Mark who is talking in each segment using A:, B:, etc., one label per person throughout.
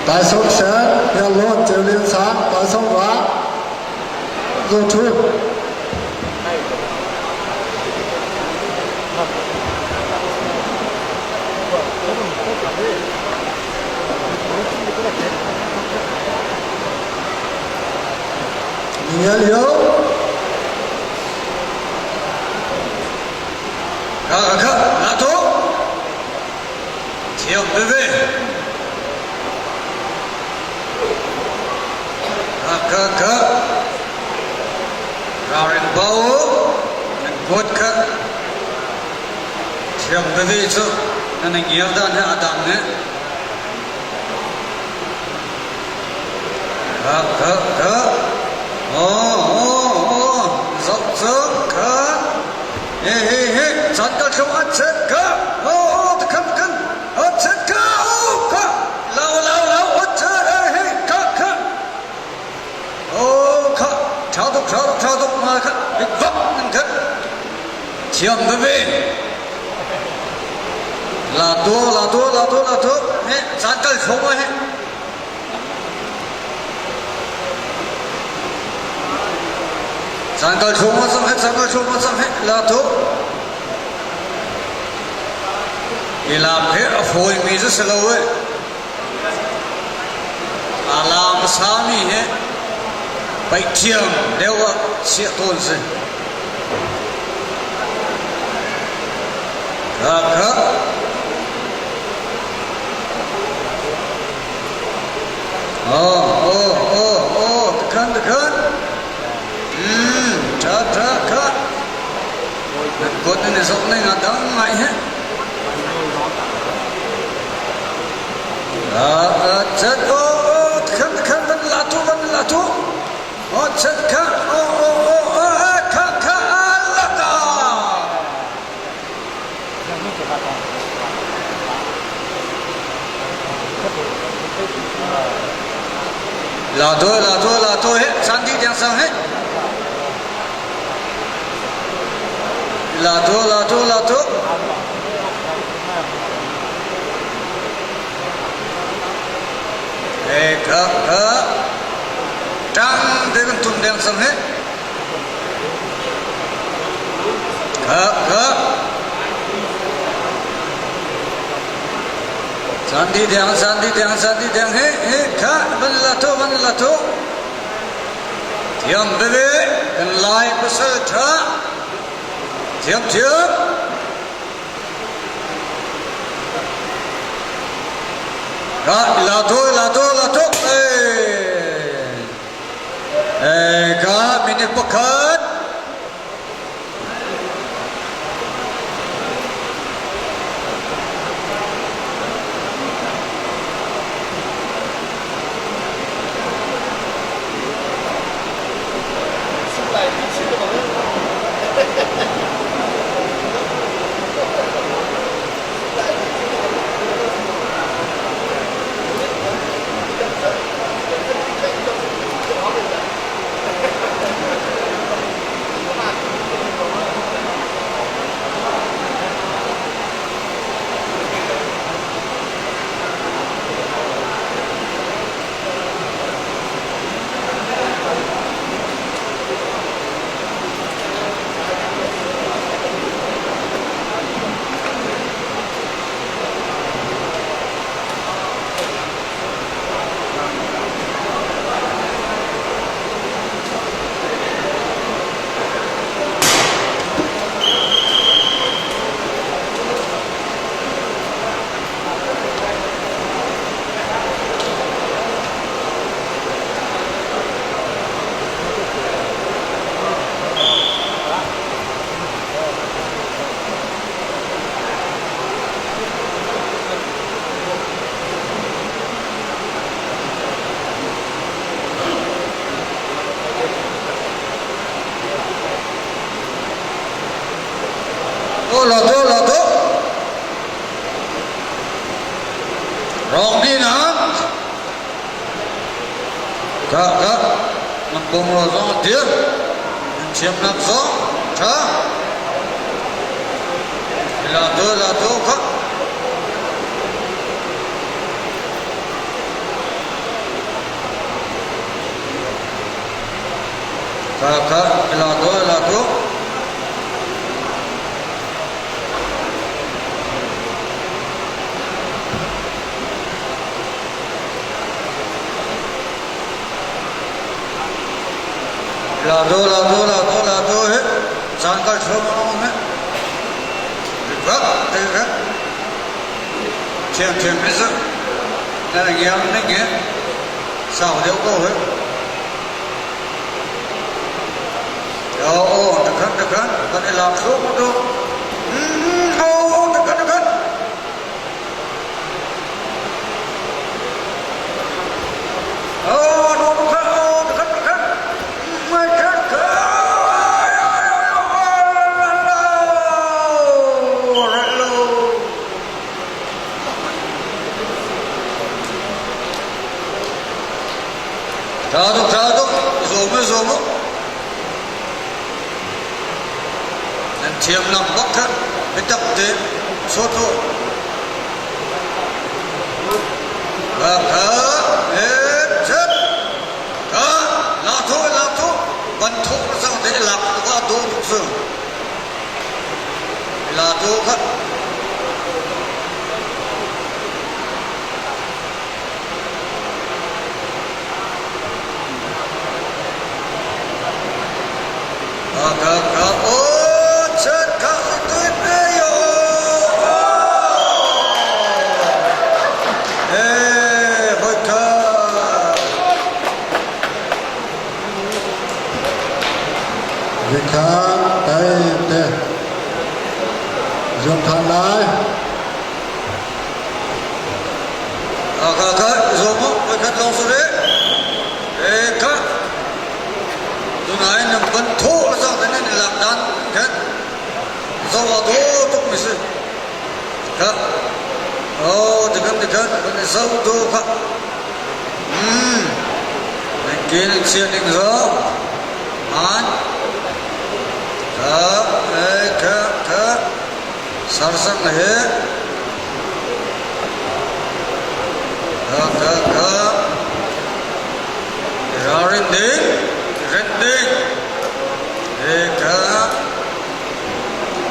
A: Taisawm Shan, Hniarlawn, Ceu Lian Sang, Taisawm Va, Zaw Ṭhu. Ngial yo.
B: Kha kha kha, la to. Thiam veve. Kha kha kha. Ralrin bau nan kuat kha. Thiam veve cu nan ngial dan he a dang he. Kha kha kha. Oh oh oh. Zoh cu kha. He he he. Chan ka thlo a chet ka. Oh oh kan kan. A chet ka. Oh ka. Lau lau lau a chet he he ka ka. Oh kha. Tha tuk tha tuk tha tuk ma kha. Big vak nan khat. Thiam veve. La to la to la to la to. He chan kal thlo ma he. Caan kal thluahmah cang he, caan kal thluahmah cang he, la tu. I lam he a fawimi cu si lo eh. A lam a sami he paih thiam deuh ah chiah tawn si. Kha kha. Oh, oh, oh, oh, takhan, takhan. Tha, tha, kha. Nan kut nan i zok ning a dang ngai he. Ah, chat, oh, oh, takhan, takhan, van la tu, van la tu. Oh, chat, kha, oh, oh, oh, oh, kha, kha, la ta. La to la to la to he sandi tiang sang he la to la to la to he kha kha tang te kan tum deng sang he Sandi deng sandi deng sandi deng he he kha van la to van la to thiam veve kan lai pasal tha thiam thiam Ra la to la to la to eh ka minute pakhat La to la to rong di na ka ka nan bom ro zong dir nan thiam nak zong tha la to la to ka. Ka ka la to la to. La to la to la to la to he. Caan kal thluahmah he. Rak rak. Thiamthiam hi cu na ngiang ning hi sau deuh ko hi. Aw, takhan takhan kan i lak thluahmah tu. Aw, takhan takhan. Aw, takhan, aw, takhan takhan. Mai khan khan. Ṭha tuk, ṭha tuk, zuam u, zuam u. Nan thiamnak bak kha biatak tein sawt u. Kha et chet kha la thu la thu ban thu sang te lak ka do tuk su. La thu kha.
A: Vikhan dai te zuam than lai.
B: Kha kha zuam u, voikhat lawng si rih. E kha tunai nan ban thaw le cang te nan i lak dan khan zo a daw tuk mi si. Kha oh tikhan tikhan kan i zo do kha. Hmm. Nan ke nan chia ning zo. Man. Kha e kha kha sarsang he Ka ka ralrin ding, ret ding. He ka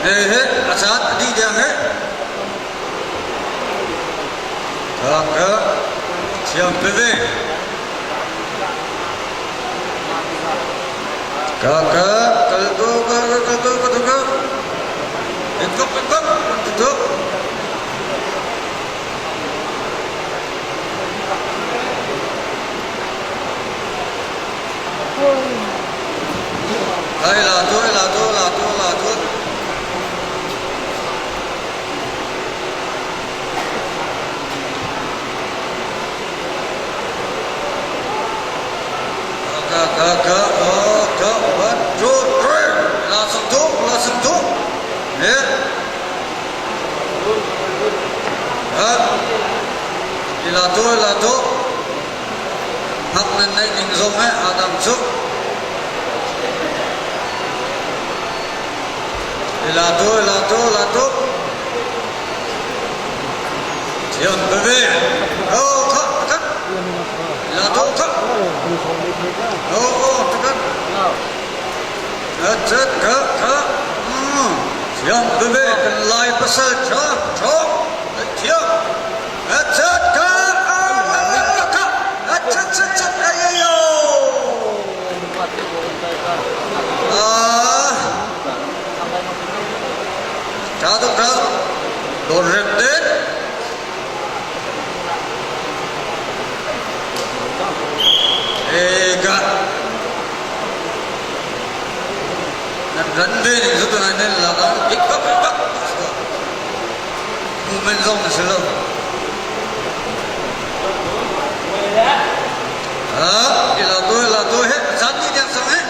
B: he he a caan a dih deng he. Ka ka thiam veve. Ka ka kal ko ka ka kal ko ka ka. Ikuk ikuk tutuk. Ai la tu la tu la tu la tu. Ka ka ka o ka one two three la sung tu la sung tu. Eh. La tu la tu. Hak nan neih ning zong he aa dang cu. La tu la tu la tu. Thiam veve. Oh kha kha. La tu kha. Oh oh kha. Chat kha kha. Thiam veve kan lai pasal tha tha. Thiam. Chat kha kha. Chat chat chat ayo. Ah. Tha tuk tha. Dawr rem te. Ega. Nan ran ve ning cu tunai nan lak ah ik bak bak. Movement zong na si lo. Ah, ila tu ila tu he chan ni tiang sang he.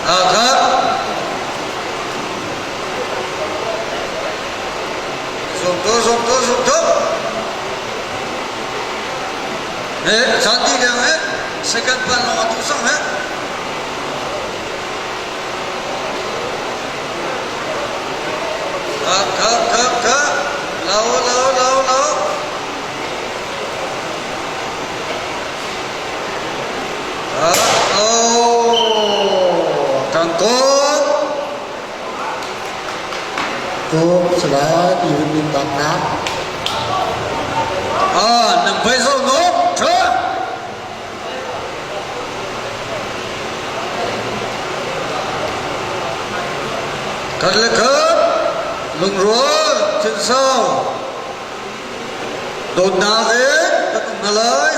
B: Hakha Zumtu zumtu zumtu He chan ti deng he second pan long atu sang he Ka ka ka ka lau.
A: Ko sala ti min tak na.
B: À, nang phai zo no, tha. Khat le khat, lungrual, thinsau, dawtnak in kan um hna lai.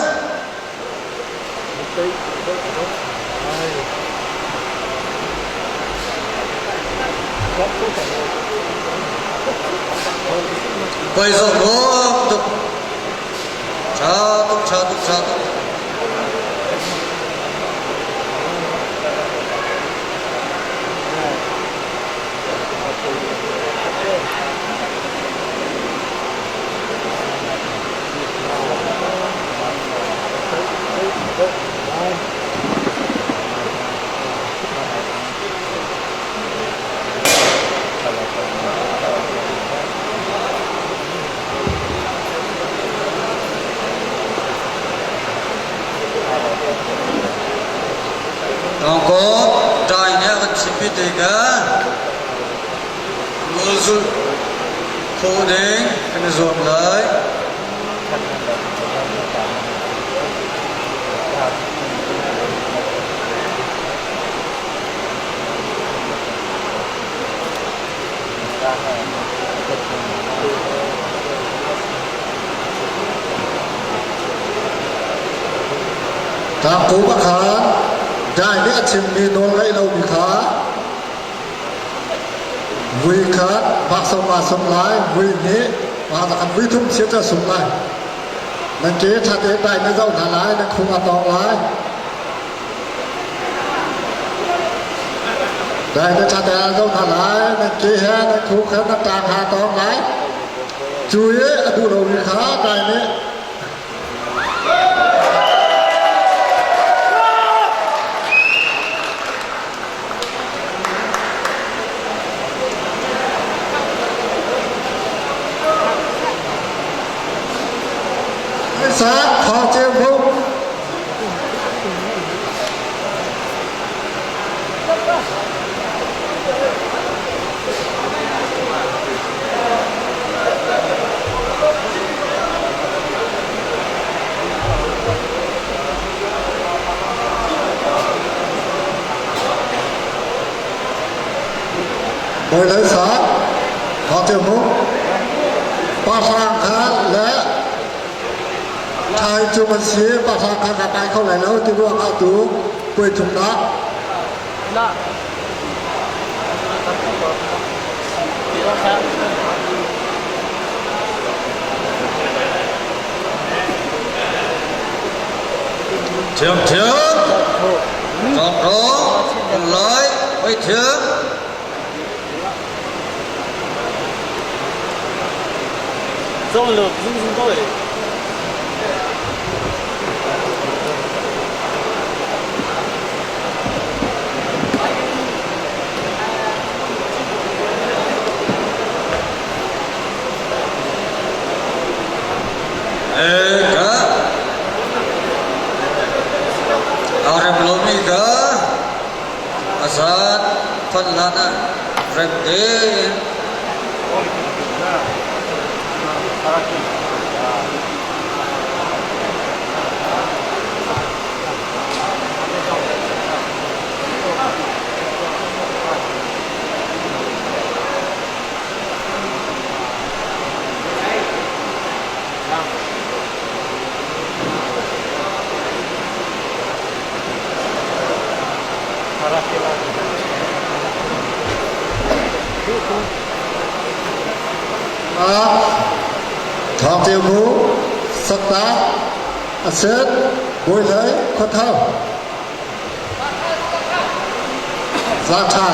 B: Poi zong nuam tuk. Ṭha tuk, ṭha tuk, ṭha tuk. Tawngkaw dai nih a kan chimmi te kha nawl zulh khawh ding kan i zuam lai.
A: Tlangtu pakhat dai nih a chimmi nawl ngaih lomi kha vui khat vaksawng aa sung lai, vui nih kan vui thum chiat a sung lai. Nan ke ṭha tein dai na zoh hna lai, nan khung a tawng lai. Dai na ṭha tein zoh hna lai, nan ke he nan khuk he nan ṭang ha tawng lai. Cu i a duh lomi kha dai nih Sa kho ceu buk. Bawi Lal Sa, Kho Ceu Hmung, Pa Hrang kha le Thai cu an si, Pa Hrang kha ka kai kho lai lo ti ruangah tu puai thumnak.
B: Thiam thiam, rawng rawng, lai, oi thiam.
C: Zong lo, zung zung ko e.
B: Ka aa rem lomi kha a zat phanh hlan ah rem tein
A: Thawng Ceu Mu, Sakta, Aset, Bawi Hlei, Khuathau. Za Ṭha,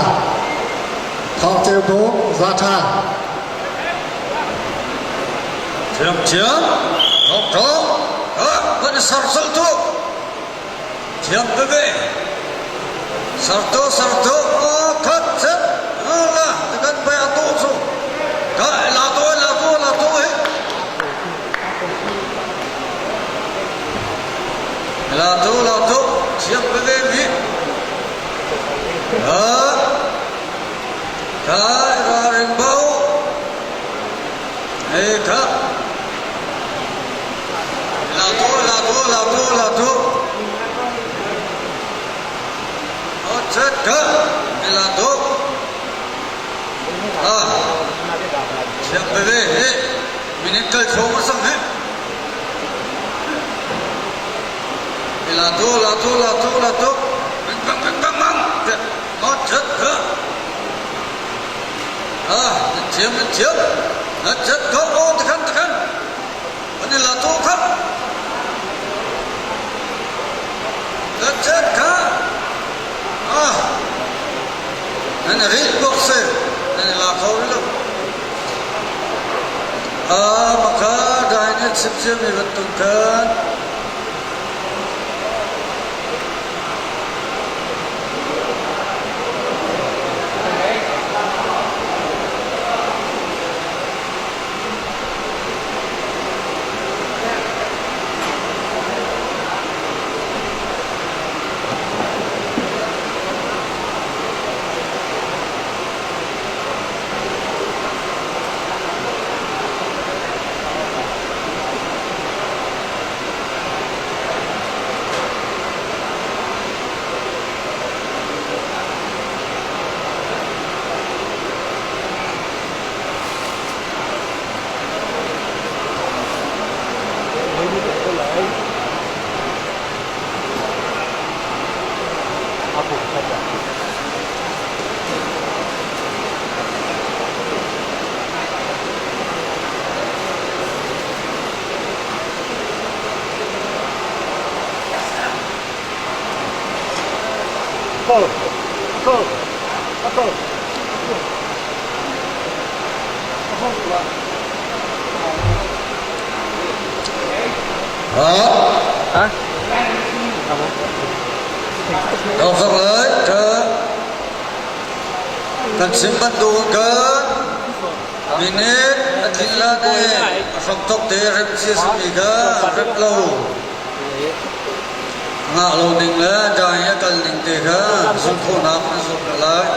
A: Thawng Ceu Mu, Za Ṭha.
B: Thiam thiam, thawng thawng, kan i ser tu. Thiam veve. Sartu sartu khat set la kan pai atu cu ka la to la to la to he la to la to thiam veve mi ha ka ra ring bau. tu la tu. O chet ka la tu. Ah. Siap bebe he. Minute kal chong sang he. La tu la tu la tu la tu. Bang bang bang bang. O chet ka. Ah, na thiam na thiam. Na chet ka o takhan takhan. An i la tu kha. Na chet kha. Ah. Nan ri bok se. Nan i la kho lo. Ah, maka dai na chim cia mi bantuk khan.
C: Go, go, go.
B: Ah. Dok lai ka kan sim bantuk ka minute a tlin la ne a hram tok te rem cia simi ka rep lo ngah lo ning le dai a kal ning te kha zumh khawhnak na zumh lai.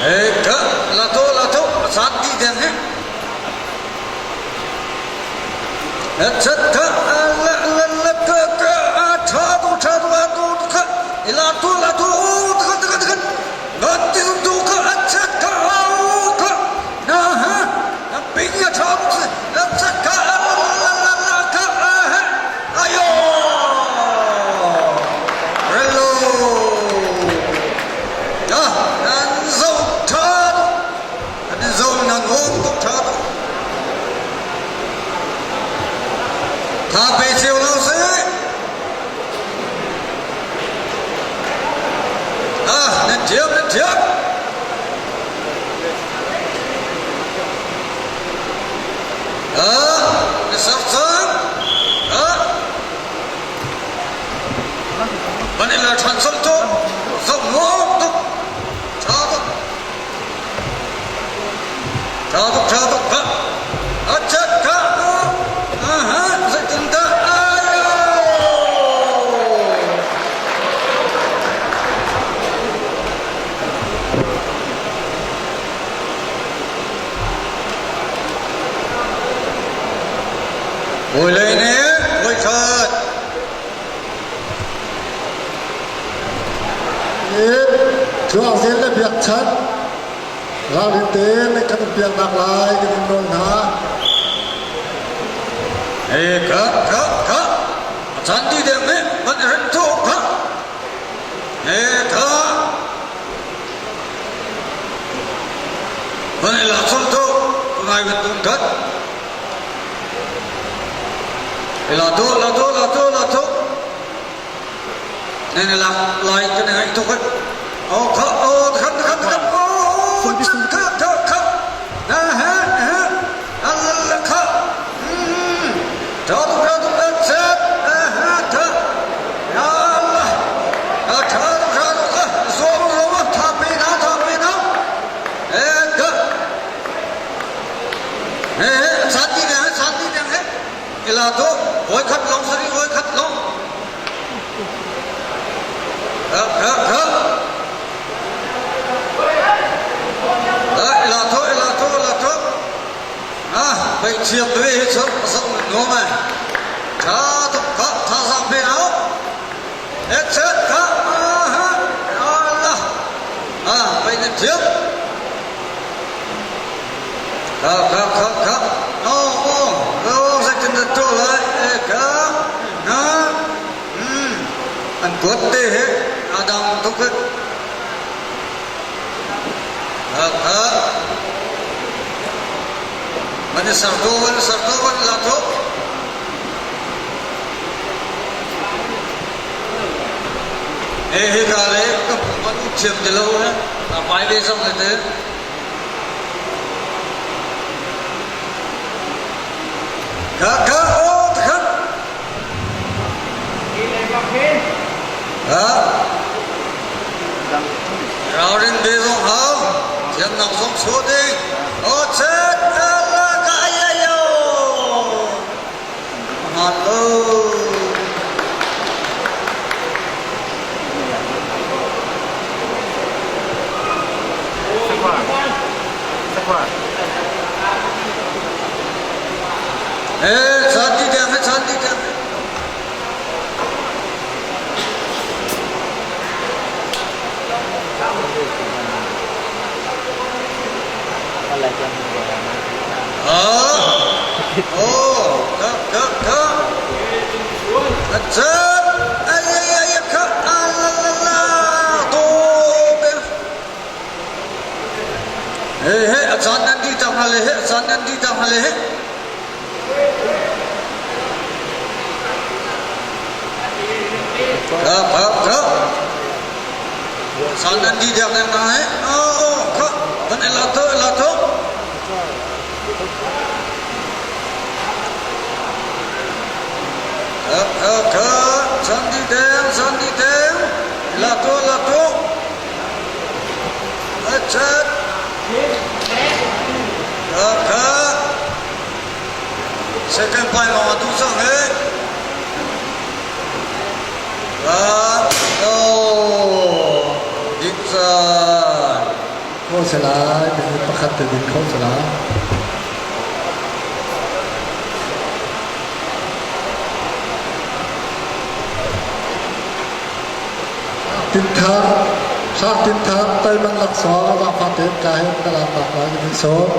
B: Hey, ka la to la to san di den he. Chat ka la la la ka ka a tha tu tha tu a tu ka ila tu la tu ka ka ka ka ti tu ka a chat ka au ka na ha na ping ya tha tu la chat ka la la la la ka a ha ayo hello ya nan zo tha an zo nan hom tuk tha tha pe chiu lo si ah nan thiam nan thiam Ah, na ser cang. Ah, van in la ṭhan cang tu. Zoh nuam tuk. Ṭha tuk. Ṭha tuk, ṭha tuk. Ha. A chat ka. Aha, zeitindah ayo. Hawilei nih voikhat
A: Thuang zel le biakchanh ralrin tein kan in piaknak lai kan in nawl hna.
B: Hey, ka ka ka a chan ti deng nih van i rem tu ka Hey, ka Van i lak colh tu ngai van tum khat. I la tu la tu la tu la tu. Ne ne lak lai ka ne ngai tu khat. Oh kha oh khat khat khat oh kha kha kha. Na ha ha. Al kha. Tha tu tha tu chat. Ha tha. Ya Allah. Tha tu tha tu kha. Zuam zuam tha pe na tha pe na. Eh ka. Eh sati de sati de he. Ila tu hoi khat long sari hoi khat long. Ha ha ha. Ila tu ila tu. Pei thiam ve hi cu zoh nuam ai. Tha tuk kha thazaang pe hau. Headset kha aha Allah. Ah pei nan thiam. Kha kha kha kha. Oh oh oh zeitin dah tuah lai e kha. Na. Hmm. An kuat te he adang tuk he. Kha kha. Van i ser tu, van i ser tu, van la tu. He hi ka le ka van u thiam ti lo he. A pai ve zong le te. Ka ka o takhan. Ha? Ralrin ve zong hau. Thiamnak zong chuah ding. O chet ala ka ayayo. Hmaan lo. Eh, chan ti deng, chan ti deng. Oh, ka ka ka. Achat, ay ay ay ka la la la to be. He he a caan nan di tak hna le he a caan nan di tak hna le he. Ka ka ka. Caan nan di tak hna he. Oh oh ka. Van la to la to. Ka ka ka. Caan di deng caan di deng. La to la to. Achat. Ka Second pai lawng a duh cang he. Ka oh dik caan.
A: Kho se lai, minute pakhat te din kho se lai. Tinthar, Hrang Tinthar, Taiman laksawng zaangfah tein ka he na laknak lai ka nih sawm.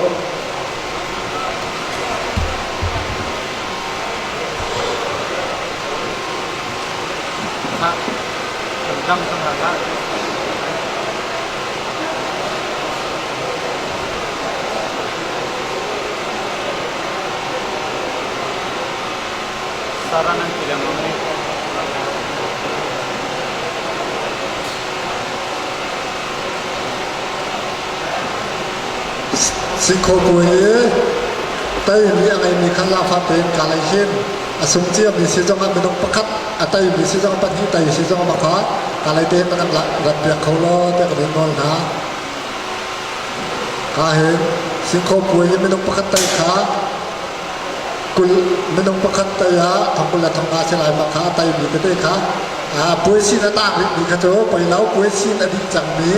D: Sarang an ti lengmang i
A: Singkhaw i teimi a ngeimi kha zaangfah tein kaa lei hin a sung ciami si zongah minung pakhat a teimi si zongah pahnih tei si zongah makha kaa lei tein na kan rat piak kho law tiah ka vin nawl hna. Ka hin singkhaw puai i minung pakhat tei kha 20 minung pakhat tei ah thong 20 le thong nga si lai ma kha a teimi tete kha puai sin a tang rihmi kha cu pei lo puai sin a dih cangmi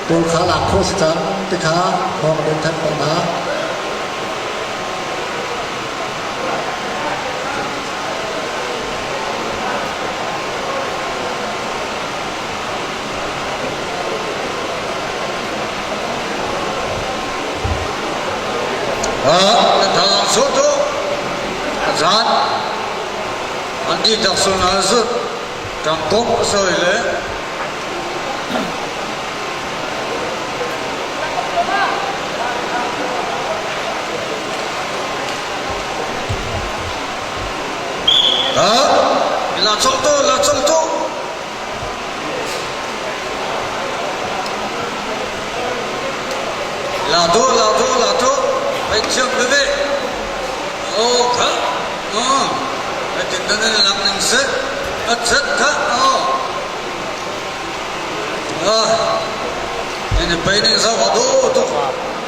A: pawl kha lak khawh si cang ti kha thawng den thanh pah hna.
B: Na thang soto zan an ti tak sun al zut tangkok soi le la chol to la chol to. La to la to la to ai thiam veve. O kha o ai tin dan in lang ning se a chat kha o ah ini pai ning sa wa do to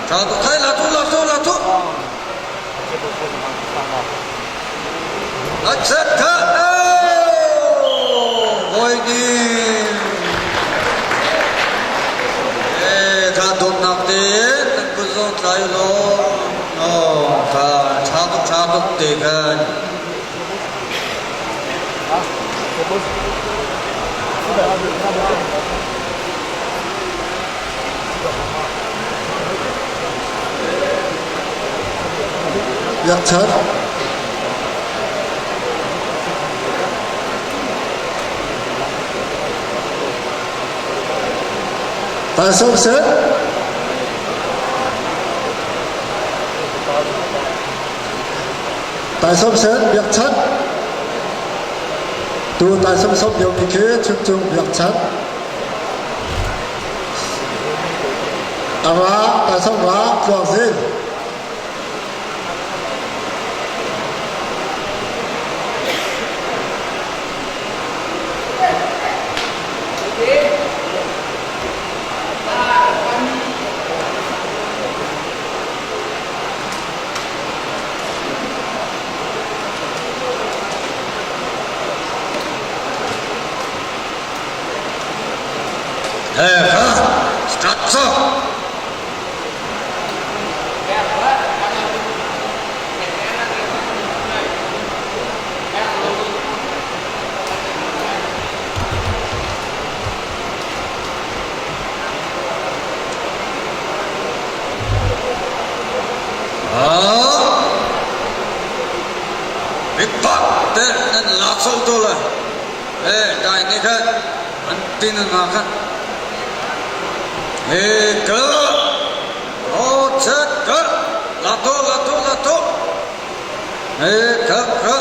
B: tha to thai la to la to la to a chat kha oi ni e kha dawtnak te nan kut zong tlai law no kha tha. tuk te khan.
A: Biakchanh. Taisawm seh. Taisawm sen biakchanh. Tu taisawm sawm lio mi khi Chuncung biakchanh. Ara taisawm ra tluang zin.
B: He kha start cu. Bipak te nan lak sol to la. E dai ni khan an tin nga khan. He ka o chat ka la to la to la to. He ka ka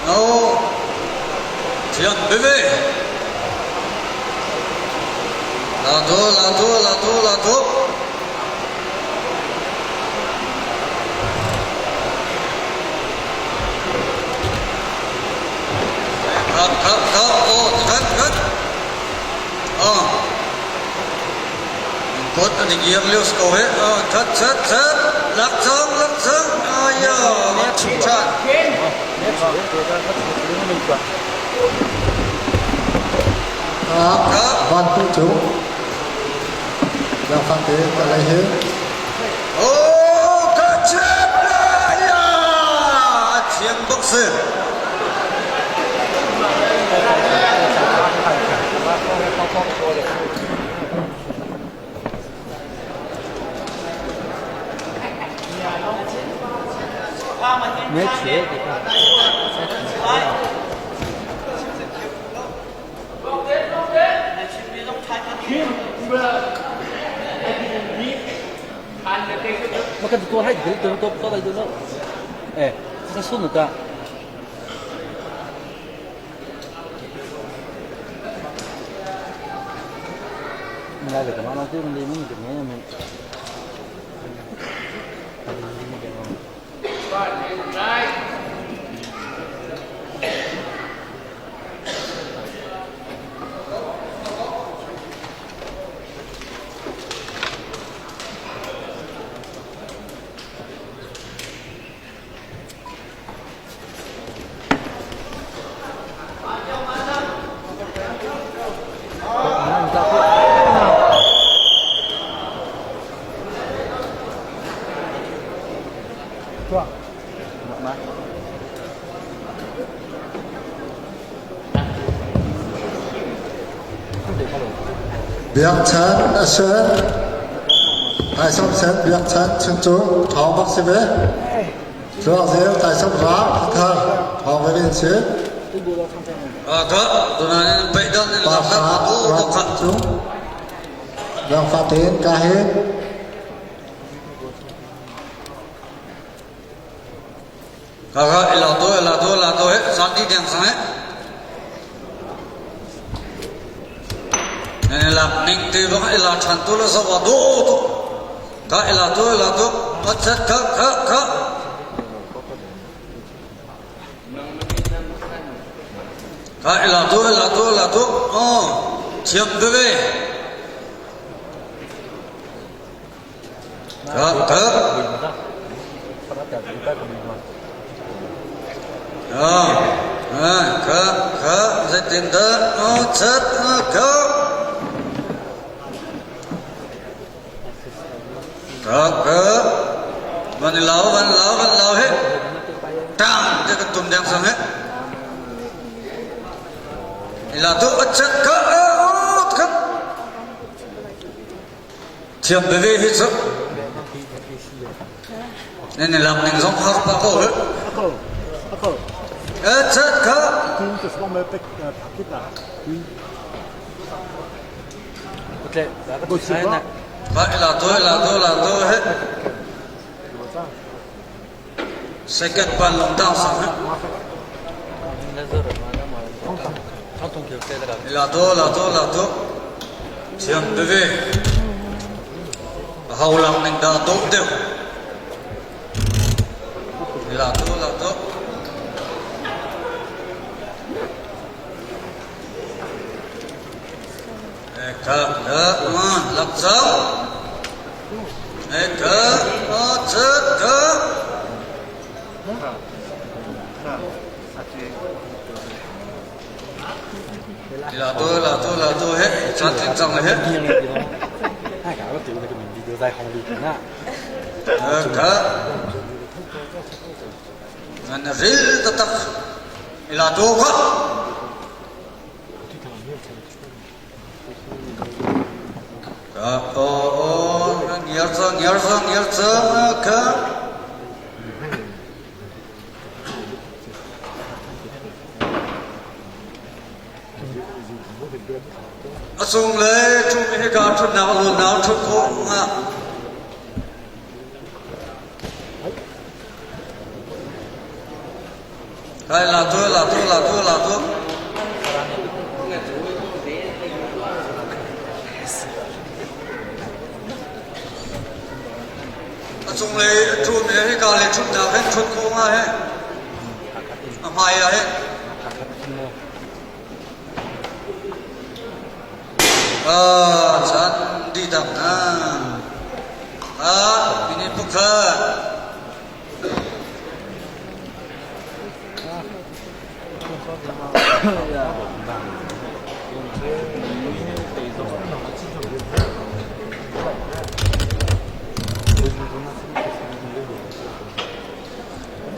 B: no thiam bebe. La to la to la to la to. Khap khap khap o khat khat. Oh. Kot an i lio ko he. Oh khat chat chat. Lak chang lak chang. Aya. Chat.
A: Van tu cu Zaangfah tein ka lei hi.
B: Oh, ka chep la ya! A thiam bak si.
D: Makan tu hai tu tu tu tu tu tu. Eh, sa sun ta. Ngai le kama tu mình đi mình được nghe mình.
A: Biakchan a sen. Taisawm sen biakchan chung cu ṭhawng bak si ve. Cuak zel taisawm rang thar ṭhawng ve in si.
B: Ka tunain peihdan in
A: Pa
B: lak
A: fa
B: tu
A: rang
B: khat.
A: cung. Zaangfah tein ka hi.
B: Ka ka ila to ila to ila to he sati deng sang he. Ne lak ning ti bang ila than tu la sawa do to. Ka ila to ila to achat ka ka ka. Ka ila to ila to ila to. Oh, thiam bebe. Ka ka. Ah, ah, ka ka zeitin dah oh chat ka. Ka ka. Van lau van lau van lau he. Tang te kan tum deng sang he. Ila tu achat ka ot khat. Thiam veve hi cu. Ne ne lam ning zong har pa ko le.
C: Ako. Ako.
B: Achat ka.
C: Tin te song me pek phakita.
B: Ba ila tu ila tu ila tu he. Second pan lung tang sang he. La to la to la to. Thiam veve. Hau lang ning da to deuh. La to la to. Eka la ma lak zau. Eka a chat ka. La to la to la to he chan tling cang he. Eka ngan ril tatak ila to ka. Ka o ngiar ca ngiar ca ngiar ca ka. A cunglei ṭhumi hika ṭhutnak lawnnak ṭhut khawh hnga. Kai la tu la tu la tu la tu. A cunglei ṭhumi hika le ṭhutnak hin ṭhut khawh hnga he. A hmai ah hin. Caan dihdang hna. Minute pakhat.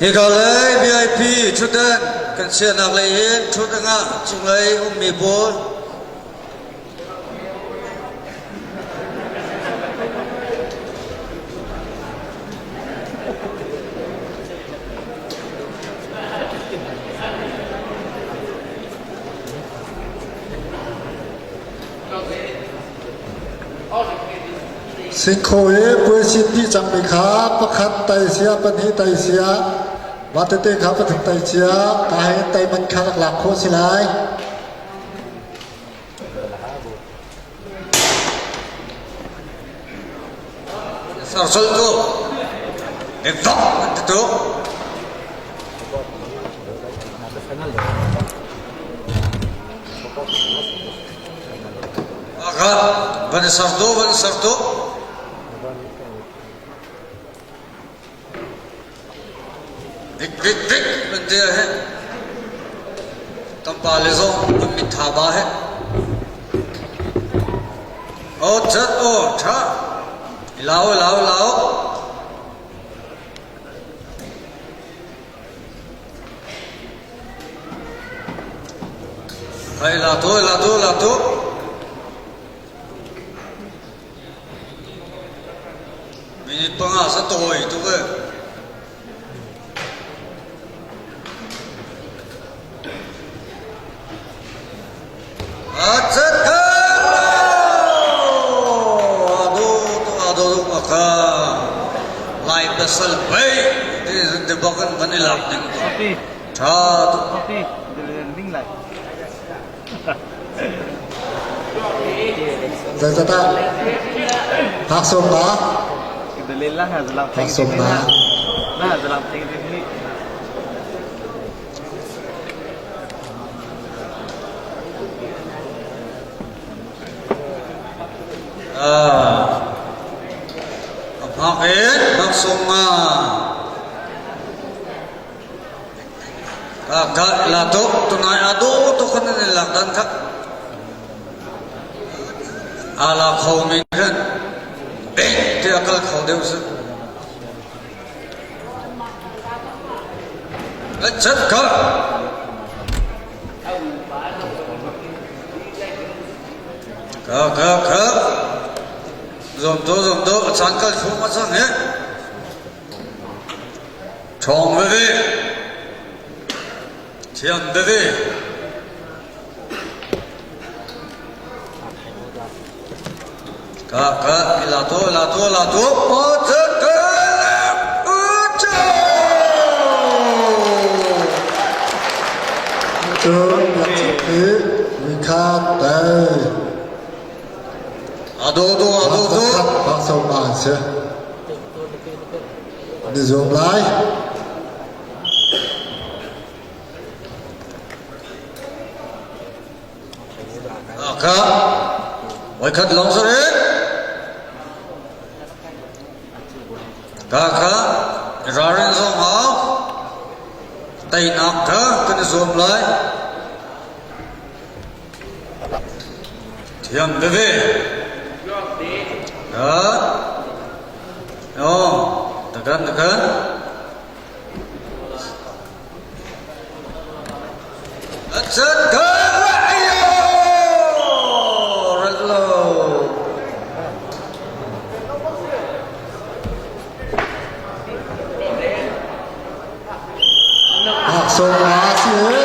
B: Hika lei VIP ṭhutdan kan chiahnak lei in ṭhut dingah cunglei ummi pawl
A: Singkhaw i puaisin dih cangmi kha pakhat tai sia, pahnih tai sia, mah tete kha pathum tai cia, ka hei tai man kha rak lak khawh si lai.
B: Sarsol tu, vok an ti tu. Aka van sartu van sartu. Vik vik vik an ti he. Kan pa le zong an mit tha ba he. O chat o tha. Lau lau lau. Hai la tu la tu la tu. Minute panga sa tawi tu ke. Lai pasal pei ti de bakan van i lak ding tha tu
A: Zeicahdah Haksawm na Haksawm na
B: Hngak in haksawm nga Ka la to tunai ado to khan in lak dan kha ala kho mi khan bek te akal kho deuh su. Achat ka. Ka ka ka. Zom to zom to a chan kal thum a chang he. Ṭhawng veve. Thiam veve. Ka ka ila to ila to ila to o cha ka u cha.
A: Cun lakchak hi mikhat dai.
B: Ado do ado do.
A: Pak so ma si. Ni zuam lai.
B: Kha voikhat lawng si rih. Ka kha ralrin zong hau. Teinak kha kan i zuam lai. Thiam veve. Ha. Oh, takan takan.
A: Haksawng a si i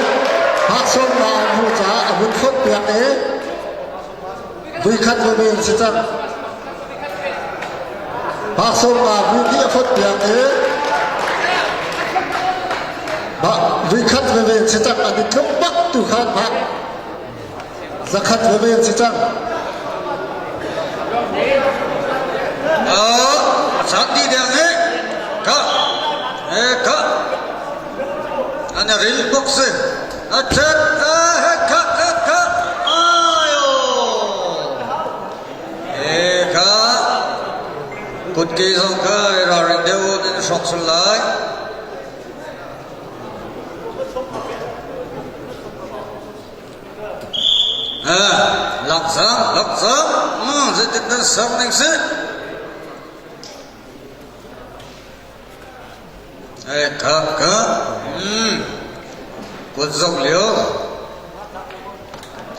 A: haksawng a hmuh caah a vun fonh piak i vuikhat va ven si cang. Haksawng a vui hnih a fonh piak i vuikhat va ven si cang an i tluk bak tu khan hak zakhat va ven si cang.
B: Sandi deng he ka he ka an ril bok si a chet a he ka ka ka ayo he ka kutke zong ka ralring deuh in hrok sul lai. Lakzang, lakzang, zeitin nan ser ning si? Eh, ka, ka, kut zong lio.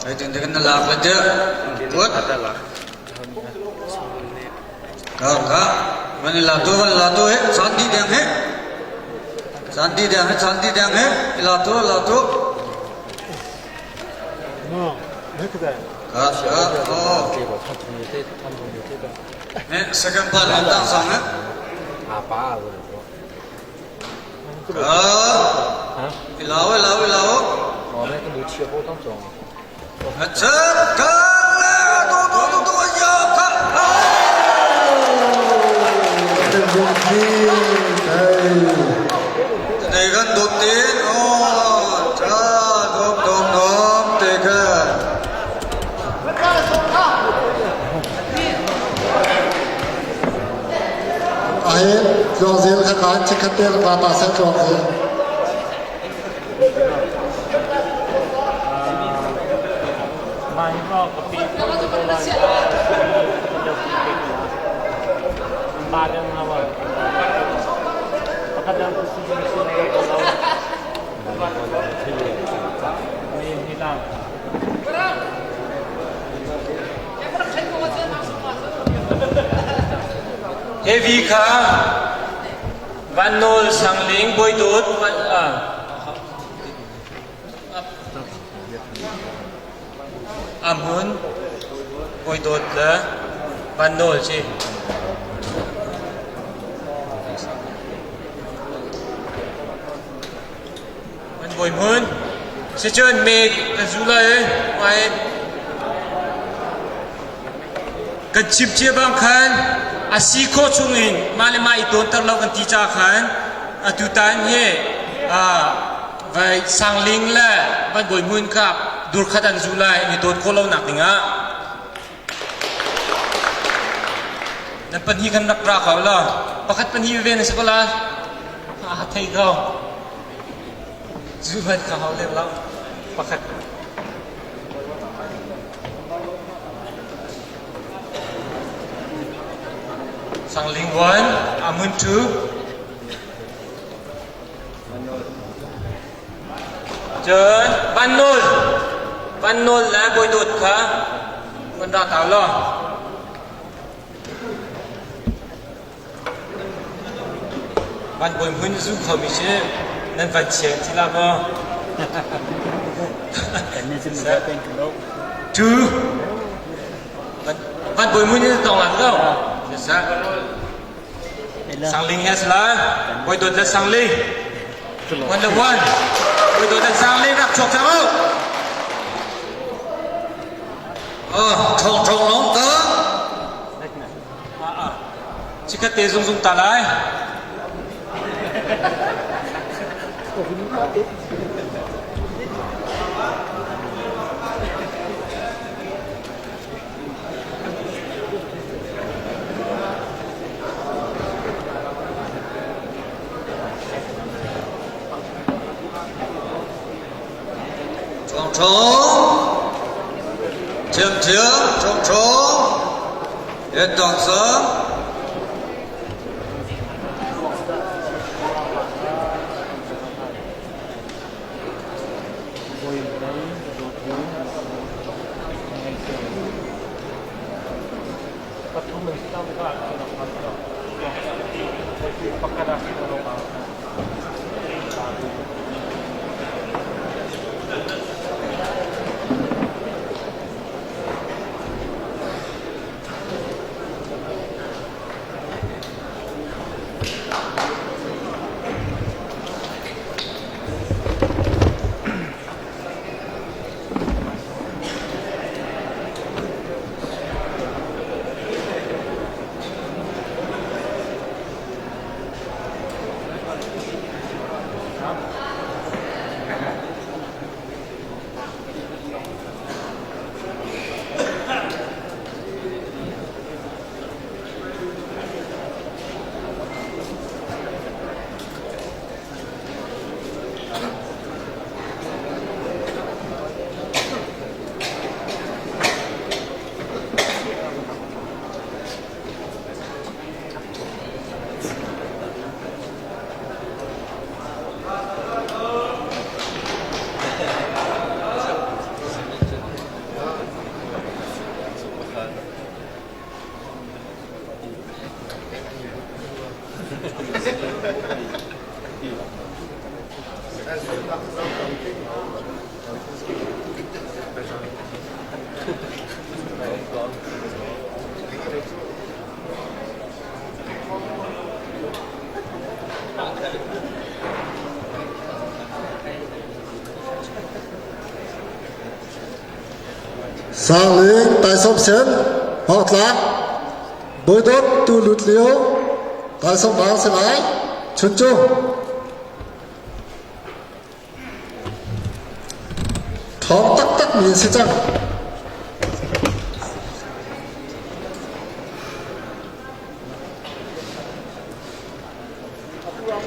B: Zeitin kan na lak le tiah, kut. Ka, ka, van i la tu, van la tu he, caan di deng he. Caan di deng he, caan di deng he, i la tu, la tu. Second part an tang sang eh. Ilau ilau ilau. Chat ka le tu tu tu tu ya ka. Này gần đột tiến, ô, cha, đom đom đom, tê kha.
A: Ahhin Tluangzel kha kaan chikkhat te rak ra ta seh Tluangzel.
E: Heavy kha Van Nawl Sang Ling Bawi Dawt Ahmun Bawi Dawt le Van Nawl ci. An bawi hmun. Sicun me kan zu lai mai kan chim cia bang khan a si khawh chungin mah le mah i tawnter lo kan ti ca khan atutan hi vai sangling le van bawi hmun kha durkhat an zu lai ni tawn khawh lo nak dingah Nan pahnih kan rak ra ko la. Pakhat pahnih ve na si ko la. A thei ko. Zu hman ka hau lem lo. Pakhat. Sangling 1, Amun 2. Cun Van Nawl, Van Nawl le Bawi Dawt kha van ra ta law. Van Bawi Hmun zu khomi cu nan van chia ti la maw? Tu Van Bawi Hmun in tong la ko. Sangling he sila Bawi Dawt le Sangling. One le one. Bawi Dawt le Sangling rak chuak cang u.
B: Oh, ṭhawng ṭhawng lawng ta.
E: Chikkhat te zungzung ta lai.
B: Ṭhawng ṭhawng. Thiam thiam, ṭhawng ṭhawng. Et dong sang.
A: Sangling Taisawm Sen Hawngtlak Bawidawt tu lut lio Taisawm Vang si lai Chuncung Thawng taktak mi an si cang.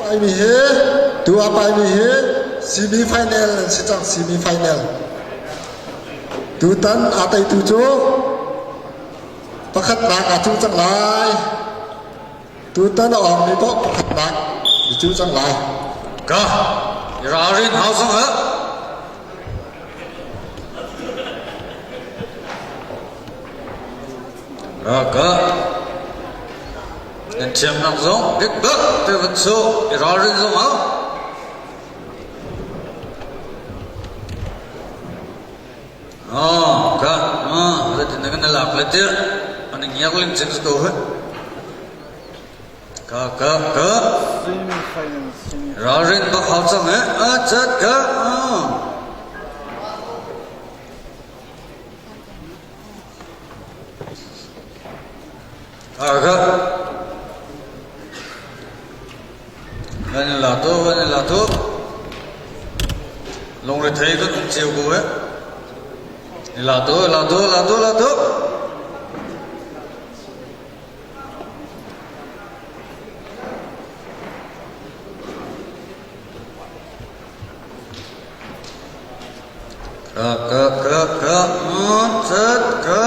A: Paimi hi tu a paimi hi semi final an si cang semi final. Tutan aa teitu cu pakhatnak aa cuh cang lai. Tutan a awngmi paoh pakhatnak i cuh cang lai.
B: Ka i ralrin hau zong ah Ka nan thiamnak zong dik bak te van su i ralrin zong hau. Oh, ka zeitin na kan lak le tiah an i ngiak ling cing ko hi. Ka ka ka ralrin bak hau cang eh a chat ka Ka Van la tu, van la tu. Lungrethei kan um cio ko eh. La tu, la tu, la tu, la tu. Ka ka ka ka chat ka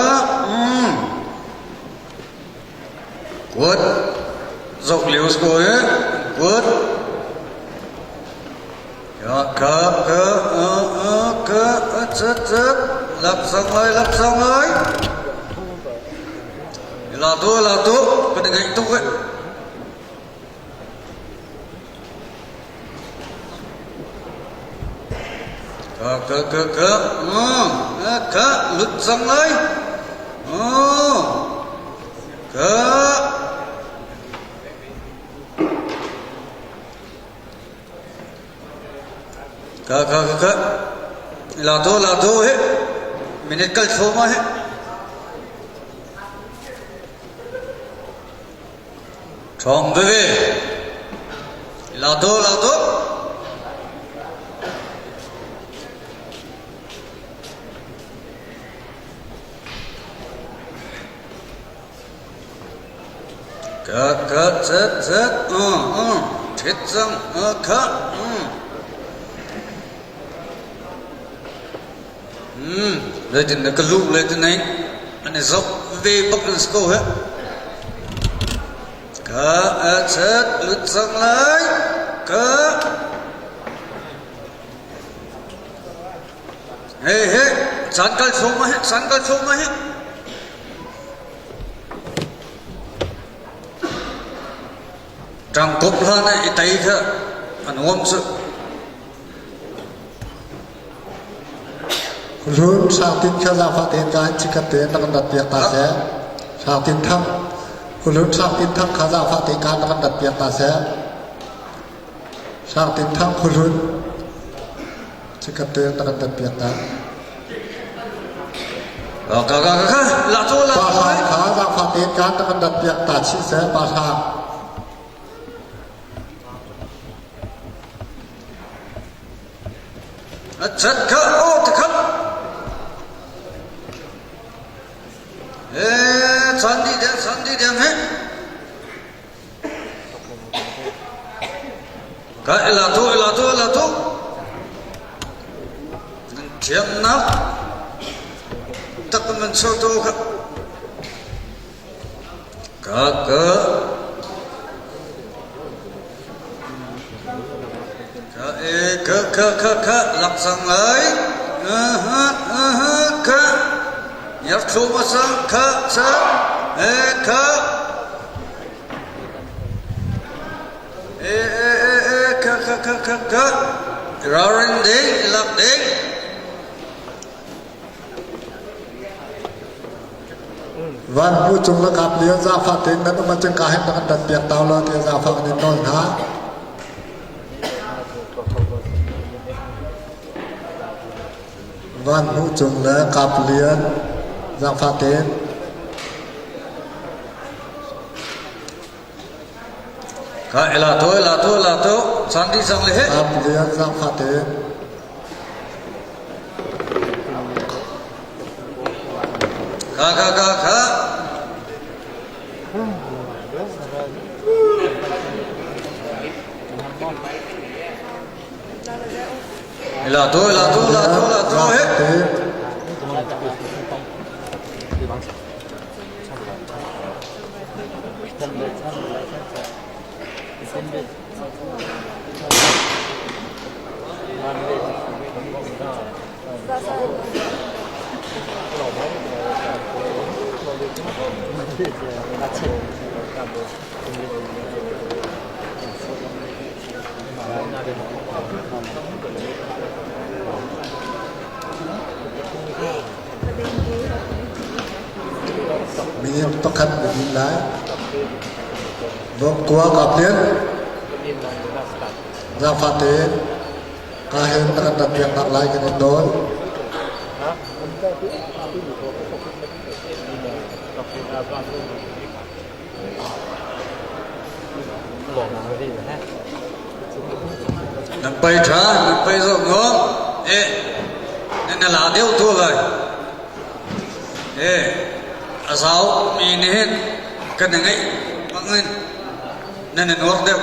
B: Kuat zok lio ko eh. Kuat. Ya ka ka. Ka chet chet lak sang lai lak sang lai. La tu la tu kan ngai tuk eh. Ka ka ka ka ka lut sang lai. Ka Ka ka ka ka la to la to he minute kal thlo ma he Thong veve la to la to Ka ka chet chet thit cang kha Leitin na ka lu leitin nei an i zok ve bak in ko he ka a chet lut cang lai ka He he caan kal thluahmah he caan kal thluahmah he Ṭangkop hlan ah i tei kha a nuam cu.
A: Run Sangtin kha zaangfah tein ka in chikkhat tein na kan rat piak ta seh. Sangtin Thang. Kulun Sangtin Thang kha zaangfah tein ka na kan rat piak ta seh. Sangtin Thang Khuhlun chikkhat tein na kan rat piak ta.
B: Ka ka ka ka la cu la
A: Pa Hrang kha zaangfah tein ka na kan rat piak ta chih seh Pa Hrang.
B: A chat kha aw te khat. Eh chan di deng chan di deng he. Ka ela tu ela tu ela tu. Nan thiamnak tak man so tu kha. Ka ka ka e ka ka ka ka lak sang lai. Ka Nyar thlu ma sang ka cha e ka e e e e ka ka ka ka ka ralring ding lak ding.
A: Van hmu cung le kap lian zaangfah tein nan um ahcun ka hen na kan dat piak tau law tiah zaangfah kan in nawl hna. Van hmu cung le kap lian zaangfah tein.
B: Ka ela to ela to ela to chan di sang le he.
A: Kap lian zaangfah tein.
B: Ka ka ka ka. La to la to la to la to he.
A: Minung pakhat na din lai. Vokkua kap lian. Zaangfah tein ka hen na kan rat piak nak lai kan in nawl.
B: Nan pai ṭha, nan pai zawk ngawm. Eh, na la deuh tu lai. Eh, a zau mi nih hin kan i ngeih bangin nan i nuar deuh.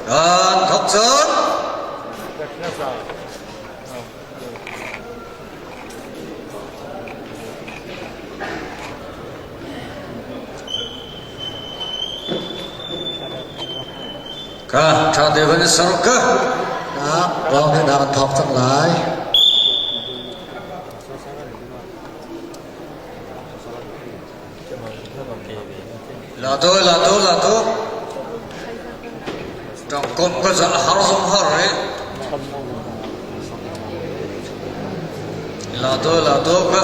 B: Kan thok cun. Ka ṭha te van i saruk ka.
A: hnihnak round hnihnak an thawk cang lai.
B: La to la to la to. Tong kom ka za har zong har re. La to la to ka.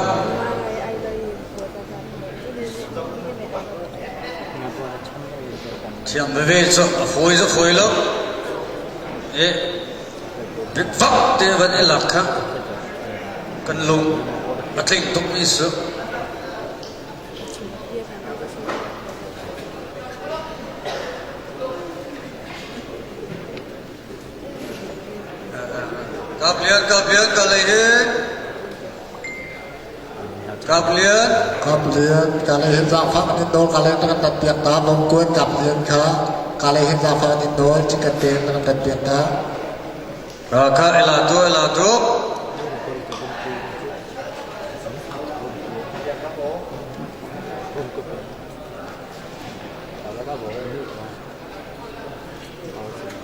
B: Thiam veve cu a fawi cu fawi lo. E bik vak te van i lak kha kan lung a tling tuk mi su. Kap Lian, Kap Lian, ka lei hin. Kap Lian.
A: Kap Lian, ka lei hin zaangfah kan in nawl, ka lei na kan dat piak ta, Mongkuan Kap Lian kha ka lei hin zaangfah kan in nawl, chikan te na kan dat piak ta.
B: Ka kha ela tu ela tu.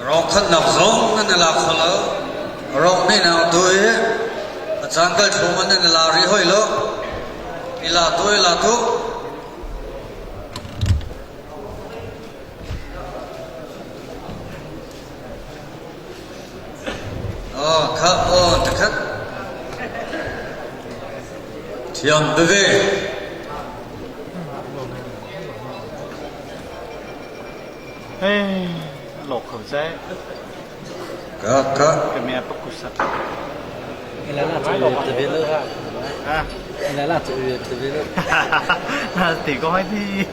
B: Rong khatnak zong nan i la kho lo. Rong nih nau tu i a caan kal thlum an i la rih hoi lo. I la tu i la tu. Oh, kha oh, takhat. Thiam veve.
C: Hey, 落球啫。
B: Ka ka.
C: 嘅咩不过实。
D: 你来啦，做特别乐啊！
C: 啊！
D: 你来啦，做特别乐。
C: 那提讲啲。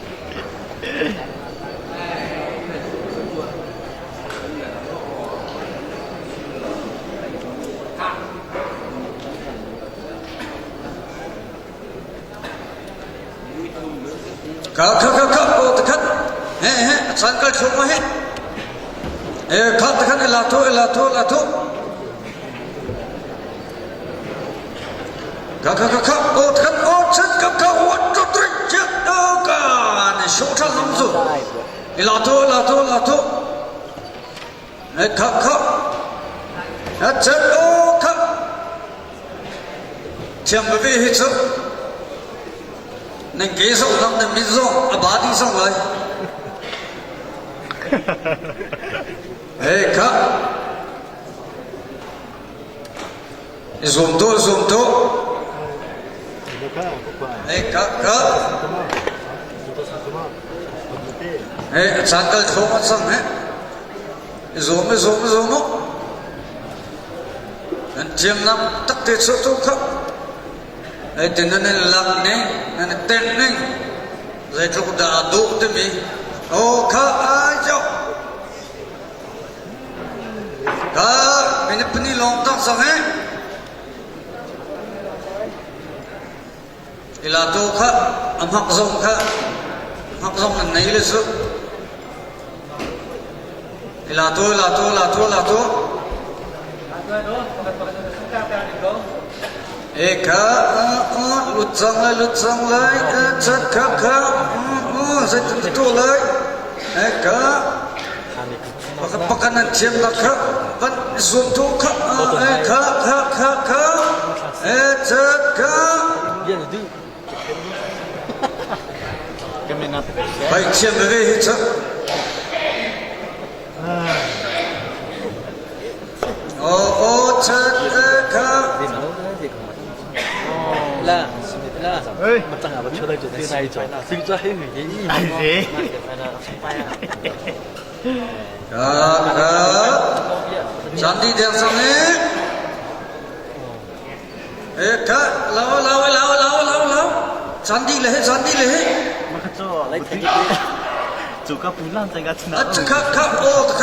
B: Ka ka ka ka o takhat. He he chan kal thum ma he. E kha takhat la tho la tho la tho. Ka ka ka ka o takhat o chat ka ka 1 2 3 chat o ka ne shou chan nam zu. La tho la tho la tho. E kha kha. A chat o kha. Thiam ba vi hi chu. Nan ke zong lang nan mit zong a ba dih zong lai. Hey kha. Zum tu zum tu. Hey kha kha. Hey caan kal thlong an sang he. Zum zum zum. Nan thiamnak takte chu tu kha. Zeitin nan in lak ning, nan i tenh ning, zeitluk dah a duh timi aw kha ai jo. Ka minute pahnih lawng tak cang he. Ila tu kha a hmak zong kha hmak zong nan nei le su. Ila tu ila tu ila tu ila tu. E kha lut cang lai lut cang lai e chat kha kha zeitin ka tuah lai e kha pakhat pakhat nan thiam nak kha van zuam tu kha e kha kha kha kha e chat kha Bai thiam veve hi cu. Oh, oh, chat kha.
D: 啦啦，我等下我出来就对那一种，这个很远的。
C: 哎是。
B: Ka ka. Sandi deng sang ni. Eh ka, lau lau lau lau lau lau. Sandi le he, sandi le he.
C: 我做，做个不浪这个
B: 啊，这卡卡哦，卡。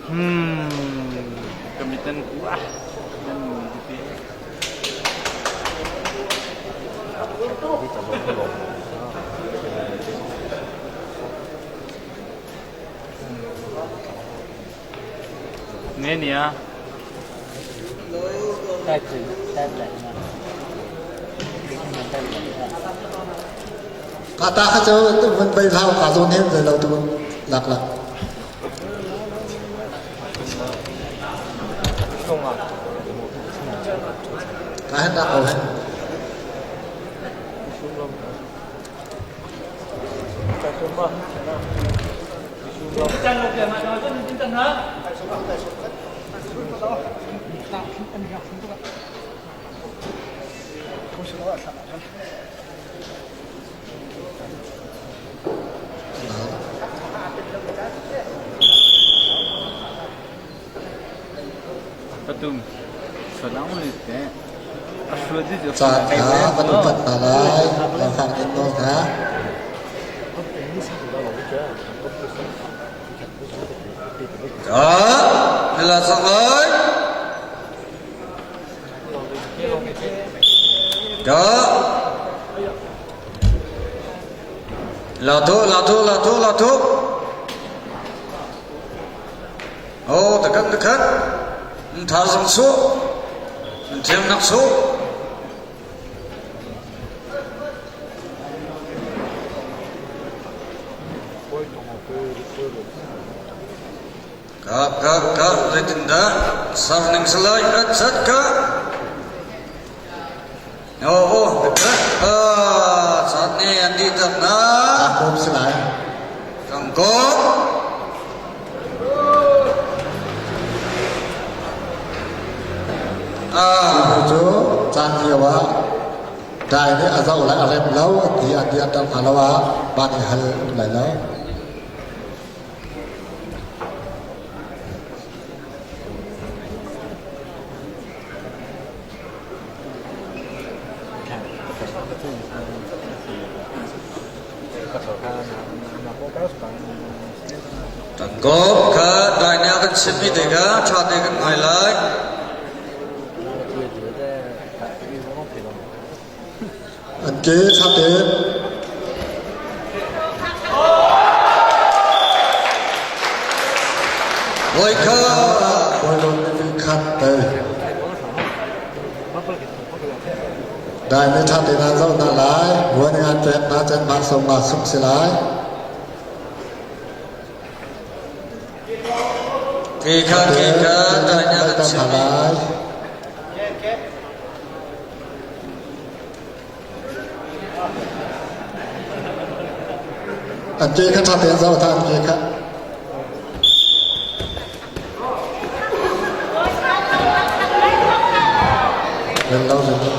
C: Hmm, kamitan ku ah. Nghe nè.
D: 带子带来嘛。带来。
A: Ka ta kha cu vun bei hlau ka zawn hen zei lo tu lak lak. Ka hen dak ko hen. Caan kha kan upat hna lai. Laifang in nawl hna.
B: Nila sang lai. Da. La thu, la thu, la thu, la thu. Oh, tekan tekan. Tha zong su. Thiam nak su. Ka ka ka zeitindah sarning salai at sat ka. Oh oh ah caan nih an dih tak na.
A: Tangkawm si lai.
B: Tangkawm. Ah.
A: Cu caan lio ah dai nih a zoh lai a rem lo an ti an ti an dal hna lo ah van i hal um lai lo.
B: Tangkawm kha dai nih a kan chimmi te kha ṭha te kan ngai lai.
A: An ke ṭha tein.
B: Bawi kha.
A: Bawi lawm ni khat tei. Dai ni ṭha tein an zoh hna lai. Ruan in an pek hna cun vansawng nga sung si lai.
B: Ke kha ke kha dai nih a kan chimmi.
A: An ke kha ṭha tein zoh hna an ke kha. Rel lo rel lo.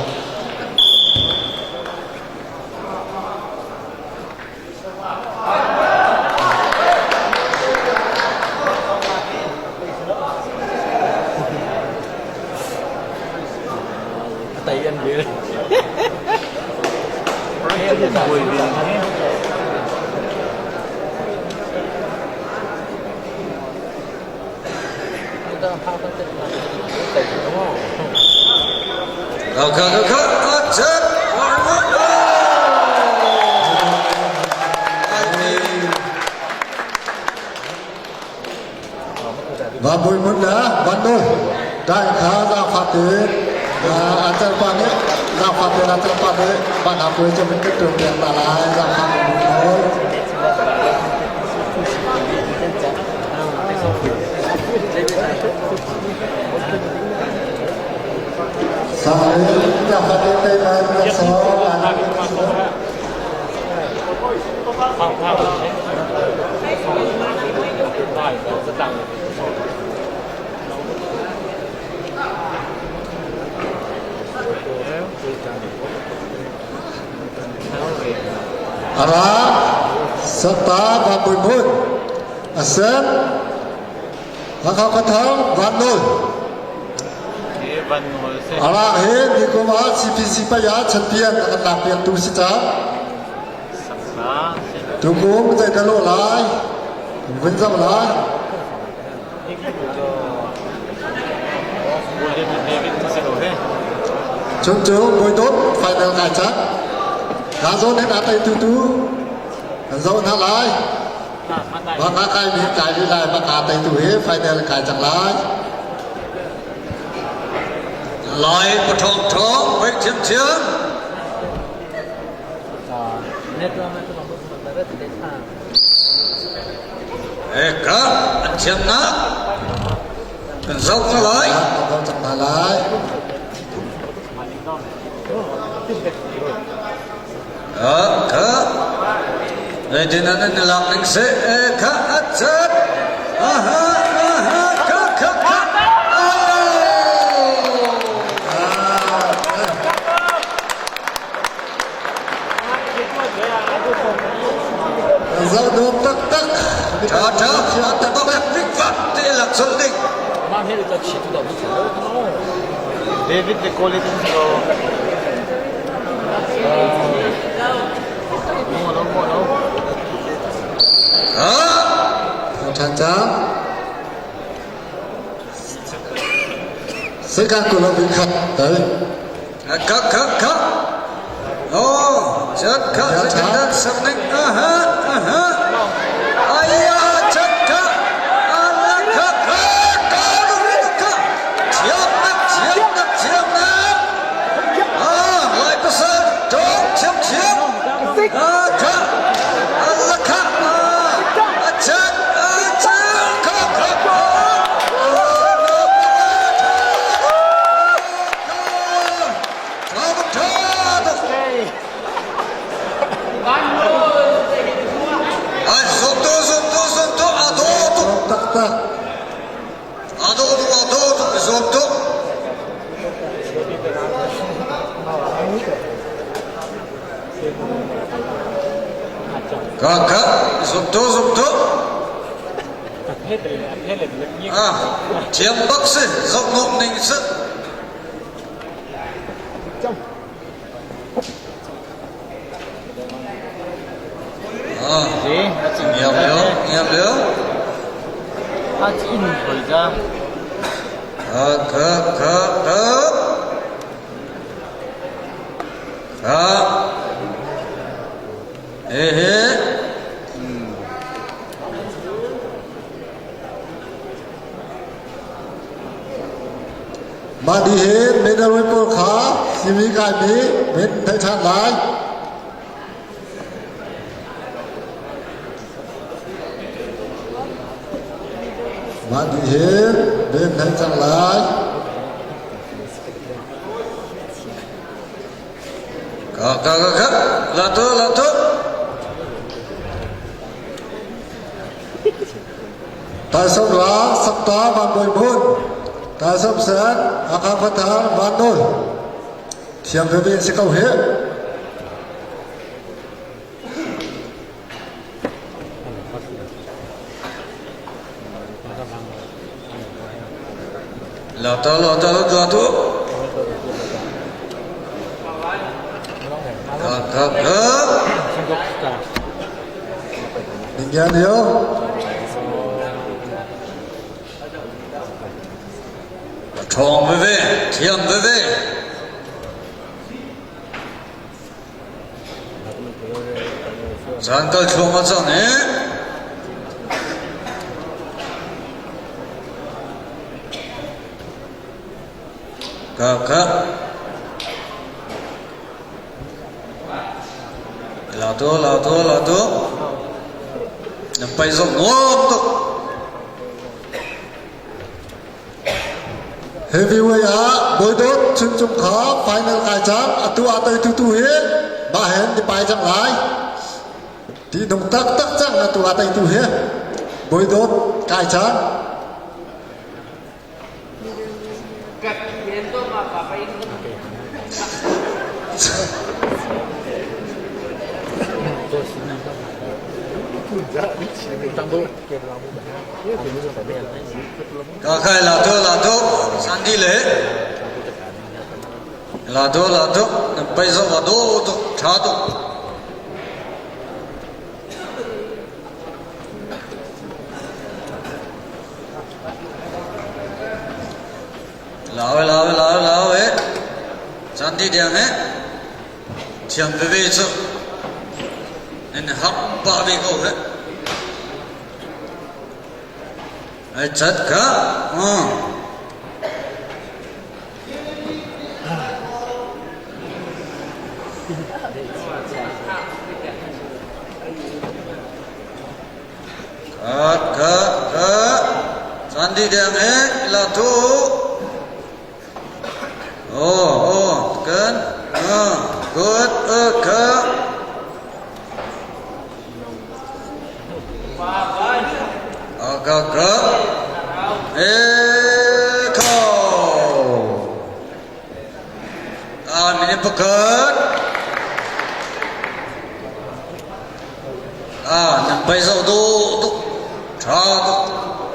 B: Kha kha kha chat
A: Van Bui Mun le Van Nawl dai kha zaangfah tein an cerpa nih zaangfah tein an cerpa nih van ha puai cu min kan tuan piak hna lai zaangfah Van Nawl. Sang zaangfah tein tei man kan sawm an Ara Sata Van Bui Hmun Asem Hakha Khuathar Van Nawl Ara he nikum ah CPC paya champion a kan lak piak tu si cang. Tukum zei ka lawh lai, vun zoh lai. Cun cu Bawi Dawt final kai cang. Ka zawn hin aa tei tu tu kan zoh hna lai. Mah kai mi kai rih lai, mah aa tei tu hi final kai cang lai.
B: Lai pathawng thawng, pei thiamthiam. Eka an thiamnak kan zoh hna lai.
A: Kan zoh cang hna lai.
B: Ka zeitin an in lak ning si ka a cat aha aha ka ka ka.
A: Zoh nuam taktak.
B: Tha tha taktak big te lak sol ding.
C: David le Goliath an si ko. Mo lo mo lo.
B: Ha?
A: Than cang. Seka kulo bin khat dai.
B: Ka ka ka. Oh, chat ka chat something. Aha aha. Aya chat ka. Ala ka ka ka ka. Chiam nak chiam nak chiam nak. Ah, lai pasal dong chiam chiam. Ah, ka. Ala ka. Ah, chat ah chat ka ka ka.
A: Taktak.
B: Kaka, zumtu zumtu. Ah, thiam bak si, zoh nuam ning si. Ah, ngiam lio, ngiam lio.
C: A cin hoi ca.
B: Ka ka ka ka. Ka. He he.
A: Mah dih hin medal pawl kha simi kaimi min theih ṭhan lai. Mah dih hin min theih cang lai.
B: Ka ka ka ka. La tu la tu.
A: Taisawm Rang Sakta Van Bawi Hmun Taisawm Sen Hakha Khuathar Van Nawl Thiam veve in si ko hih.
B: La ta la ta la tu. Ka ka ka.
A: Ningyan yo.
B: Ṭhawng veve, thiam veve. Zan kal thluang a cang i ka ka La tu, la tu, la tu. Nan pai zong nuam tuk.
A: Heavyweight ah Bawidawt Chuncung kha final kai cang. Atu ah toi tu tu hi mah hen ti pai cang lai. Ti nung tak tak cang atu ah tei tu hi. Bawidawt kai cang.
B: Ka khai la tu la tu sandi le la tu la tu nan pai zong a do tuk tha tuk. Lau lau lau lau e candi diang he thiam veve cu nan hak pah ve ko he ai chat ka pakhat. Ah, nan pai zo do tuk tha tuk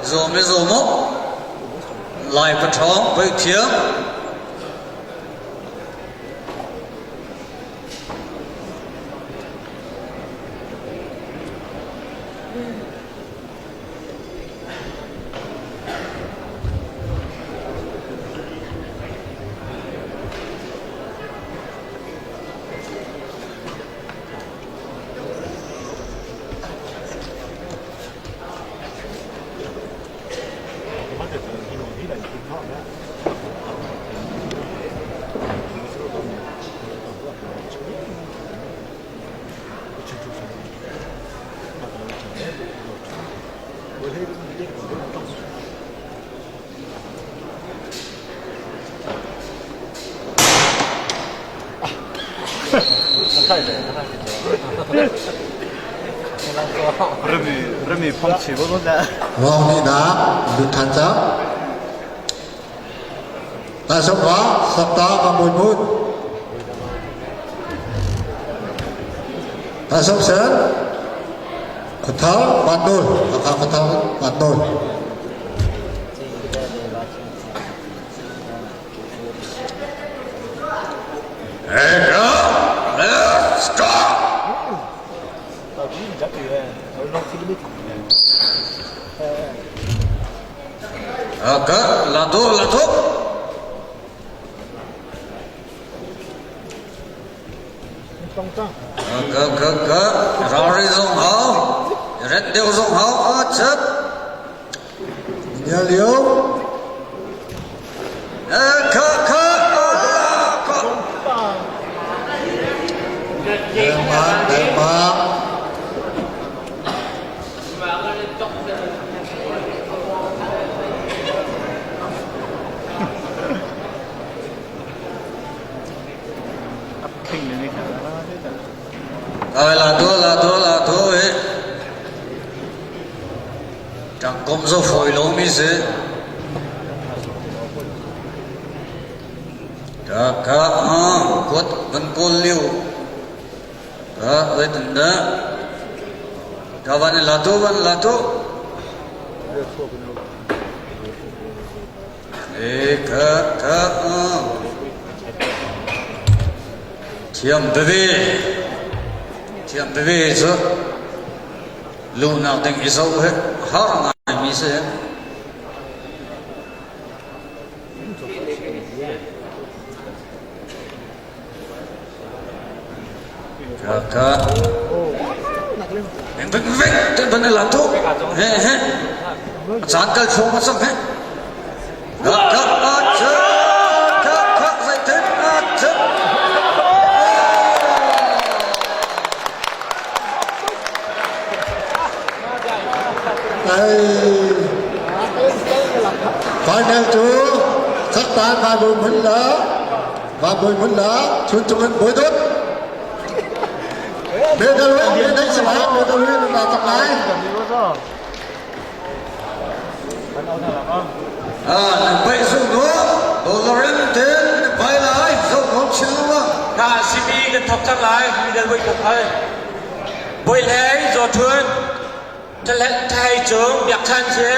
B: zuam le zuam mu. Lai paṭhawng pei thiam.
A: Ruang hnihnak lut ṭhan cang. Taisawmpa Sakta Mamui Hmun. Taisawm Sen Khuathar Van Nawl Hakha Khuathar Van Nawl.
B: Hey, go! Let's go! Ka latu latu. Ka ka ka ralri zong hau ret deuh zong hau a chat.
A: Nia lio.
B: Ka ka ka.
A: Dengma dengma.
B: Ai la tu la tu la tu e. Tangkom zo foi lo mi si. Ka ka a kuat van kawl liu. Ka wait na. Ka van la tu van la tu. E ka ka a. Thiam veve. Thiam veve cu luhnak ding i zoh hi har ngaimi si. Ka vek vek te ban la tu he he caan kal chuang ma sang he ka ka a cha ka ka zai te a cha.
A: Ai final cu saktan vai bui mun la va bui mun la chun chung in bui dut medal we me dai si lai medal we na tak lai.
B: Ah, nan pai su no dolarin te na pai lai zo nom chin ma.
E: Ka simi kan thok cang lai medal voi kok hai. Boi hlei zo thun thai cung biakchan si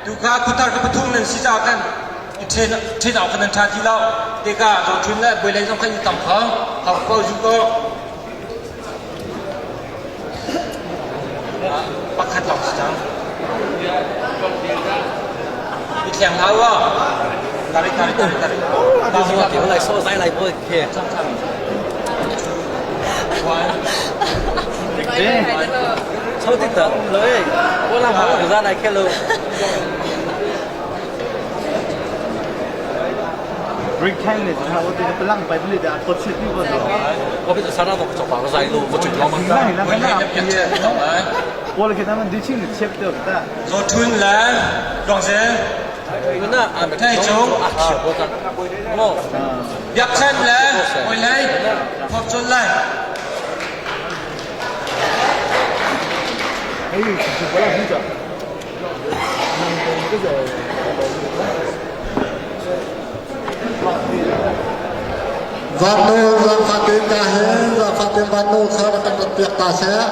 E: tu kha khutar ka pathum nan si ca kan i then then au kan nan tha ti lo te ka zo thun le boi hlei zong khan i tam kho hau ko zu ko pakhat lawng si cang i thleng hau wa tari tari tari tari.
D: 来说再来不去。抽啲得女，我諗我唔使嚟企路。我变做啥人都做白个路，我最老嘛。
E: zo thun le rong sen
D: 那
E: chung biakchan le oi lei thok chon lai.
A: Van Nawl zaangfah tein ka hin zaangfah tein Van Nawl kha rak kan rat piak ta seh.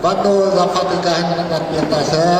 A: Van Nawl zaangfah tein ka hin rak rat piak ta seh.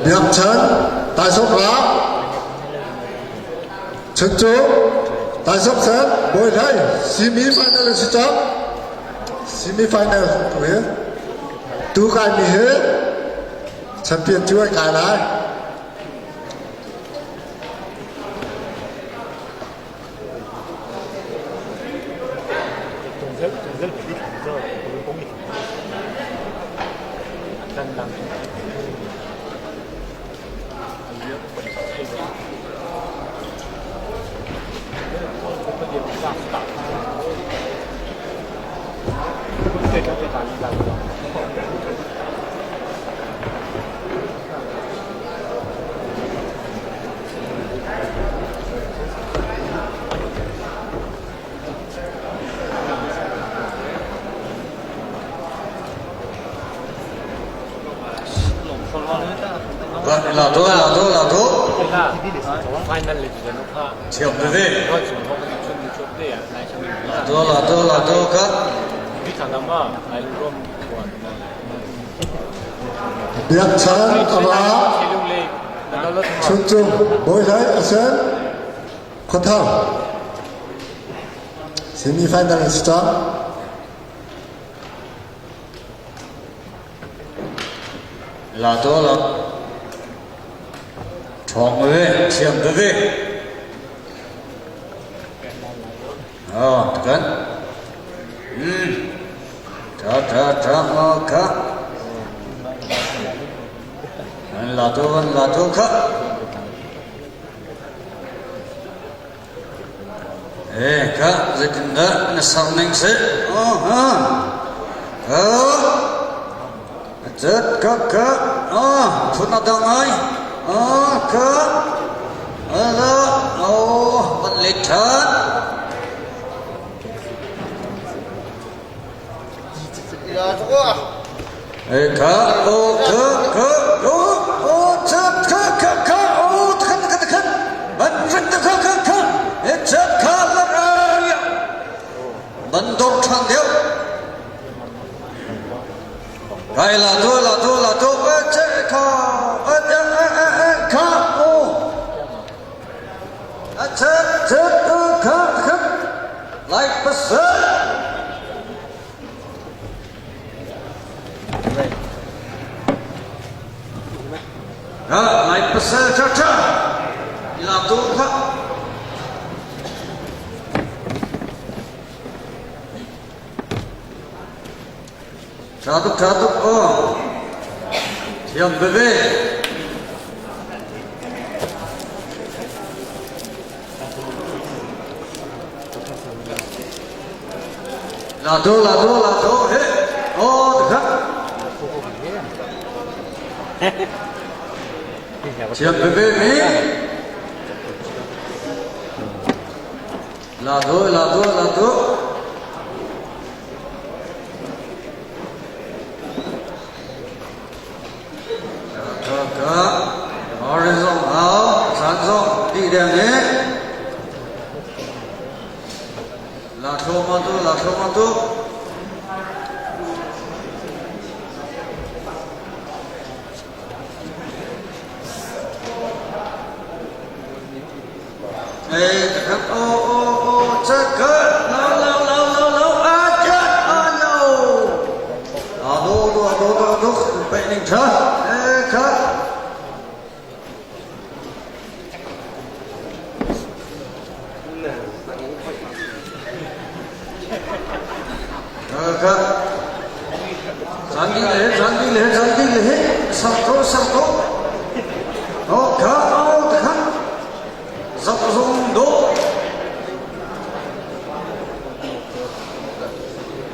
A: Biakchan Taisawk Ra Chuncung Taisawk Sen Bawi Hlei semi final a si cang. Semi final tu hi tu kai mi hi champion cu ai kai lai.
B: 老多老多老多，跳对不对？多老多老多个。
A: Biakchan Ava Chuncung Bawi Hlei Asen Khuathar semi final an si cang.
B: La to la ṭhawng veve thiam veve. Oh, kan. Tha tha tha kha. An la to an la to kha. Eh, kha zeitindah na ser ning si? Oh, ha. Kha. Cet ka ka. Ah, phun a dang ai. Ah, ka. Ala, oh, van let ṭhan. Eh, ka, o, ka, ka, o, o, cet, ka, ka, ka, o, khan, khan, khan. Ban rin ta ka, ka, ka. Eh, cet, ka, la, ra, ya. Ban dor ṭhan deuh. Kai la to, la to, la to, eh, cet, ka, eh, eh, eh, eh, eh, ka, o. A cet, cet, ka, khan. Like pasal. Lai pasal ṭhaṭha i lak tu kha. Ṭha tuk ṭha tuk aw. Thiam veve. La do la do la do he. Oh, the. Thiam veve mi. La do la do la do. Ka ka Orange zong hau, san zong ti deng i. La thlo ma tu, la thlo ma tu.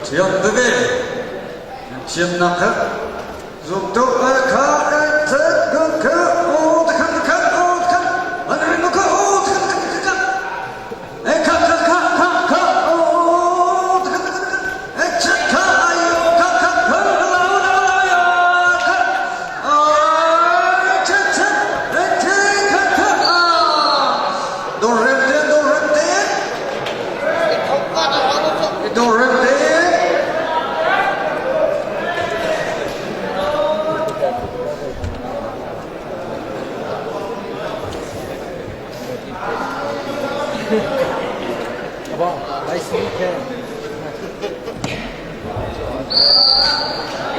B: Thiam veve nan thiamnak kha zumtu kha kha o kha kha o kha an rin kha o kha kha kha e kha kha kha kha kha o kha kha kha e cha kha ayo kha kha kha la la la ya kha a cha cha e che kha kha a do rem te do rem te do rem te.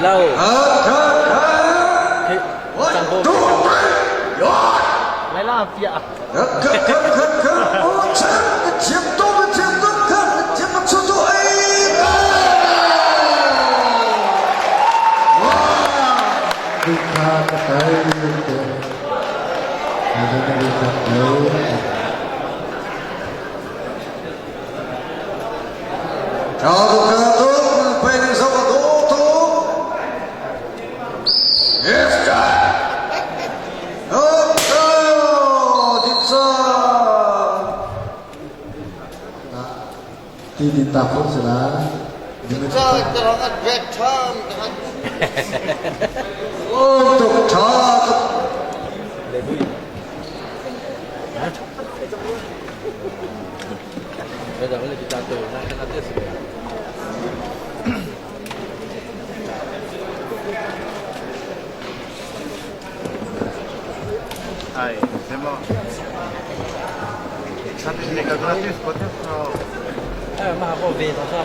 D: Lâu.
B: One, two, three,
D: Lai la pia.
A: Ti din ta kho si la.
D: Bây giờ mới là chúng ta từ ra cái tiếp
F: Ay, c'est bon.
D: 马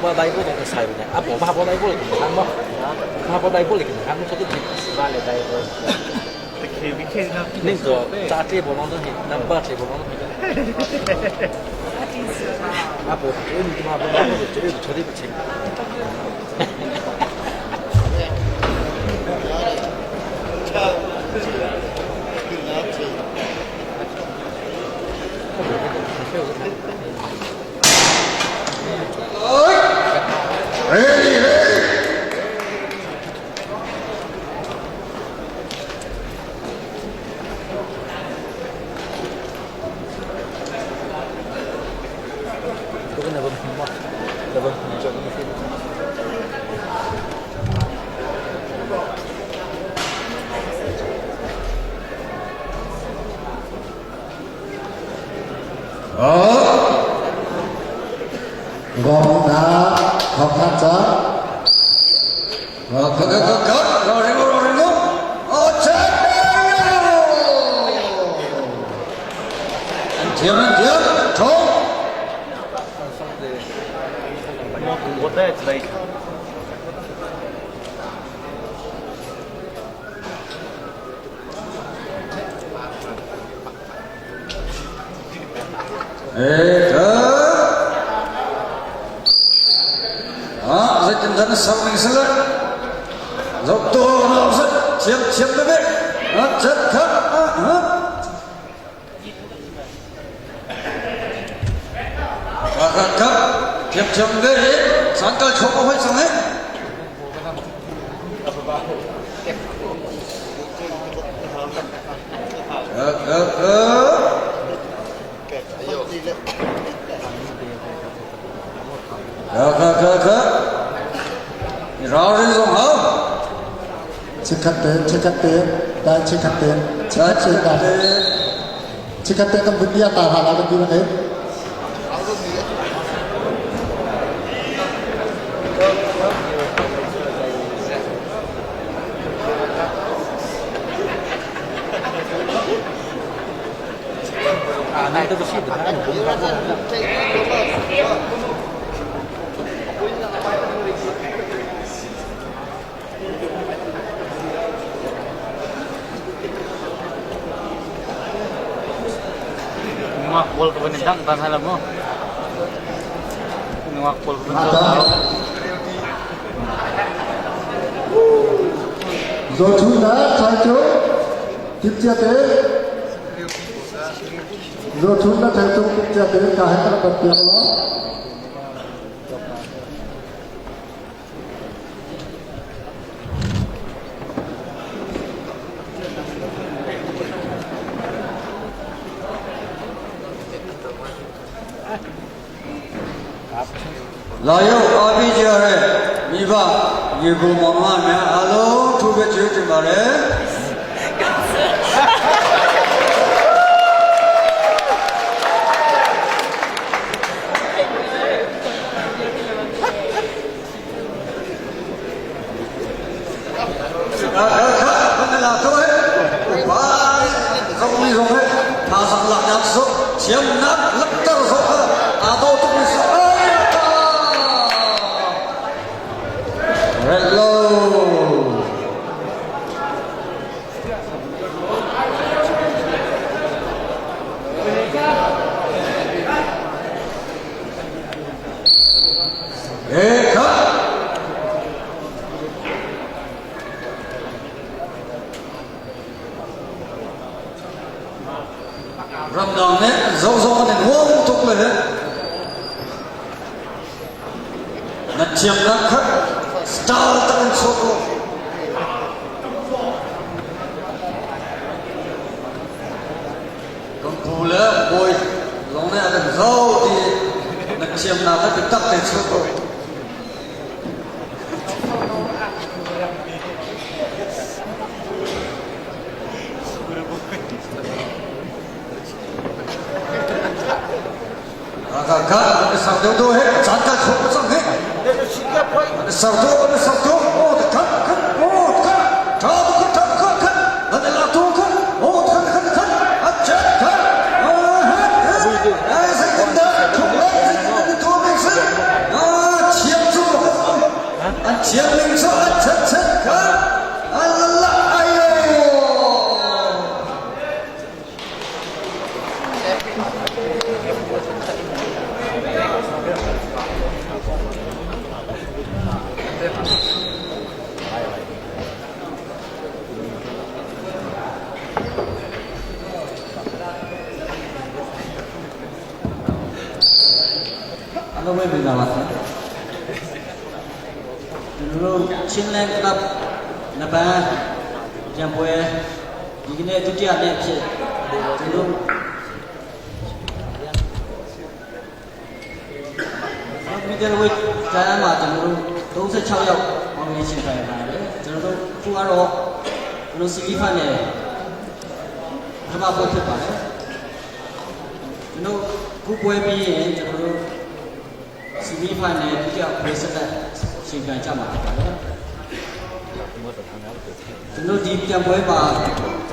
D: 波来个菜呢？阿婆马波来过来看么？马波来过来看，我说的那个炸这波啷东西，那把这波啷东西。阿婆，你马波来过来，绝对绝对不行。
A: Ready, ready.
D: Tôi là vâng là vâng chọn cái
A: Gom na học hát cha.
C: What that's like.
B: Kha kha kha kha. Ralrin zong hau.
A: Chikkhat te, chikkhat te, dai chikkhat te, chikkhat te, dai. Chikkhat te kan vun ia ta hna la kan ti bang
C: Nungak pawl ka van in dangh ta hna la mu. Nungak pawl ka van zoh hna.
A: Zothun na chai cu timcia te Zothun na chai cu timcia te ka he kan bat piak law.
B: လာရောက်အားပေးကြတဲ့မိဘညီကိုမောင်နှမများအားလုံးထူးပဲကျေးဇူးတင်ပါတယ် ခါခါလာတော့ဟဲ့ဘာဇောင်းမီဇောင်းဟဲ့သာစလာညတ်ဆိုချမ်နတ်လက်တော်ဆိုအာတော့တူဆိုရဲလောေခါ Ramdang ne zo zo ne wong tuk le he na thiam na khat star tang so ko kan pu le boy long ne an zo ti na thiam na khat tak te so ko ခါခါဆောက်တော့ဟဲ့ဇာတ်ခေါ်ဆောင်ဟဲ့ဆောက်တော့ဆောက်တော့အိုခါခါအိုခါတာဘခတာခါခါနလာတော့ခအိုခါခါခါအချက်ခါအာဟဲ့အဲစကန်ဒါထုံးလိုက်စကန်ဒါတော့မေစအာချီယမ်ချူအချီယမ်လင်းချအချက်ချက်ခါအလလာအယော
G: အားလုံးပဲမင်္ဂလာပါခင်ဗျာကျွန်တော်တို့ချင်းလန်ကလပ်နပန်းကြံပွဲဒီကနေ့ဒုတိယနေ့အဖြစ်ကျွန်တော်တို့မီဒယ်ဝိတ်တန်းမှာကျွန်တော်တို့36ယောက်အောင်မြင်ရှင်ပိုင်ပါတယ်ကျွန်တော်တို့ခုကတော့ကျွန်တော်စီဗီဖန်နဲ့ပထမပွဲဖြစ်ပါတယ်ကျွန်တော်ခုပွဲပြီးရင်ကျွန်တော်တို့ စီမီဖိုင်နယ်ဒုတိယပွဲဆက်လက်ရှင်ပြိုင်ကြမှာဖြစ်ပါတယ်။ကျွန်တော်ဒီပြန်ပွဲမှာ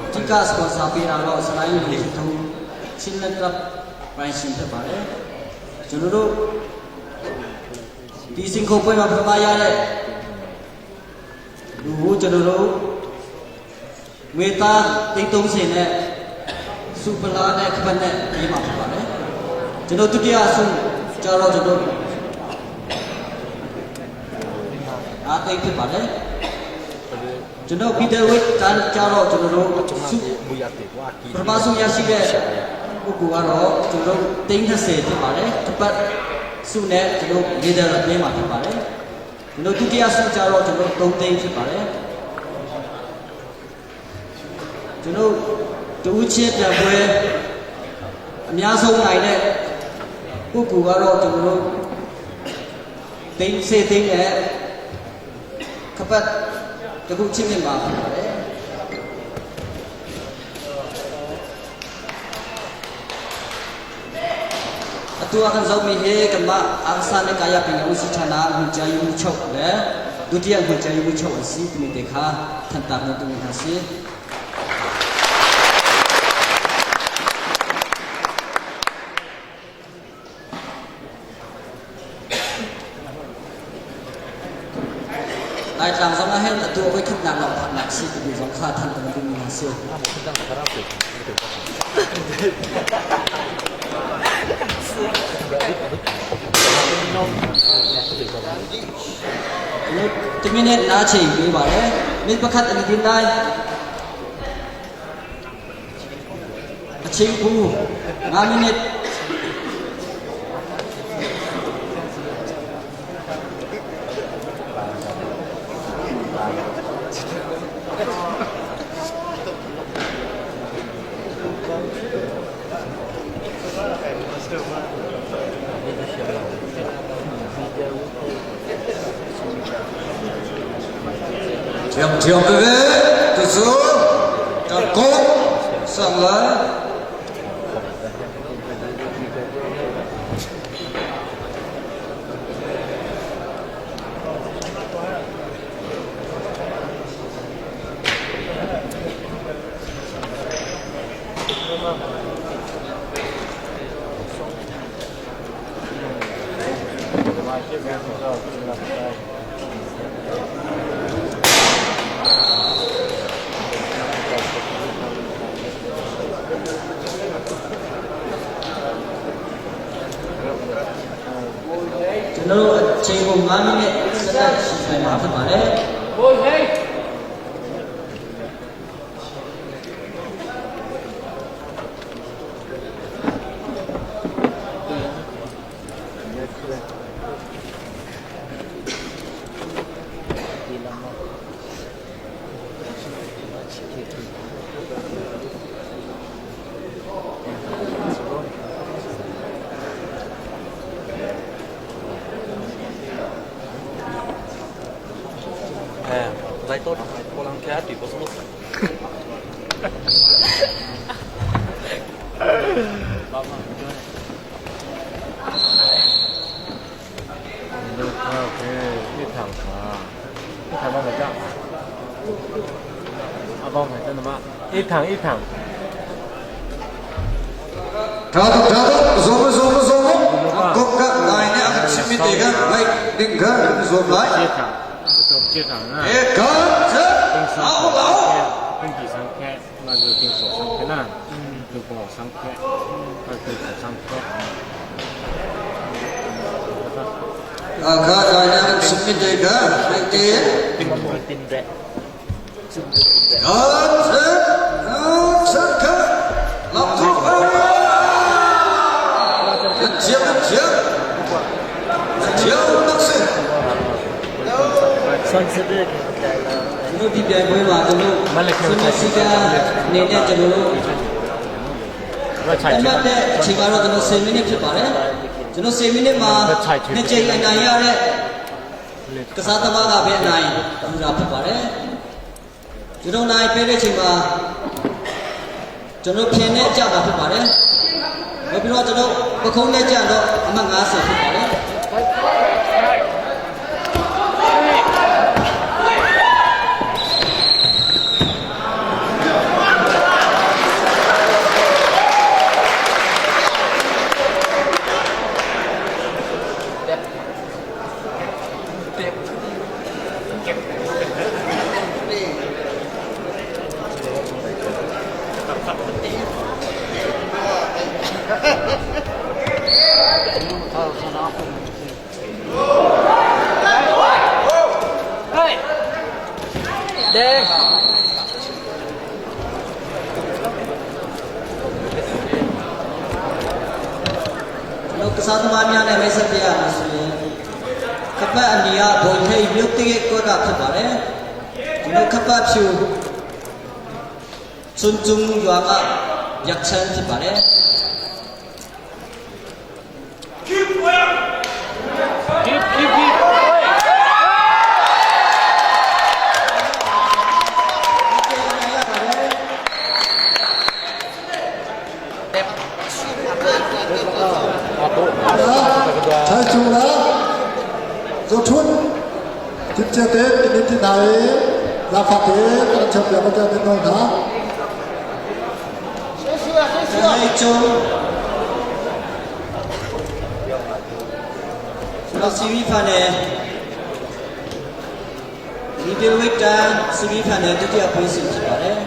G: အဓိကစပွန်ဆာပေးတာတော့စလိုင်းလူထုံးချင်းလက်ကပ်ပိုင်ရှင်ဖြစ်ပါတယ်။ကျွန်တော်တို့ဒီစင်ကိုပွဲမှာပထမရတဲ့လူကိုကျွန်တော်တို့ငွေသား330နဲ့စူပလာနဲ့ခပတ်နဲ့ပေးမှာဖြစ်ပါတယ်။ကျွန်တော်ဒုတိယဆုကြတော့ကျွန်တော် အားသိဖြစ်ပါတယ်ကျွန်တော်ပီတာဝစ်တန်းကြတော့ကျွန်တော်တို့စုပထမဆုံးရရှိတဲ့ပုဂ္ဂိုလ်ကတော့ကျွန်တော်တို့330ဖြစ်ပါတယ်တစ်ပတ်စုနဲ့ကျွန်တော်လေဒါပြေးမှာဖြစ်ပါတယ်ကျွန်တော်ဒုတိယစုကြတော့ကျွန်တော်3သိန်းဖြစ်ပါတယ် ကျွန်တော်တူချင်းပြန်ပွဲအများဆုံးနိုင်တဲ့ပုဂ္ဂိုလ်ကတော့ကျွန်တော်တို့သိန်းစေသိန်းနဲ့ခပတ်တခုချင်းမြင်မှာဖြစ်ပါတယ်အတူအခန်းဆောင်မိဟေကမအာဆာနေကာယပညာဦးစီးဌာနညွှန်ကြားရေးမှူးချုပ်လည်းဒုတိယညွှန်ကြားရေးမှူးချုပ်အစီတမီတေခါထန်တာမတူဟာစီ 来场上啊，很多会看南老看南西，比如说看他们的那些。တမင်းနဲ့နားချိန်ပေးပါတယ်မိပခတ်အဒီနိုင်အချိန်ကူ5မိနစ်
B: 这样这样，贝贝，这是这狗上来。
G: ကျွန်တော်တို့အချိန်ကို5မိနစ်စက်တက်ရှိဆိုင်မှာဖြစ်ပါတယ်
D: ဘိုးဟေးအဲဇိုက်တော့ပေါ်လန်ကတ်ဒီဘောစမ
F: 一场啊，一场帮我账。阿帮买真的吗？一场一场。
B: ထားတော့ထားတော့ဇောမဇောမဇောမကောကနိုင်နေအခချမီတေကလိုက်ဒင်ကဇောလိုက်
F: 接场，我都接场啊。
B: ဧကသ
F: 定
B: အောက်လောက်
F: 三开，定几三开，那就定手三开啦。嗯。就不好三开，那就手三开。
B: အခါနိုင်နေအခချမီတေကလိုက်တေ
C: တင်တင်တဲ့
B: အာသအာသကလောက်တော့ချေချေချေနောက်စ
C: ဆွန်စတဲ့ကဲလာ
G: ကျွန်တော်ဒီပြိုင်ပွဲမှာကျွန်တော်ဆွေးစီကအနေနဲ့ကျွန်တော်တို့
F: 我
G: တမတ်တဲ့အချိန်ကတော့ကျွန်တော်10မိနစ်ဖြစ်ပါတယ်ကျွန်တော်10မိနစ်မှာနှစ်ကြိမ်အနိုင်ရတဲ့ကစားသမားကပဲအနိုင်ယူတာဖြစ်ပါတယ်ကျွန်တော်နိုင်ပေးတဲ့အချိန်မှာကျွန်တော်ဖြင်းနဲ့ကြတာဖြစ်ပါတယ်နောက်ပြီးတော့ကျွန်တော်ပခုံးနဲ့ကြတော့အမှတ်90ဖြစ်ပါတယ်
D: ဒဲ
G: ကျွန်တော်ကစားသမားများနဲ့မိတ်ဆက်ပြရမယ်ဆိုရင်ခပတ်အနီကဘုံထိတ်မြို့တိရဲ့ကွက်ကဖြစ်ပါတယ်ကျွန်တော်ခပတ်ဖြူ Chuncung ရွာကရက်ချမ်းဖြစ်ပါတယ်
F: Keep keep keep
A: ထိုင်ချူလာဇောထွန်းจิตเจเตตินิตินาเอลาฟาเตตระချက်ပြမတဲ့နော်သာ
G: ဟိတ်ကျုံကျွန်တော်စီဗီဖန်နယ်ဒီတေဝိတန်စီဗီဖန်နယ်တတိယပွဲစဉ်ဖြစ်ပါတယ်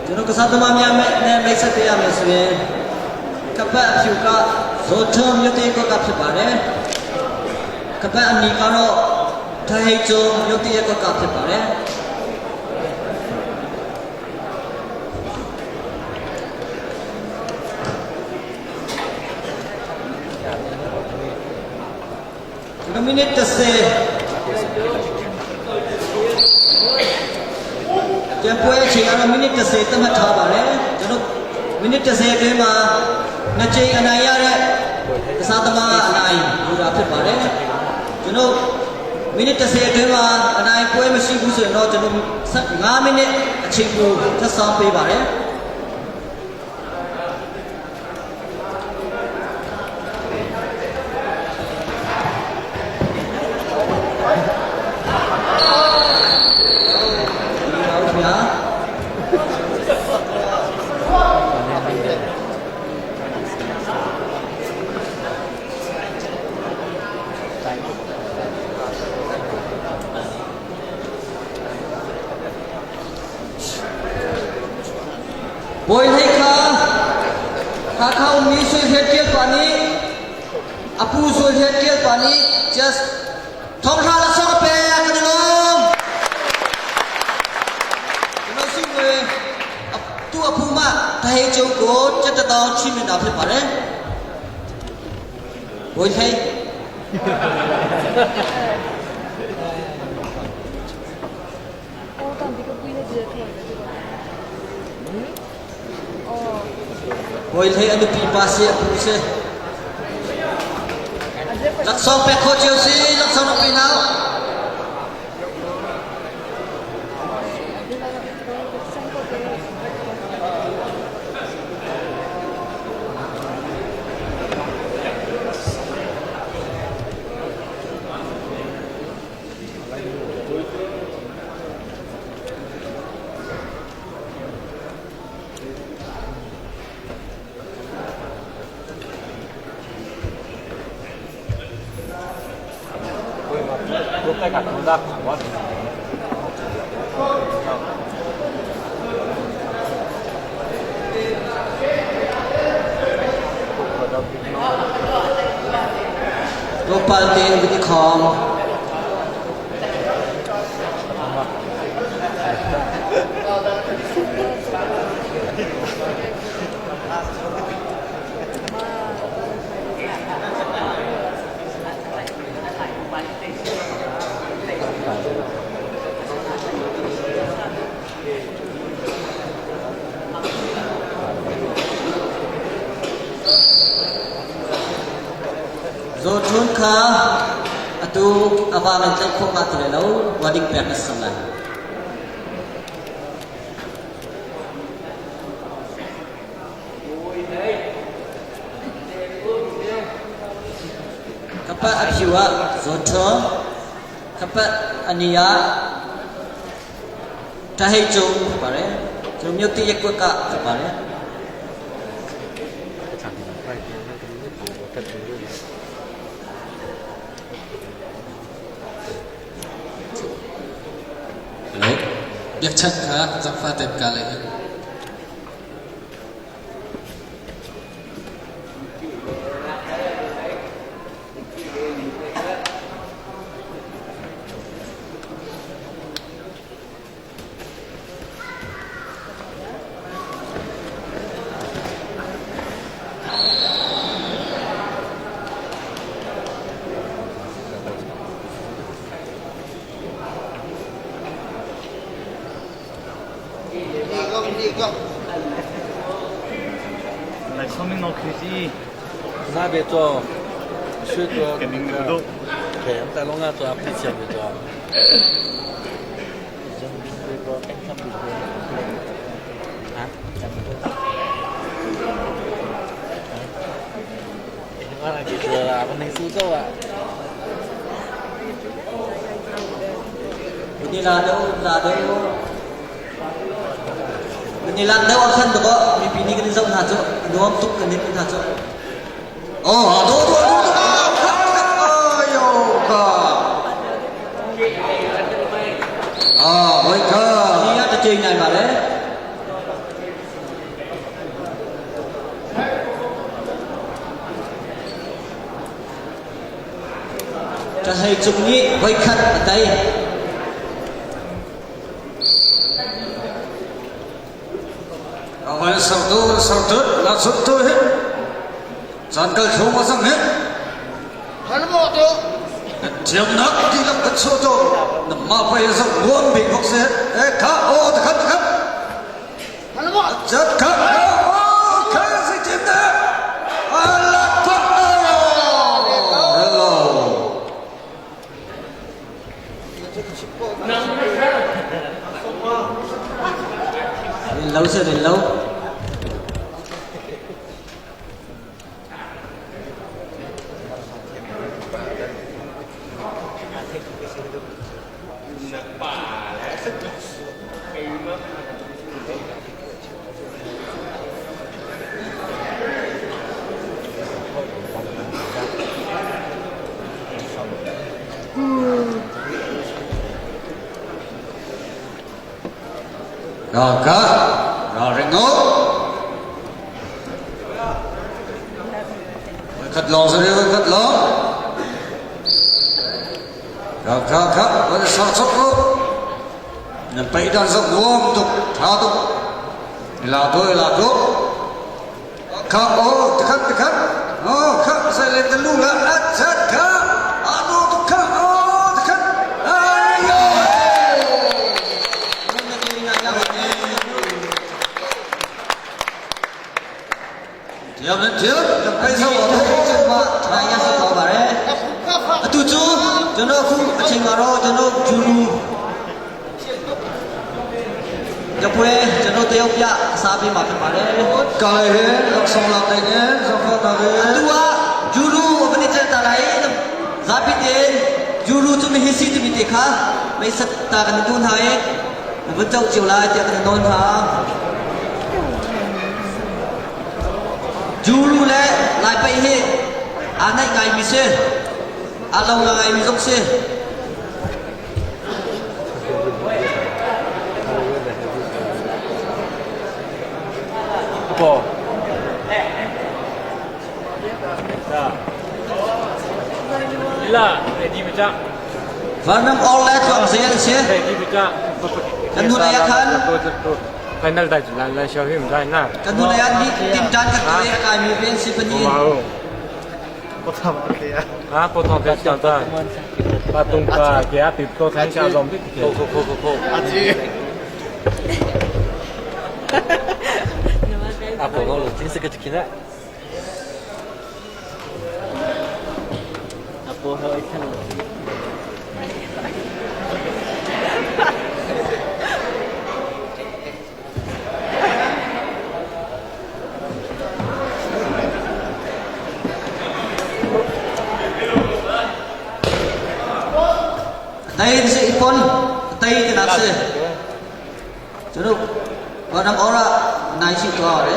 G: ကျွန်တော်ကစားသမားများနဲ့မိတ်ဆက်ပေးရမယ်ဆိုရင်ကပတ်အဖြူကဇော်ထုံးမြတ်တေကကဖြစ်ပါတယ်ကပတ်အနီကတော့ထဟိတ်ကျုံမြတ်တေကကဖြစ်ပါတယ်ကျွန်တော်မိနစ်30 ပြန်ပွဲအချိန်ကတော့မိနစ်30သတ်မှတ်ထားပါတယ်ကျွန်တော်မိနစ်30အတွင်းမှာနှစ်ချိန်အနိုင်ရတဲ့ကစားသမားကအနိုင်ယူတာဖြစ်ပါတယ်ကျွန်တော်မိနစ်30အတွင်းမှာအနိုင်ပွဲမရှိဘူးဆိုရင်တော့ကျွန်တော်5မိနစ်အချိန်ကိုထပ်ဆောင်ပေးပါတယ်ဒီပါဦးခင်ဗျာ ဘွိုင်ဟိခါခါခေါမီဆွေဖြက်ပါနီအပူဆွေဖြက်ပါနီ just ထုံးထားလဆော့ပဲကနလုံးကျွန်တော်စုဝေသူ့အဖူမတဟေကျုံကိုစက်တတောင်းချိမြတာဖြစ်ပါတယ်ဘွိုင်ဟိ
H: 哦，但这个贵的直接出来的这个。哦，
G: ဘွိုင်ဟိအနုပီပါစီအပူစေ
H: 啊，这
G: လက်ဆောင်ပဲခေါ်ချေစီလက်ဆောင်ပီနာ
H: 这个三个都有。
D: ကိုတက်ကဒုတာခေါ်တယ်
G: တို့ပန်တင်ဝီခေါင် ဇောထွန်းခါအတူအဝါမန်တိုက်ခေါ်ကတည်းလို့ဝါဒင်းပက်နစလာကပတ်အဖြူကဇောထွန်းကပတ်အနီယာတဟိတ်ကျုံဖြစ်ပါတယ်ကျွန်တော်မြို့တိရက်ကွက်ကဖြစ်ပါတယ်
I: Biakchanh kha zaangfah tein ka leh in.
D: 那边做，水做，对，在龙安做阿皮前面做。我来记住啦，我能苏州啊。
G: Ni la deuh la deuh ni la deuh ah khan dawh mipi nih kan in zoh hna cu a nuam tuk kan in hna cu.
B: Oh, do do do do ayo ka. Ah, oi ka.
G: Ni ya ta chơi ngai ma le. Ka hlei cung nih voikhat a tei.
B: Awal sartu sartu la suttu hi. Caan kal thung a zang hi. Thiam nak ti lak kan so to. Na ma pai zang nuam bik bok se. Eh kha o ta khat khat. Chat kha o kha si tim ta. Ala pa. Hello.
G: Rin lo si rin lo.
B: Ra ka ra ringo. Khat long sari khat long. Ra ka ka wa sa chok ko. Nan pai dan zok nuam tuk tha tuk. La do la do. Kha o khat khat. O kha sai le te lu la at chat kha. Anu tu kha o khat. Ayo. Thiam nan thiam nan pai sa wa
G: ကျမနိုင်ရရှိတော့ပါတယ်အတူတူကျွန်တော်အခုအချိန်မှာတော့ကျွန်တော်ဂျူလူတပွဲကျွန်တော်တယောက်ပြအစားပေးမှာဖြစ်ပါတယ်
B: ကဲဟဲလောက်ဆောင်လာတဲ့နဲ့ဇောခတာပဲ
G: အတူကဂျူလူအပနိချက်တာလိုက်ဇာပိတဲ့ဂျူလူသူမဟစီတမီတေခါမိတ်စတာကန်တူနာရဲ့ဘတ်ကြောက်ကြလာတဲ့ကန်နွန်ဟာဂျူလူလဲလိုက်ပိဟိအာနိုင်ငိုင်မီစေအလောင်းငိုင်မီစုစေ
D: ပေါ်
F: လာဒီမကြ
G: Varnam all that from Zel she
F: ဒီမကြ
G: ကန်နူလာခန်
F: final တိုက်လန်လန်ရှော်ဟိမတိုင်းနာ
G: ကန်နူလာနီတင်တန်ကတေကာမီပင်စီပနီ
F: ဟါပေါ်တော့ပြန်တာပါတုံပါကြပြတော့ဆန်ချာဇုံတိ
D: ခိုခိုခိုခိုအပေါ်တော့တင်းစကတကိနာအပေါ်ဟိုအိဆန်
G: တိုင်စီပွန်တိုင်တနာစေကျွန်တော်ဘာနမ်အော်ရာနိုင်ရှိတော့တယ်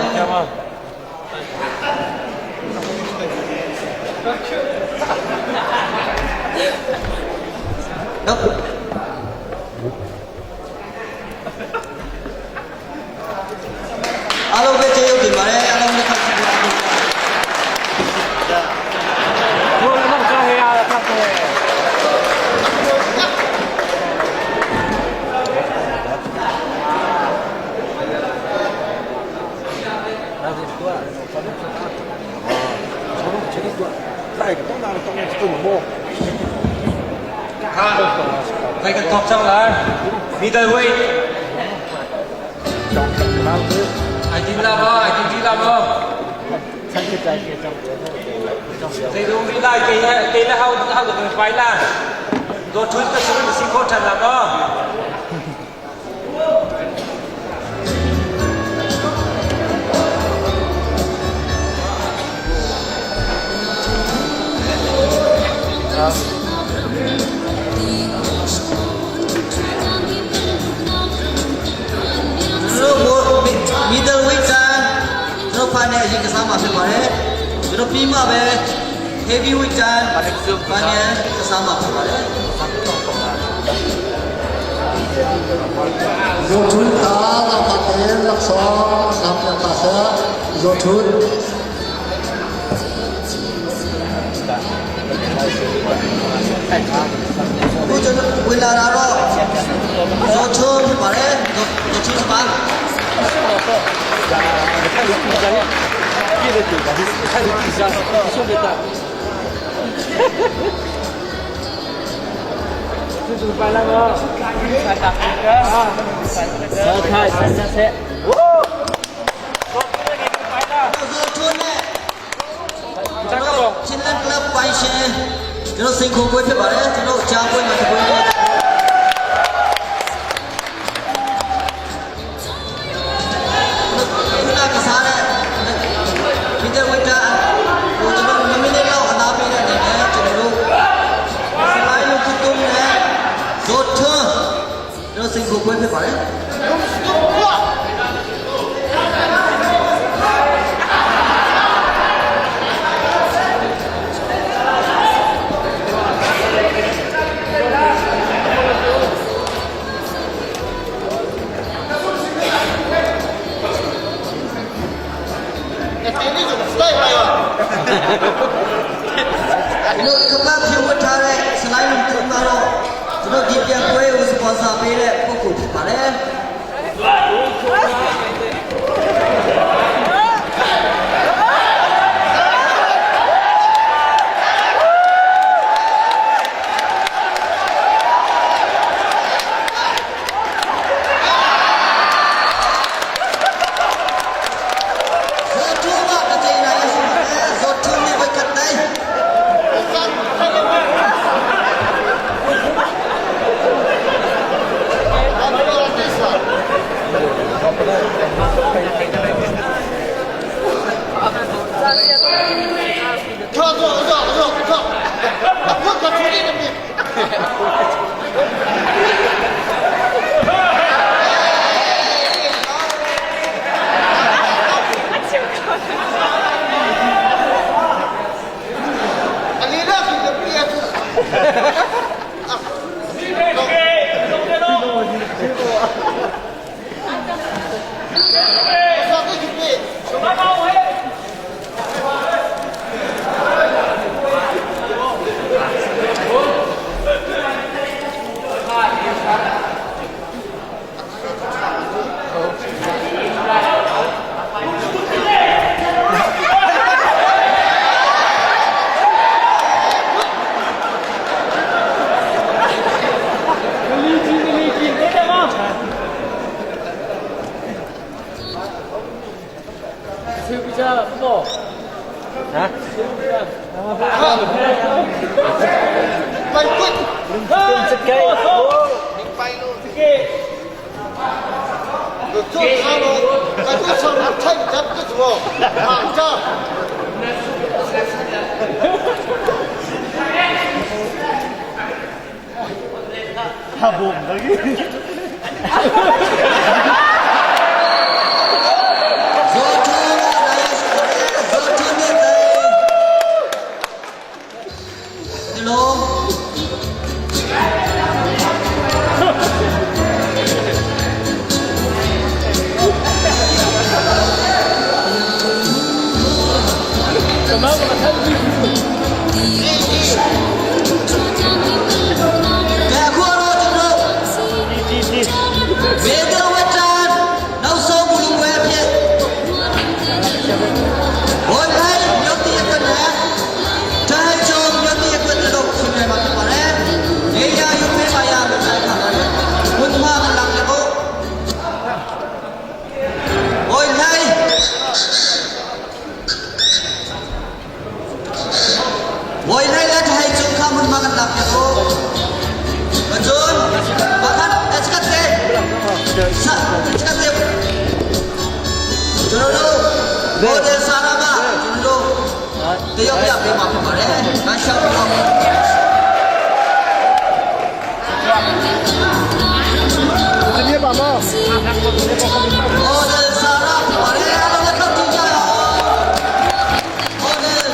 G: တော့
E: Ha, kai kan thawk cang lai. Middleweight. Ai tin la maw? Ai tin ti la maw? Zeilung ri lai kei he kei le hau hau kan pai la. Do thun ka sun si kho than la maw?
G: Middleweight တန်ကျွန်တော် final အရင်ကစားမှာဖြစ်ပါတယ်ကျွန်တော်ပြီးမှပဲ heavyweight တန် final ကစားမှာဖြစ်ပါတယ်
A: ဇိုထွန်းခါလာဖတ်တယ်လက်ဆောနမ်ပြတာဆာဇိုထွန်း
G: ခုကျွန်တော်ဝင်လာတာတော့ဇော်ချုံးဖြစ်ပါတယ်ဇော်ချုံးပါ ဇော်ချုံးနဲ့ကျွန်တော်ချင်းလန်ကလပ်ပိုင်ရှင်ကျွန်တော်စင်ခုံပွဲဖြစ်ပါတယ်ကျွန်တော်ကြားပွဲမှာတပွဲနဲ့ခုနကစားတဲ့မီတာဝက်တာဟိုကျွန်တော်2မိနစ်လောက်အနာပေးတဲ့အနေနဲ့ကျွန်တော်တို့စလိုင်းလို့တုံးနဲ့ဇော်ထွန်းကျွန်တော်စင်ခုံပွဲဖြစ်ပါတယ် ဒီလိုကပတ်ဖြုတ်ဝတ်ထားတဲ့စလိုင်းလုံးတုံးတော့ကျွန်တော်ဒီပြန်ပွဲကိုစပွန်ဆာပေးတဲ့ပုဂ္ဂိုလ်ဖြစ်ပါတယ်ဇော်ထုံးကတစ်ချိန်တိုင်းရှိပါတယ်ဇော်ထုံးနဲ့ဝက်ကတိုင်း ဇော်ထုံးကလည်းရှိပါတယ်ဇော်ထုံးနဲ့တိုင်းဒီလို ကဲအခုတော့ကျွန်တော်မေဒဝတန်နောက်ဆုံးဘူးလူပွဲအဖြစ်ဘိုင်လိုက်ရုပ်တရက်နဲ့တိုင်း Bawi hlei le ṭhahei cung kha hmunhma kan lak piak u. Cun pakhat chikat te chikat te Jorolo Model Sarama Jorolo Tayo piak pe ma pare kan shau ko. Model Sarah pare alo la khat tu ja. Model.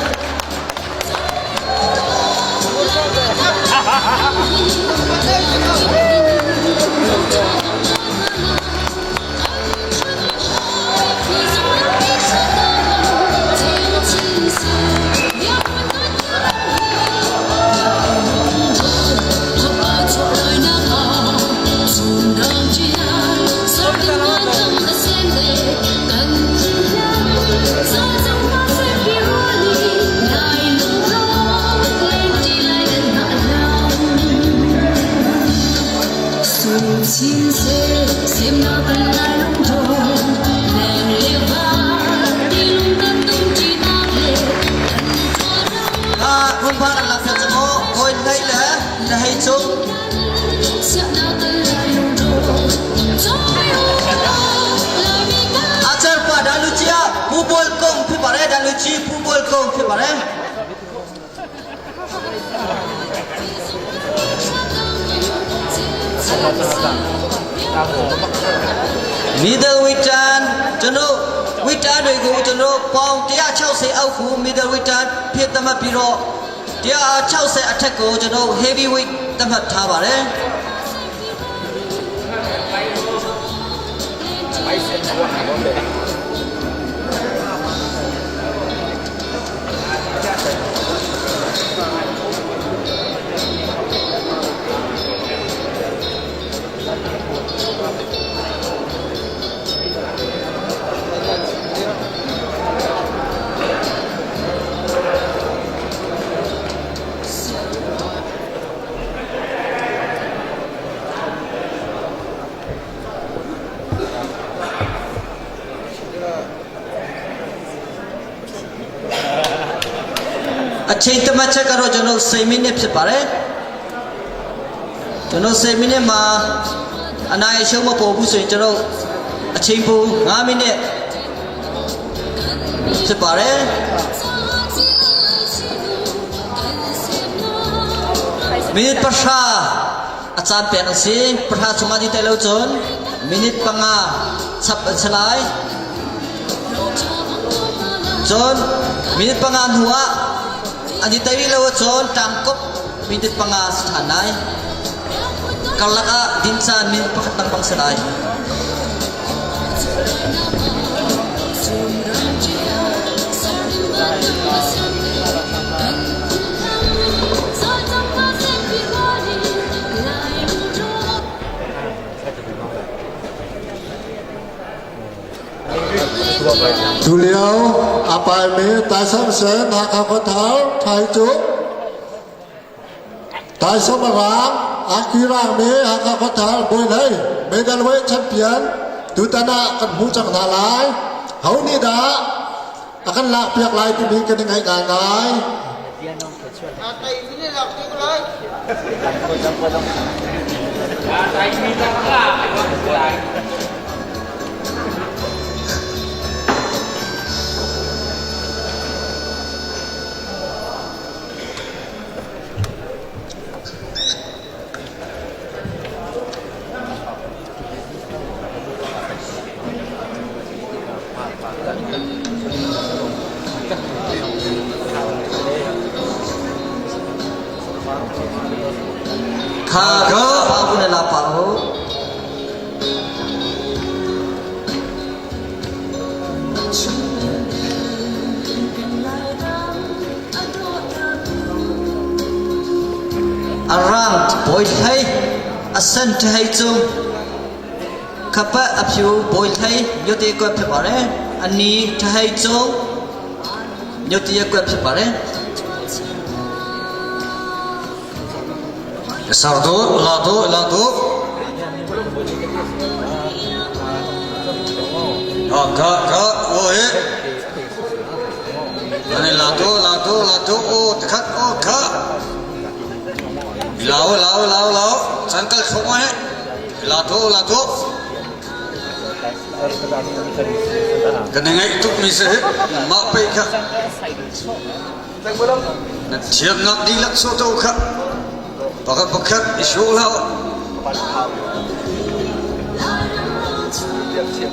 G: Hmunhma kan lak cu mu hawi hlei le na hei cung. Acar pa dalucia pupol kong phipare daluci pupol kong phipare. Middle weight ကျွန်တော် weight တွေကိုကျွန်တော်ပေါင်160အောက်ကို middle weight ဖြစ်သတ်မှတ်ပြီးတော့160အထက်ကိုကျွန်တော် heavy weight သတ်မှတ်ထားပါတယ် အချိန်တမတ်ချက်ကတော့ကျွန်တော်10မိနစ်ဖြစ်ပါတယ်ကျွန်တော်10မိနစ်မှာအနိုင်အရှုံးမပေါ်ဘူးဆိုရင်ကျွန်တော်အချိန်ပို9မိနစ်ဖြစ်ပါတယ်မိနစ်ပရှာအချမ်းပြန်စင်ပထချမဒီတဲလို့ချွန်မိနစ်ပငါချက်ချလိုက် จนมินิตปังานหัวอันนี้ตีเลวจนตังกบมินิตปังาสถานไหนกัลละดินซานมินิตปักตังปังสลาย
A: Tu lio a paimi Taisawm Sen Hakha Khuathar Thai cu Taisawm a raang Angki raangmi Hakha Khuathar Bawihlei Middleweight Champion tutan ah kan hmuh cang hna lai. Ho nih dah a kan lakpiak lai timi kan i ngaih ngaingai.
G: Kha pa ku na la pa ho. A rang bawi hlei a sen ṭhei cung khapa a phu bawi hlei nyote ko phe pare ani ṭhei cung nyote ko phe pare.
B: Sardo lado lado ka ka ka o he ani lado lado lado. tu o takhat o kha lau lau lau lau chan kal thong he la tu la tu kan ngai tuk mi se ma pe kha na thiam nak dihlak so to kha pakhat pakhat i shu hlah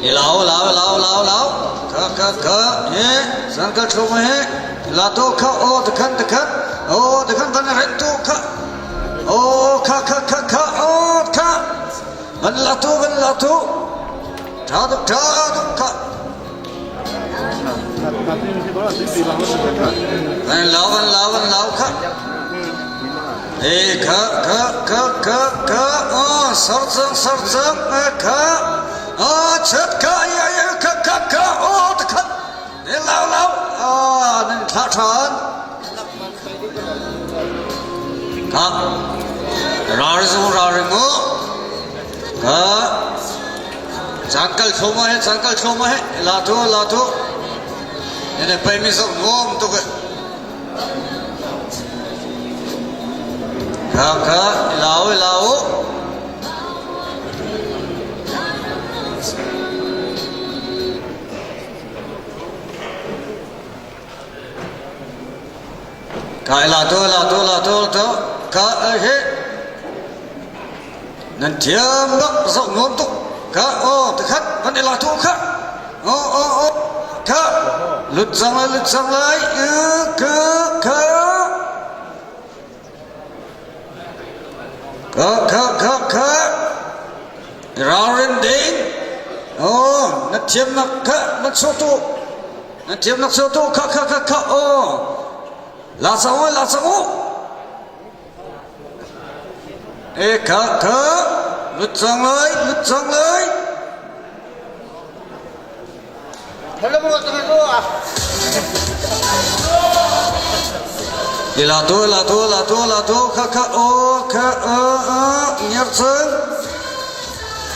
B: i lau lau lau lau lau kha kha kha he san ka thong he la to kha o takhan takhan o takhan van ret to kha o kha kha kha kha o kha van la to van la to tha tuk tha tuk kha Van lau van lau van lau kha. E kha kha kha kha kha o sar chang sar chang e kha o chat kha ya ya kha kha kha o ta kha ne lau lau a nan thla than kha rar zu rar mu kha Cangkal thluahmah he cangkal thluahmah he la tu la tu ne pei mi zok nuam tuk kha kha lau lau Ka la tu la tu la tu tu ka he Nan thiam bak zoh nuam tuk ka aw takhat van i la tu kha aw aw aw kha lut cang lai lut cang lai ka ka ka ka ka ka ralrin ding aw na thiam nak kha na sotu na thiam nak sotu kha kha kha kha aw la sang la sang u E kha kha lut cang lai lut cang lai. La tu la tu la tu la tu kha kha o kha a a ngiar cang.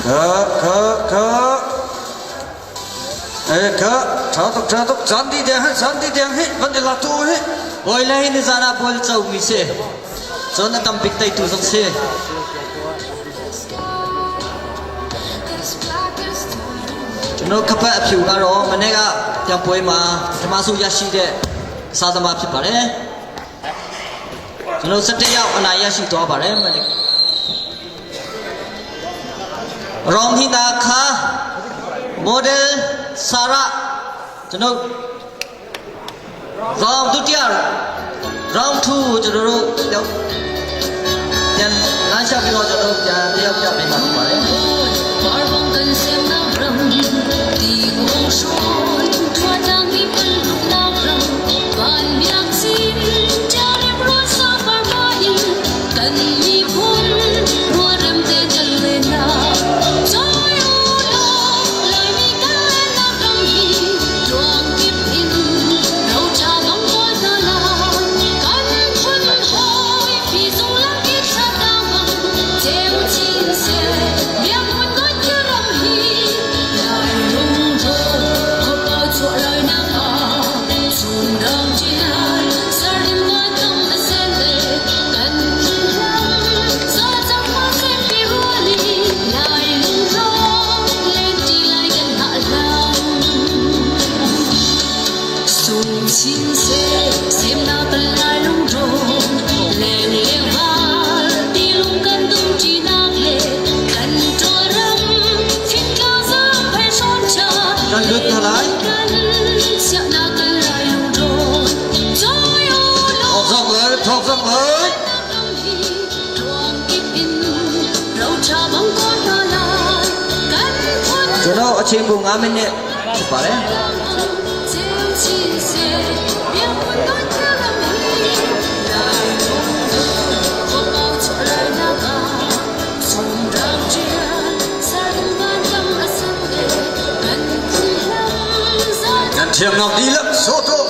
B: Kha kha kha E kha tha tuk tha tuk chan di deng hi chan di deng hi van la tu hi.
G: Bawi le hi nizan ah bual co mi si. Cun a tam bik teitu zong si. Cun khapa a phiu ka ro manek ah tiang puai ma thama su ya shi de sa zama ဖြစ်ပါတယ်ကျွန်တော်17ယောက်အနိုင်ရရှိသွားပါတယ်မနေ့ရောင်ဟီနာခါ model ဆာရာကျွန်တော် round ဒုတိယ round 2ကိုကျွန်တော်တို့ပြန်ပြန်လမ်းလျှောက်ပြီးတော့ကျွန်တော်တို့ပြန်တယောက်ပြပေးမှာဖြစ်ပါတယ် Kan lut hna lai.
B: Thawk zong lai, thawk zong lai.
G: ကျွန်တော်အချိန်ပုံ9မိနစ်ဖြစ်ပါတယ်
B: Nan thiamnak dihlak sawh tuah.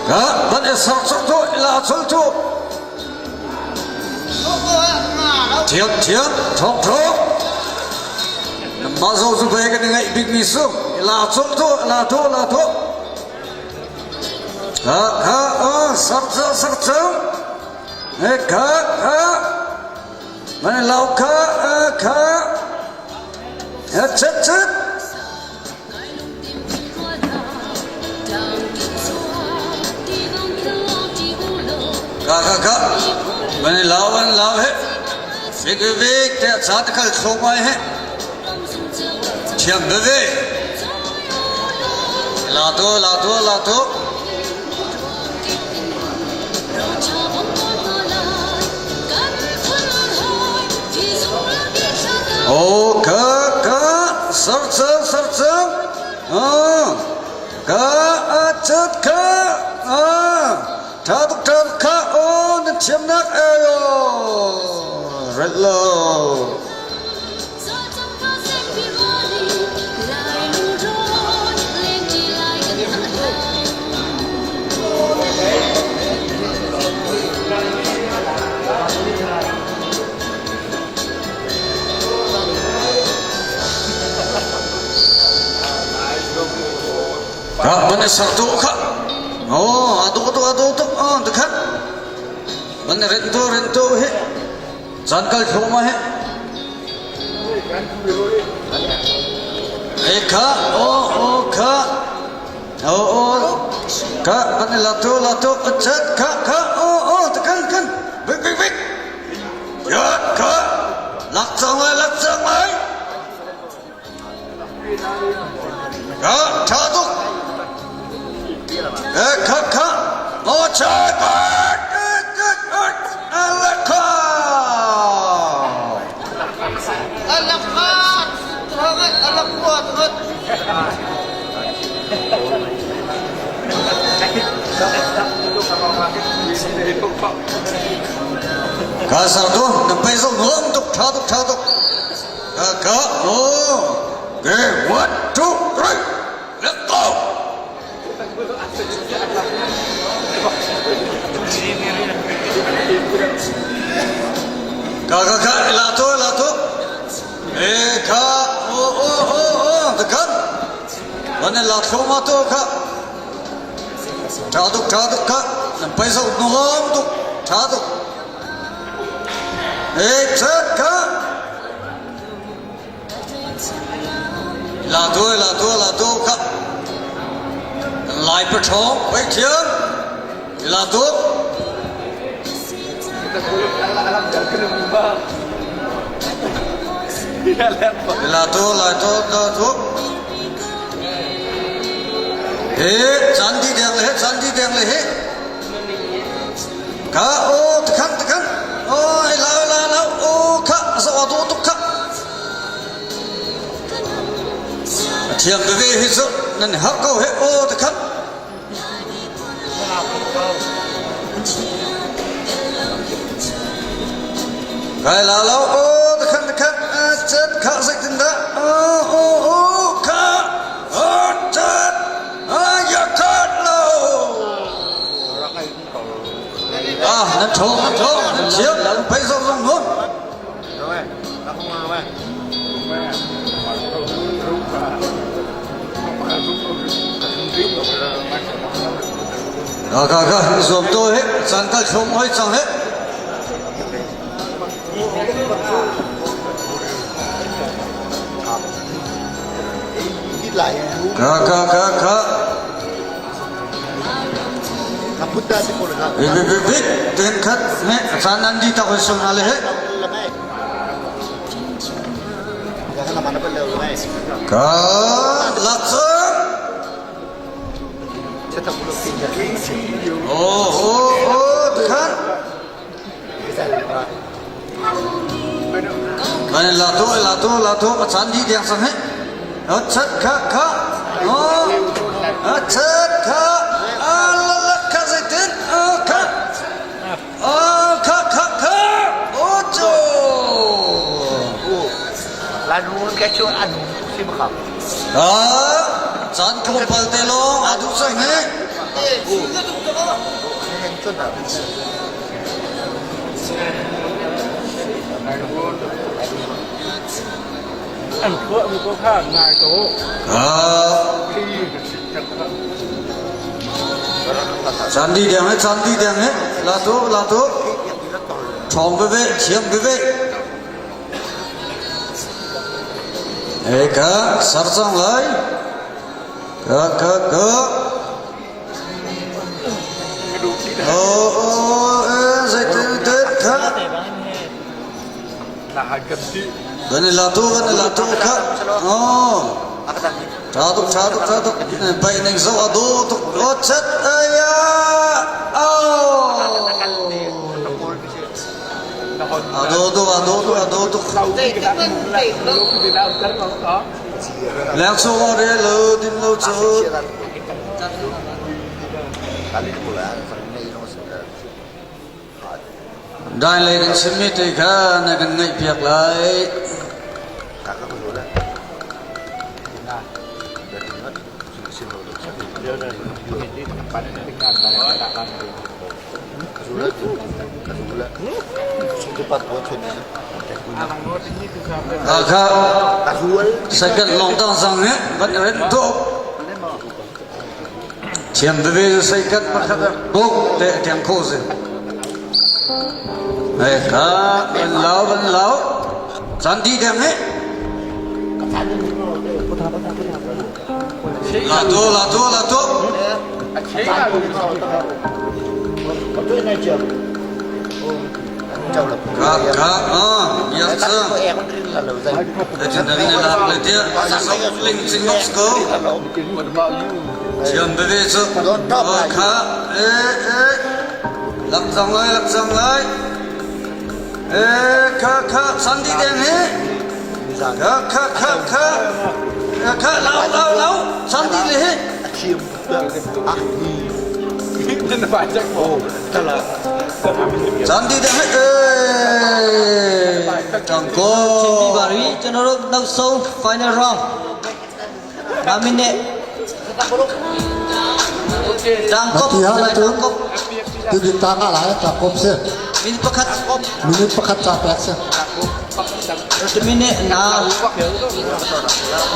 B: Ka van i sok sok tuah, i la chol tuah. Thiam thiam, thawk thawk. Mah zo cu ve kan i ngaih bikmi sung. I la chol tuah, la tuah, la tuah. Kha kha aw sak cang sak cang. E kha kha man lau kha kha e chet chet. Kha kha kha man lau an lau he. Vik vik te cha te khal thlo mai he. Thiam veve. La to la to la to. Oh ka ka sarcha sarcha. Ah ka achat ka ah tha tuk tha tuk kha oh na thiamnak ayo ret lo. Kha man sak tu kha. Oh, adu tu adu tu oh dekhat. Man ren tu ren tu he. Caan kal thluahmah he. E kha o o kha o o kha kan la tu la tu chat kha kha o o ta kan kan vik vik vik ya kha lak cang lai lak cang lai kha tha tuk e kha kha o cha Ka sang tu na pai zo nuam tuk tha tuk tha tuk ka ka o ke 1 2 3 let's go. Ka ka ka la to la to e ka o o o o the kan wan la thlo ma to kha tha tuk tha tuk kha nam pai so nuam tuk tha tuk e chat kha La tu la tu la tu kha Lai paṭhawng pei thiam la tu. La tu la tu la tu. He candi deng le he candi deng le he. Ka o takhan takhan o la la la o kha sa wa tu tuk kha. A thiam veve hi cu nan har ko he aw te khat. Kai la lo aw te khat te khat a chet kha zeitin dah aw aw aw kha aw chet a ya khat lo. Ah nan thong nan thong nan thiam nan pei zong zong nuam. Ka ka ka zuam to he chan kal thlong hoi cang he. Ka ka ka ka. Vik ten khat ne chan nan di tak hoi na le he. Ka laksa. Oh oh oh khan. Kan la to la to la to a chan di deng sang he. A chat kha kha. Oh a chat kha a la la kha zaitin a kha. A kha kha kha. O cho.
J: Lanun ke chu anu sim kha.
B: A chan tlawmpal te lawng a duh cang he.
F: An khuah mi ko kha ngai ko.
B: Ah. Candi deng he candi deng he la tu la tu ṭhawng veve thiam veve Eka sar cang lai ka ka ka Oh oh eh zeitin te kha Kan i la tu kan i la tu kha oh Tha tuk tha tuk tha tuk paih ning zoh a dawh tuk o chat aya oh A dawh tuk a dawh tuk a dawh tuk Leng chung ah re lo din lo cu Dai lei kan chimmi te kha na kan ngaihpiak lai. Hakha second long tang sang he van ren tuk. Thiam veve cu seikat pakhat ah buk te tiang kho si. Hei kha van lau van lau caan di deng he. La tu la tu la tu. Ka ka ah yang sa. Thiam veve cu kha e e lak cang lai lak cang lai e kha kha sandi deng hi kha kha kha kha kha lau lau lau sandi le hi Sandi deng hi e tangko
G: ချိန်ပြီးပါပြီကျွန်တော်တို့နောက်ဆုံး final round 5မိနစ်တန်ကော
A: Mati ha
G: တ
A: tu
G: န်ကော
A: tu di tanga lai ta kop se
G: မိနစ်ပခတ်
A: minute pakhat cha pek se
G: တမိနစ်နာ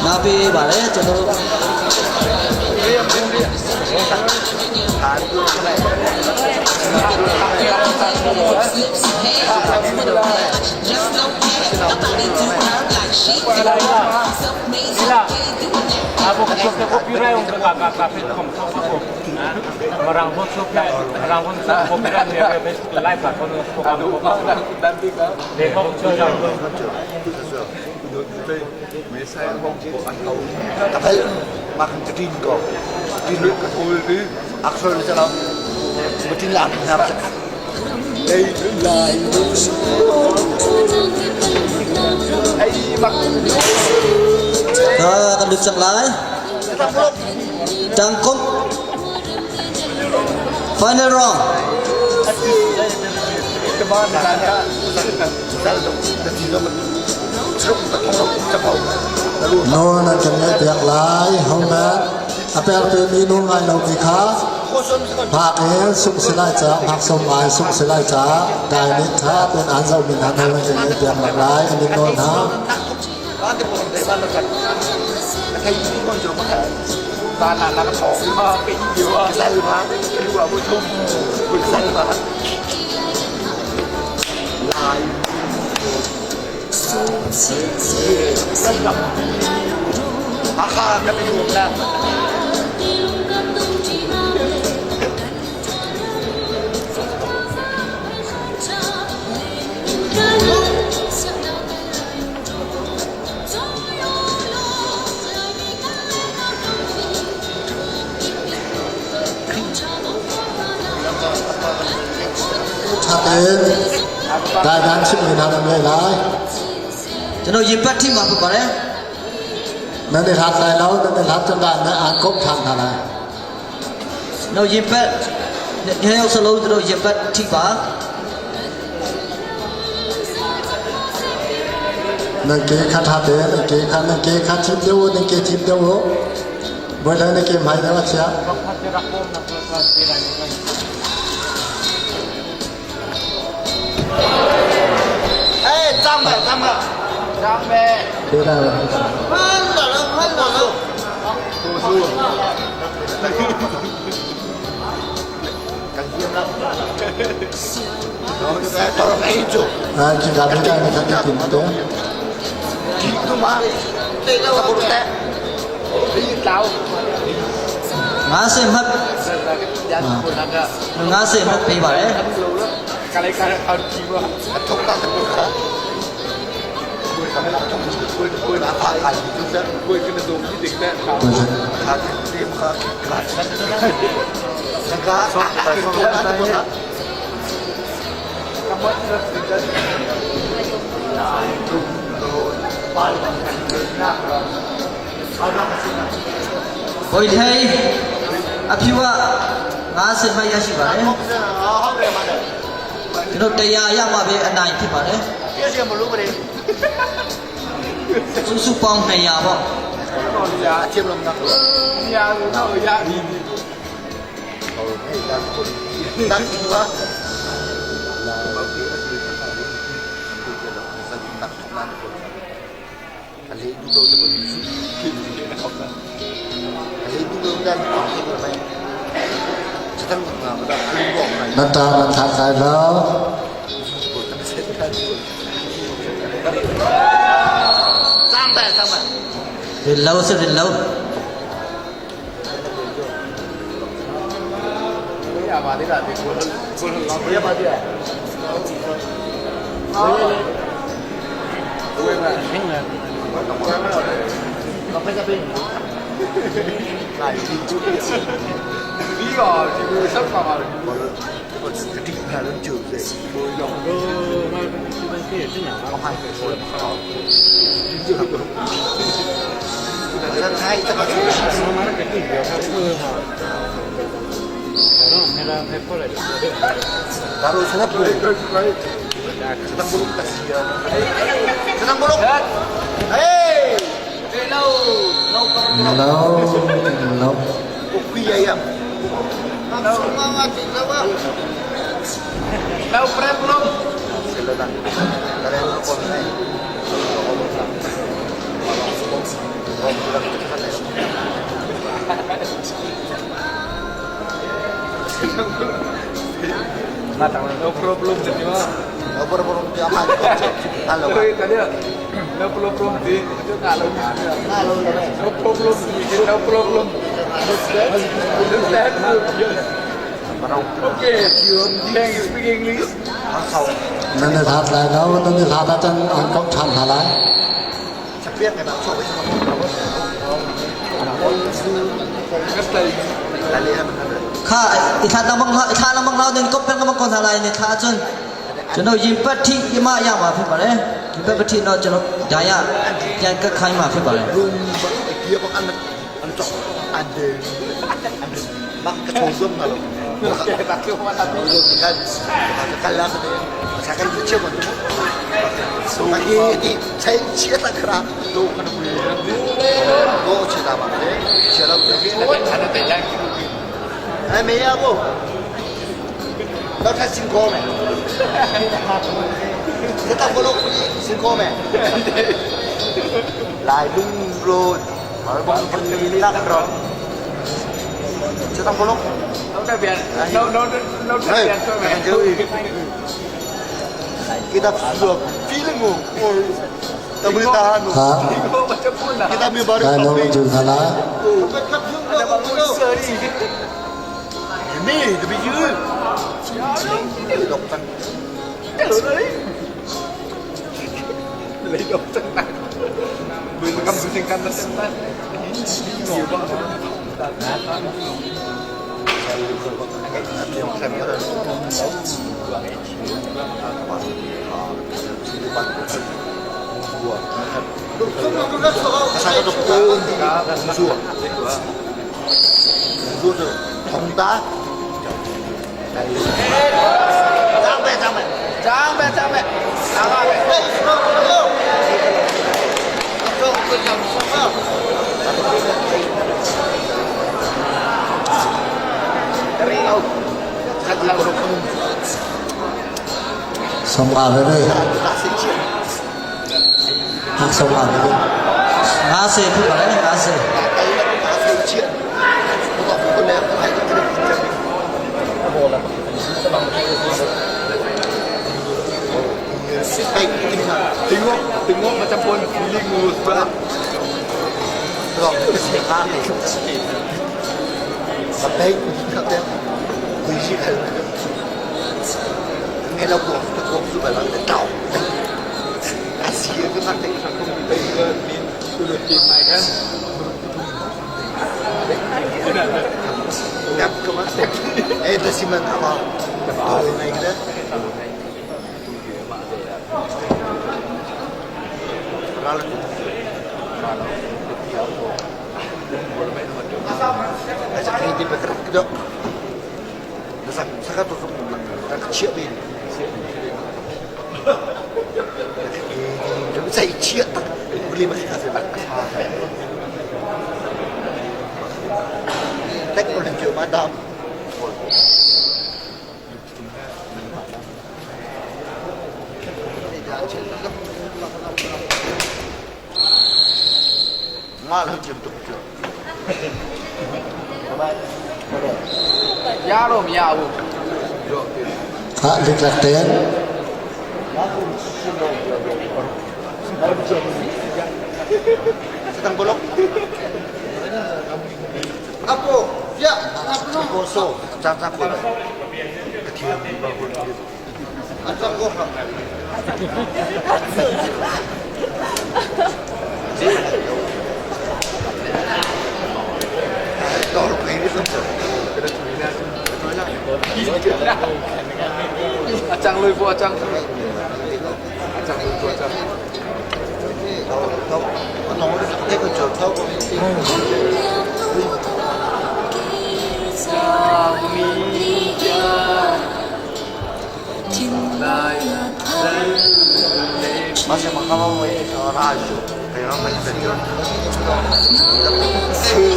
G: နာပေးပါလေကျွန်တော်တို့ ဒါကလူချက်လိုက်တန်ကော final round
A: No na kan ngai piak lai homa apel pe mi nu ngai lo mi kha hak e sung se lai cha hak som lai sung se lai cha dai ni tha ten an zo min han homa kan ngai piak lai anin non ha Tha ten dai dan chim min han am lai lai
G: ကျွန်တော်ရင်ပတ်ထိမှာဖြစ်ပါတယ်
A: nan i hlat lai lo nan i hlat cun dan na an kop than hna lai
G: ကျွန်တော်ရင်ပတ်နှစ်ယောက်စလုံးကျွန်တော်ရင်ပတ်ထိပါ
A: Nan ke kha tha te nan ke kha nan ke kha thim deuh u nan ke thim deuh u voi le nan ke hmai deuh a chia. Thế là
G: 90မှတ်90မှတ်ပေးပါတယ် ဘိုင်ထိုင်အဖြူက90မှတ်ရရှိပါတယ်ကျွန်တော်တရားရမှပဲအနိုင်ဖြစ်ပါတယ်စုစုပေါင်း200ပေါ့
A: นันตานันทาคายแล้ว
G: ဒီလောစစ်ဒီလော
A: လောလော นันทาคายแล้วนันทาตาจันอันกองชันหาลาย
G: ခါအထာတမငါအထာလမငါတဲ့ကောပြန်ကမကွန်ထားလိုက်နေခါအကျွန်းကျွန်တော်ရင်ပတ်ထိအမရမှာဖြစ်ပါတယ်ရင်ပတ်ပတိတော့ကျွန်တော်ဒါရပြန်ကတ်ခိုင်းမှာဖြစ်ပါတယ်
A: ครับได้น้องจุนทาระ สมอาไปเลยหักสมอาไปเลย
G: 90ဖြစ်ပါတယ်90
J: Tengok, tengok macam pun feeling mu.
A: Ha liklak ten.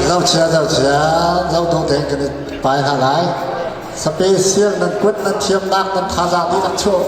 A: Zohchia zohchia zohdawh tein kan i pai hna lai. Special nan kut nan thiamnak nan thazaang dihlak chuah.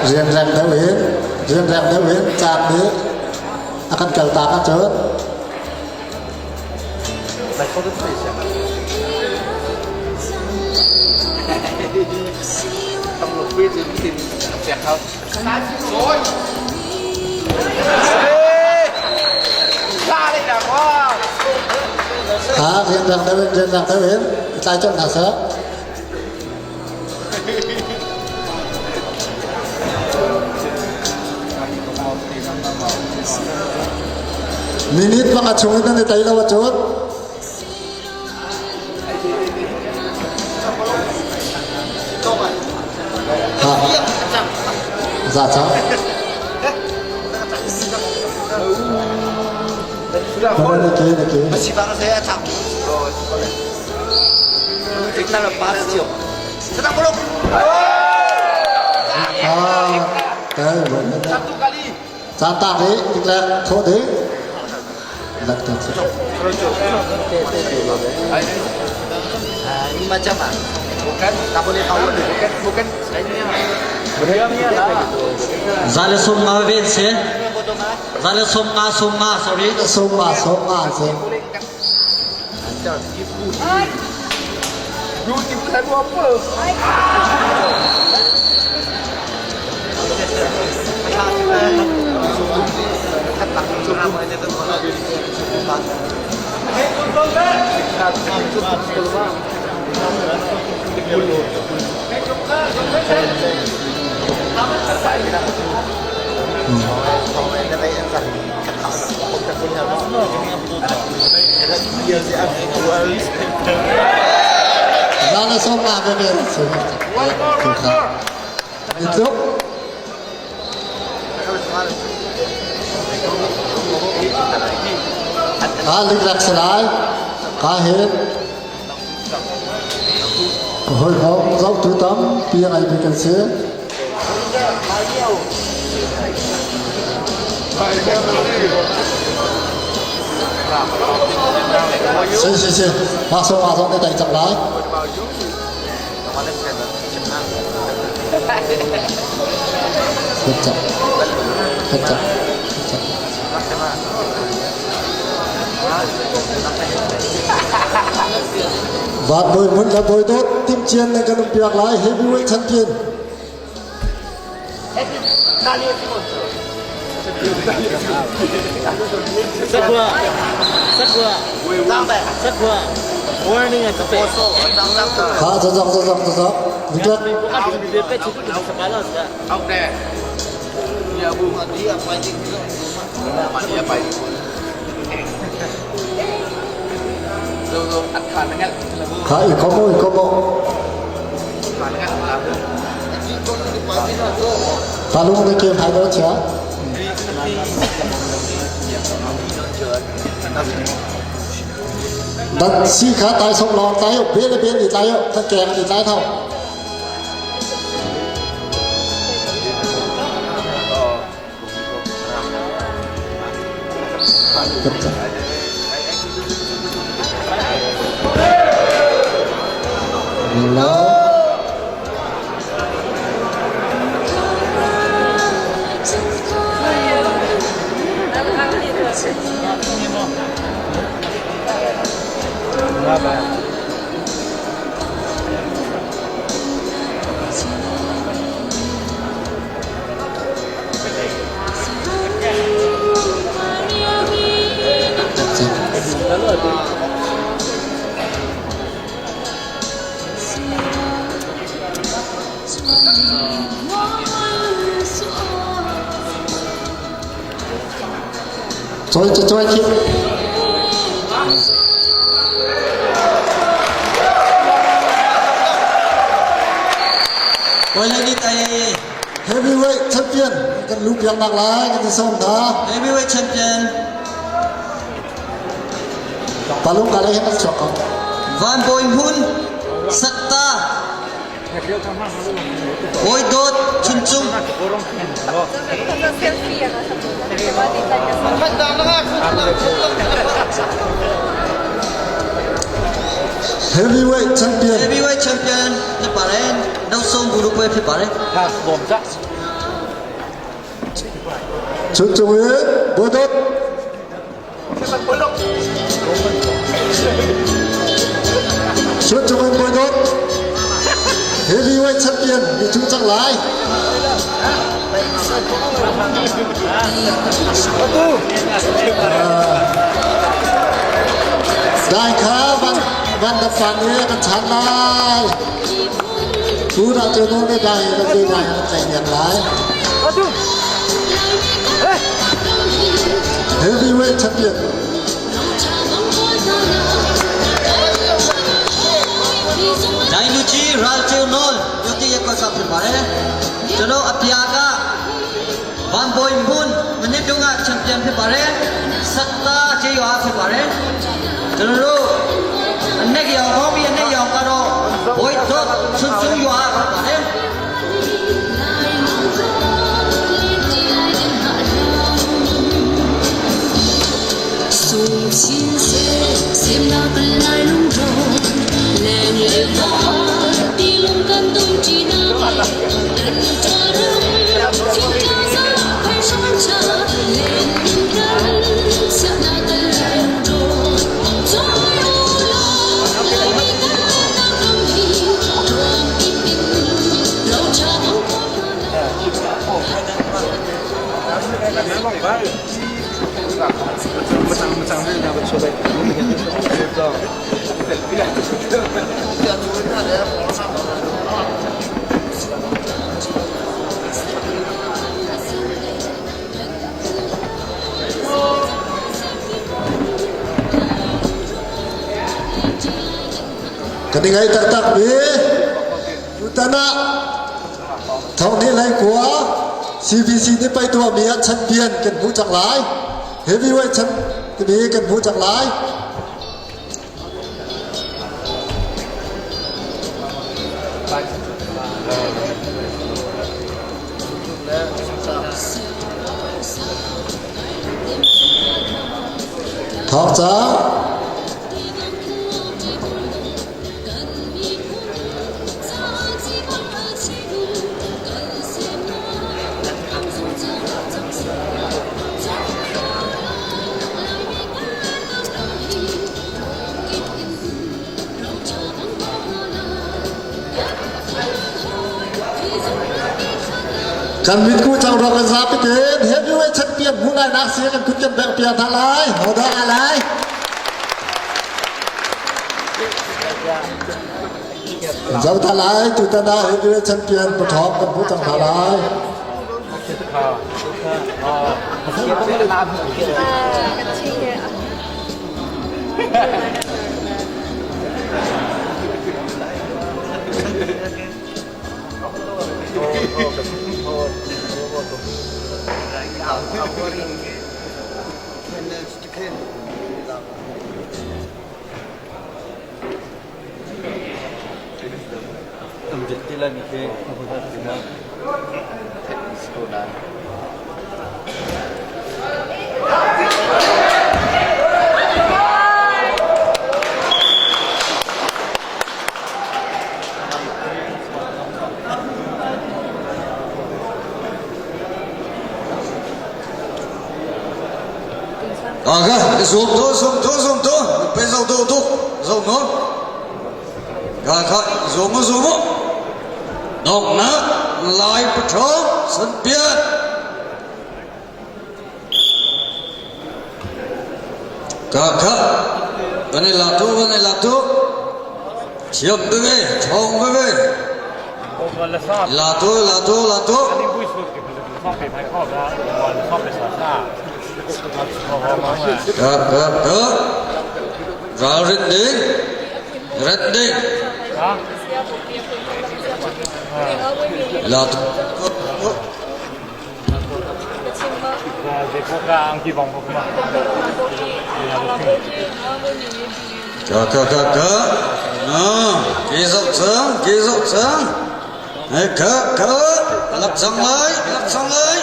A: Rianrang deuh in rianrang deuh in caan nih a kan kaltak ahcun Rianrang deuh in rianrang deuh in i tlai colh hna seh. Minute panga chung in nan i tei lo ahcun ha za cang. Caan tak i tiklek thawh ding.
G: Za le sawm nga ven si. Za le sawm nga sawm nga sorry.
A: Sawm nga sawm nga si. le som nga ve ve si. Itu. Ka lik rak salai. Ka he. Hoi ho zau tu tam pi ngai bi kan si. Si si si. Ma so ma so ne tai chak lai. Kecap. Kecap. Kecap. Van Bawi Hmun le Bawi Dawt Timcian nan kan umpiak lai heavyweight champion.
C: Sakwa, sakwa, sakwa. Warning at the
A: Ha, zazak, zazak, zazak. Niklat. Kha ikomo ikomo. Palung ne ke phai do cha. Dat si kha tai som long tai yo be le be ni tai yo ta keng ni tai thau. Hello. Choi choi choi khip.
G: Boleh ni tai
A: Heavyweight champion kan lu piak nak lai kan som tha.
G: Heavyweight champion.
A: Palung ka le hen chok ko.
G: Van Boy Hun Sakta Boy Dot Chun Chung.
A: Heavyweight champion.
G: Heavyweight champion ဖြစ်ပါတယ်နောက်ဆုံးဘူလူပွဲဖြစ်ပါတယ်
D: ဟာဘောမ်ဇာ
A: Chun Chung ye Bodot. Chun Chung ye Bodot. Heavyweight champion ni chung chang lai. Dai kha van van da fan ye kan chan lai. Tu da tu no ne dai da tu dai kan chai yang lai. Heavyweight champion.
G: ဒိုင်လူချီရာချေနိုလ်ယတိရကွက်ဆောက်ဖြစ်ပါတယ်ကျွန်တော်အပြာကဗန်ဘွိုင်ဘွန်မနစ်တုန်းကချန်ပီယံဖြစ်ပါတယ်စက်တာချေရွာဖြစ်ပါတယ်ကျွန်တော်တို့အနက်ရောင်ဘောင်းဘီအနက်ရောင်ကတော့ဘွိုင်ဒေါတ်ဆွန်းဆွန်းရွာဖြစ်ပါတယ်
A: Kan i ngaih taktak mi tutan ah thonghnih hlei kua CBC nih pei tuahmi ah champion kan hmuh cang lai. Heavyweight chan timi kan hmuh cang lai. Thawng cang. Kan mitku cang ro kan zapi ten heavyweight champion hmu lai nak si kan kut kan bengh piak hna lai. Hodah a lai? Zoh hna lai tutan ah heavyweight champion pathawng kan hmu cang hna lai.
B: Aga, zoom to, zoom to, zoom to. Pe zo do do, zo no. Ka kha zoom zoom. Dok na lai patho san pia. Ka kha bani la tu bani la tu. Thiam bebe, thong bebe. La tu la tu la tu. Ka ka ka. Ral rit ding. Ret ding. La tu. Ka ka ka ka. À, kỳ dọc sáng, kỳ dọc sáng. Hey, ka ka lak sang lai, lak sang lai.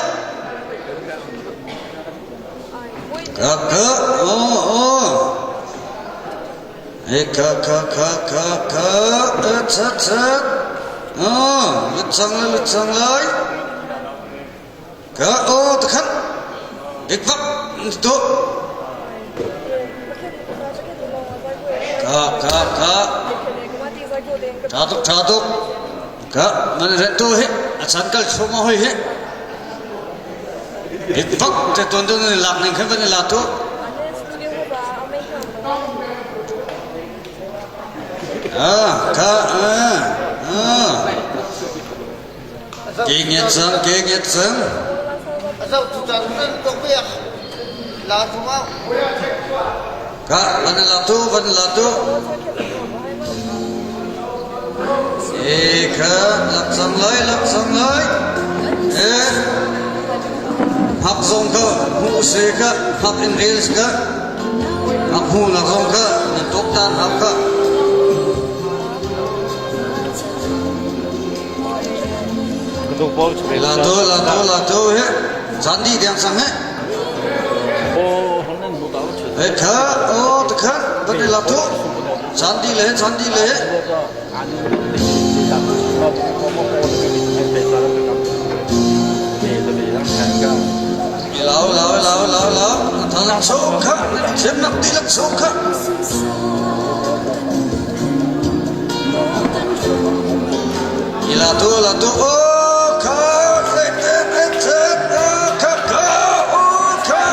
B: Ka ka, oh oh. Hey, ka ka ka ka ka, chat chat. Oh, lut sang lai, lut sang lai. Ka oh, takhan. Dik vak, tu. Ka ka ka. Tha tuk, tha tuk. Ka man ret tu hi, a chan kal chung hoi hi. Dik vak te ton tu ni lak ning khan van la tu. Ah, ka ah ah. Ke ngiat sang, ke ngiat sang. Ka van la tu, van la tu. E kha lak sang lai, lak sang lai. E hak zong ka hmu se ka hak in rel ka hak hmu nak zong ka nan tok tan hak ka. La to la to la to he zan di deng sang he. He kha o ta kha ban la to zan di le zan di le. Lau lau lau lau lau thang lak so kha thiam nak ti lak so kha. La tu la tu o kha le te te te kha kha o kha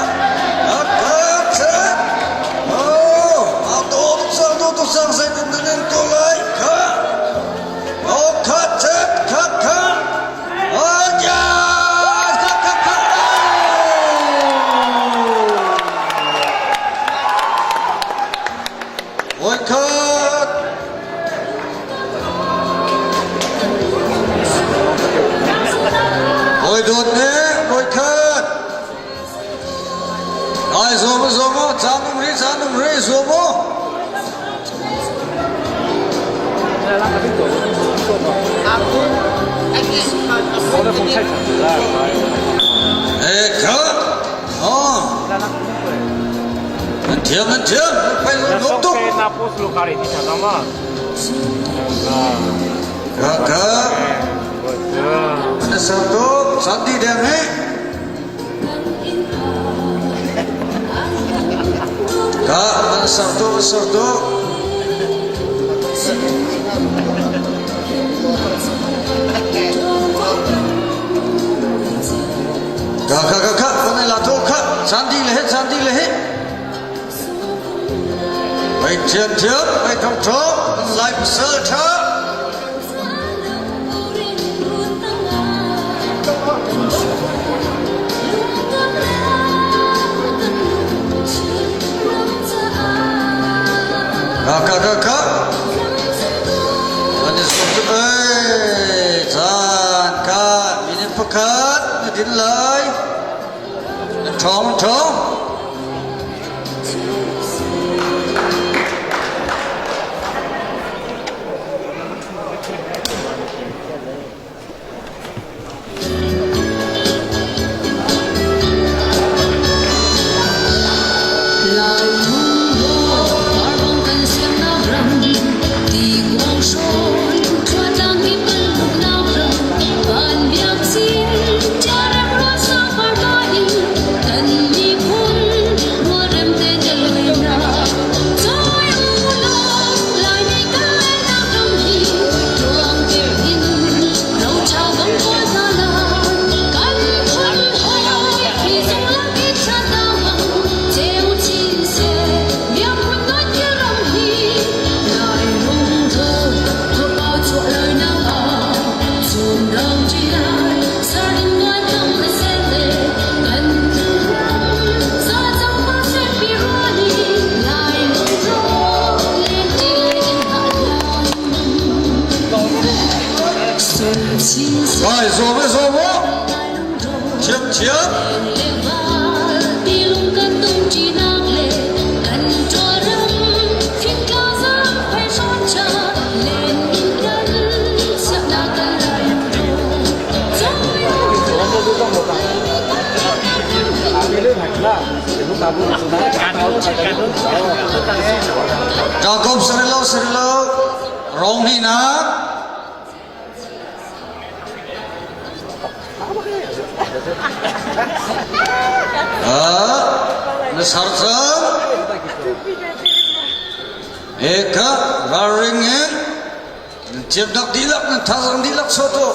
B: a kha te o a to sa to to sang sai kun nen ko lai kha o kha te kha kha o ya kha kha kha. Oi kha. Oi dawt ne oi khat. Ai zuam zuam o caan um ri caan um ri zuam o. Eh kha. Oh. Nan thiam nan thiam. Pai lo tuk. Kha kha. Na sang tuk. Sandi deng he. Ka an ser tuk an ser tuk. Ka ka ka ka kan la tu kha sandi le he sandi le he. Mei thiam thiam mei thong thong lai pasal tha. Ka ka ka ka. An i zuam tuk ei. Caan ka minute pakhat na din lai. Na ṭhawng na ṭhawng. Vai zuam e zuam u. Thiam thiam. Jacob sarilo sarilo rong hi na Na sar cang. Eka ralring in nan thiamnak dihlak nan thazaang dihlak chuah tuah.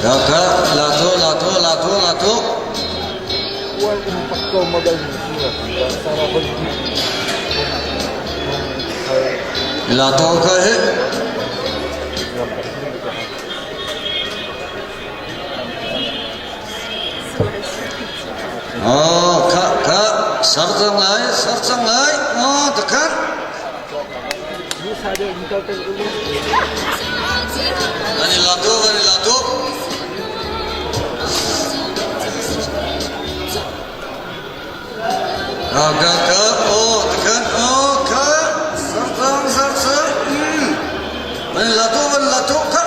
B: Kaka la tu la tu la tu la tu. La tu ka he. Oh, kha kha sar cang lai sar cang lai. Oh, takhan. Kan i la tu kan i la tu. Ka ka ka oh takhan oh ka sar cang sar cang. Kan i la tu kan la tu kha.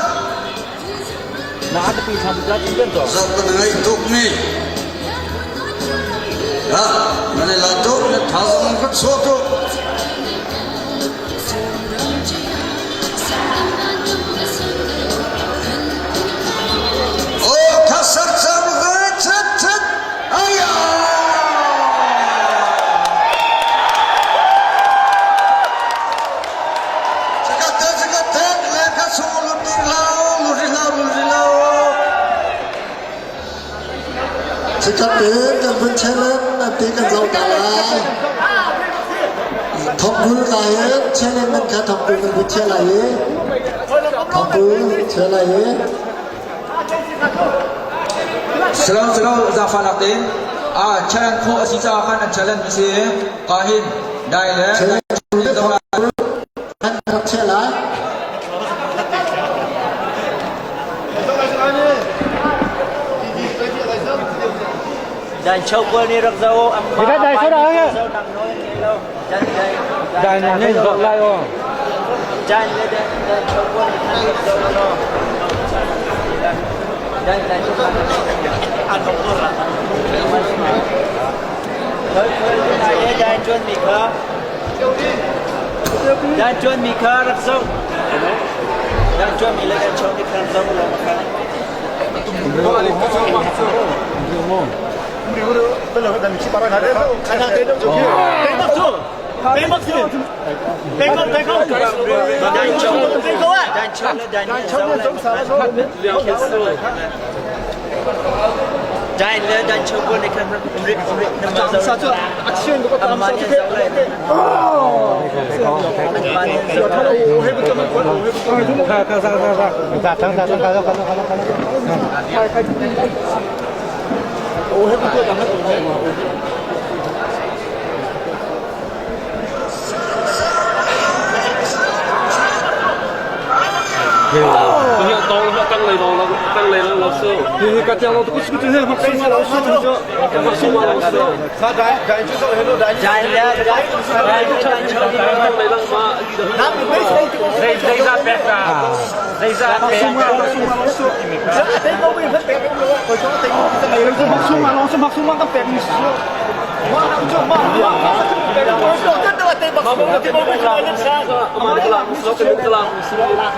B: Zoh kan ngaih tuk mi. Ha, nan i la tuk, na thazaang ka chuah tuk. Oh, thasar cang ve, chat chat, aya! Cakate cakate le kha sung lut lut lau lut ri lau lut ri lau.
A: Cikate kan vun challenge nan ti kan zoh ta lai. Thongkul ka hin challenge nan kha thongkul kan vun chia lai i thongkul chia lai i
K: Salam salam zafa lak te a challenge kho asi ca khan an challenge mi si ka hin dai le
A: challenge. Kan rak chia lai.
C: Dan chau kual ni rak zo am ma
F: Dai
C: pa
F: dai
C: ni zo nang noi nge lo dan dai
F: Dai na ne zok lai o.
C: Dan le dan dan chau kual ni rak zo lo dan dan chau kual an bok ko ra Khơi khơi dai dai chuan mi kha Dan chuan mi kha rak zo Dan chuan mi le dan chau ni kha zo lo ma kha.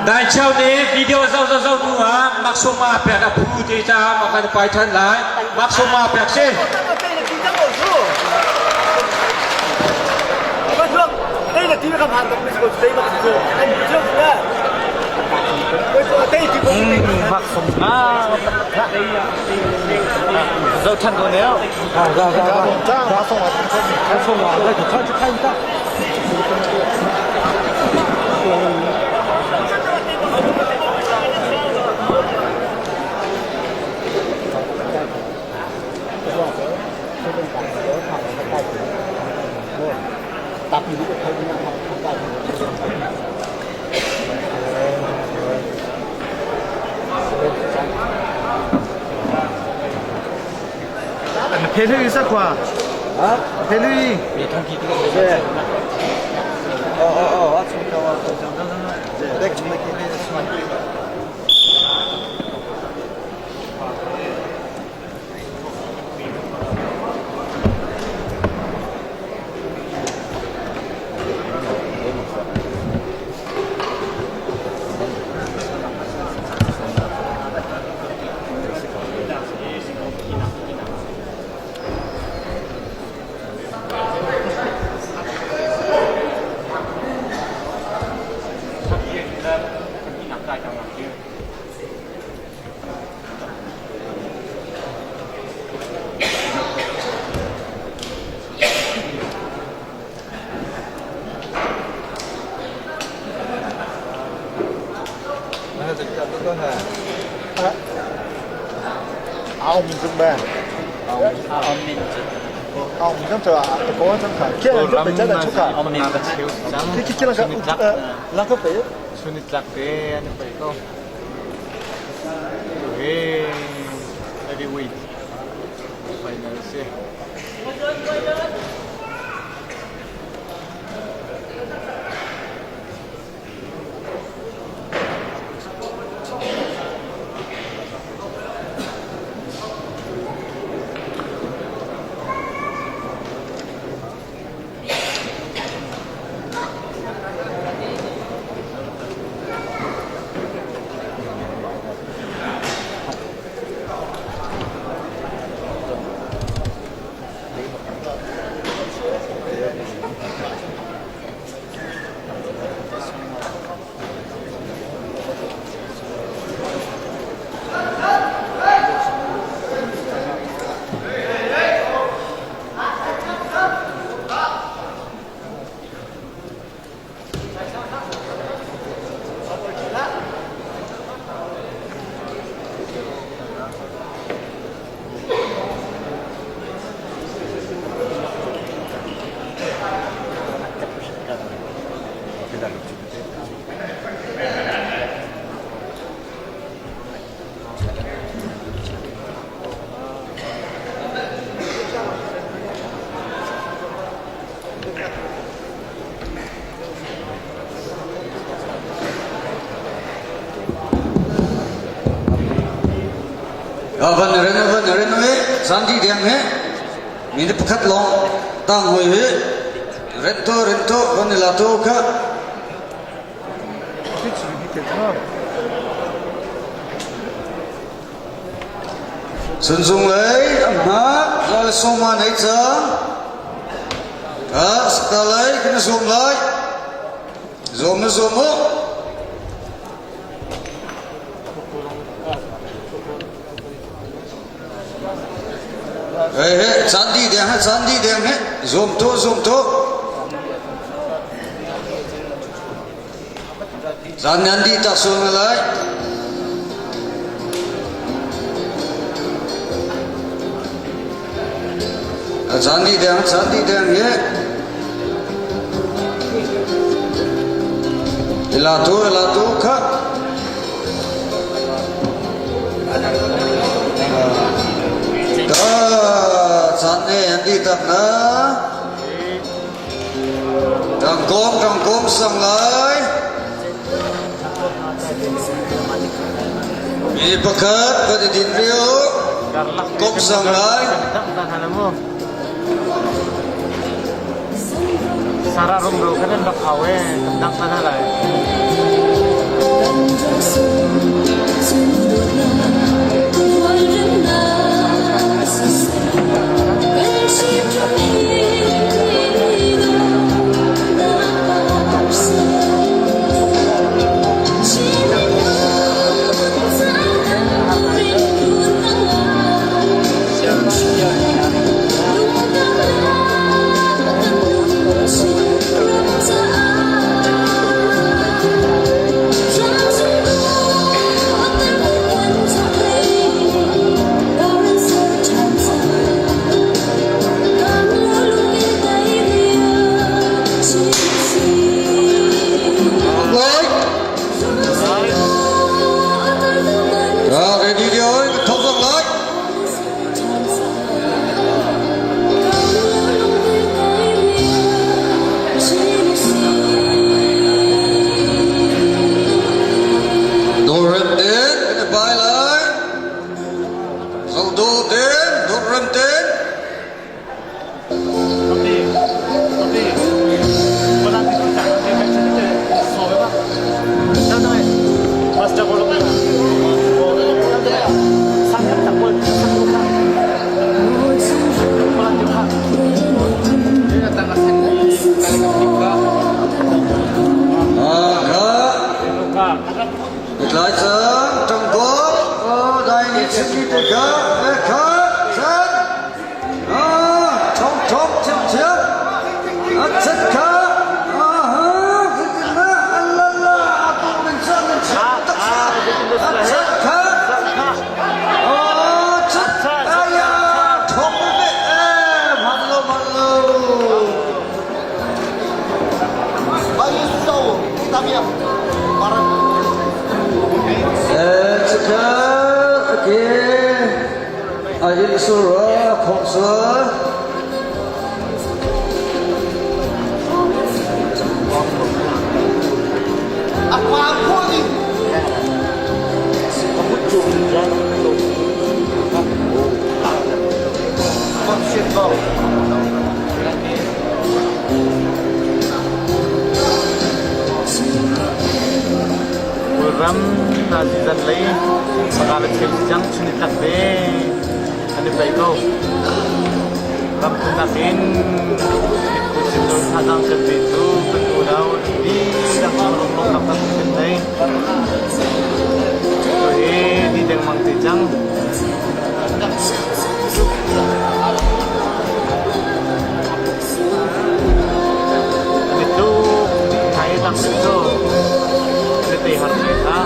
E: Dai chau nih video zoh zoh zoh hnu ah maksuma pek a phu te caah ma kan pai than lai. Maksuma pek si.
B: Van ren van ren he sandi deng he mi pakhat long tang hoi he ren to ren to van la to kha. Sunzung lei a hma lal soma nei cang. Ka saka lei kan zuam lai. Zuam na zuam mu. Hei he candi deng he candi deng he zuam to zuam to. Zan nan dih tak sual na lai. Caan dih deng, caan dih deng hi. Ila tu, ila tu kha. Ta caan ne an dih tak na. Tangkawm tangkawm sang lai. Mi pakhat kan i din rio. Kawm sang lai.
F: Sarah rumro kan an rak hau e kan dang hna lai.
B: Ready oi, thok bak lai. Dorem den kan i bai lai. Zodo den, dorem den. Tlai cang tangkawp dai ni chimmi te kha kha chan Thong thong thiam thiam a chet kha aha na alala atu min chan min chan tak a chet kha a chet aya thong ve e man lo man lo Eh, cekha, okay. A inn sur a khong sur.
J: A pa khua ni.
F: Kawlram zan lei panga le cheu cang chun i tlak ve an i paih ko. Ram phunnak in miphun sin thazaang kan pe cu kan unau dihlak cung lunglawmhnak kan kan nei. Hi ni dengmang te cang. An i tluk thai dang cu an i tei har ngai kha.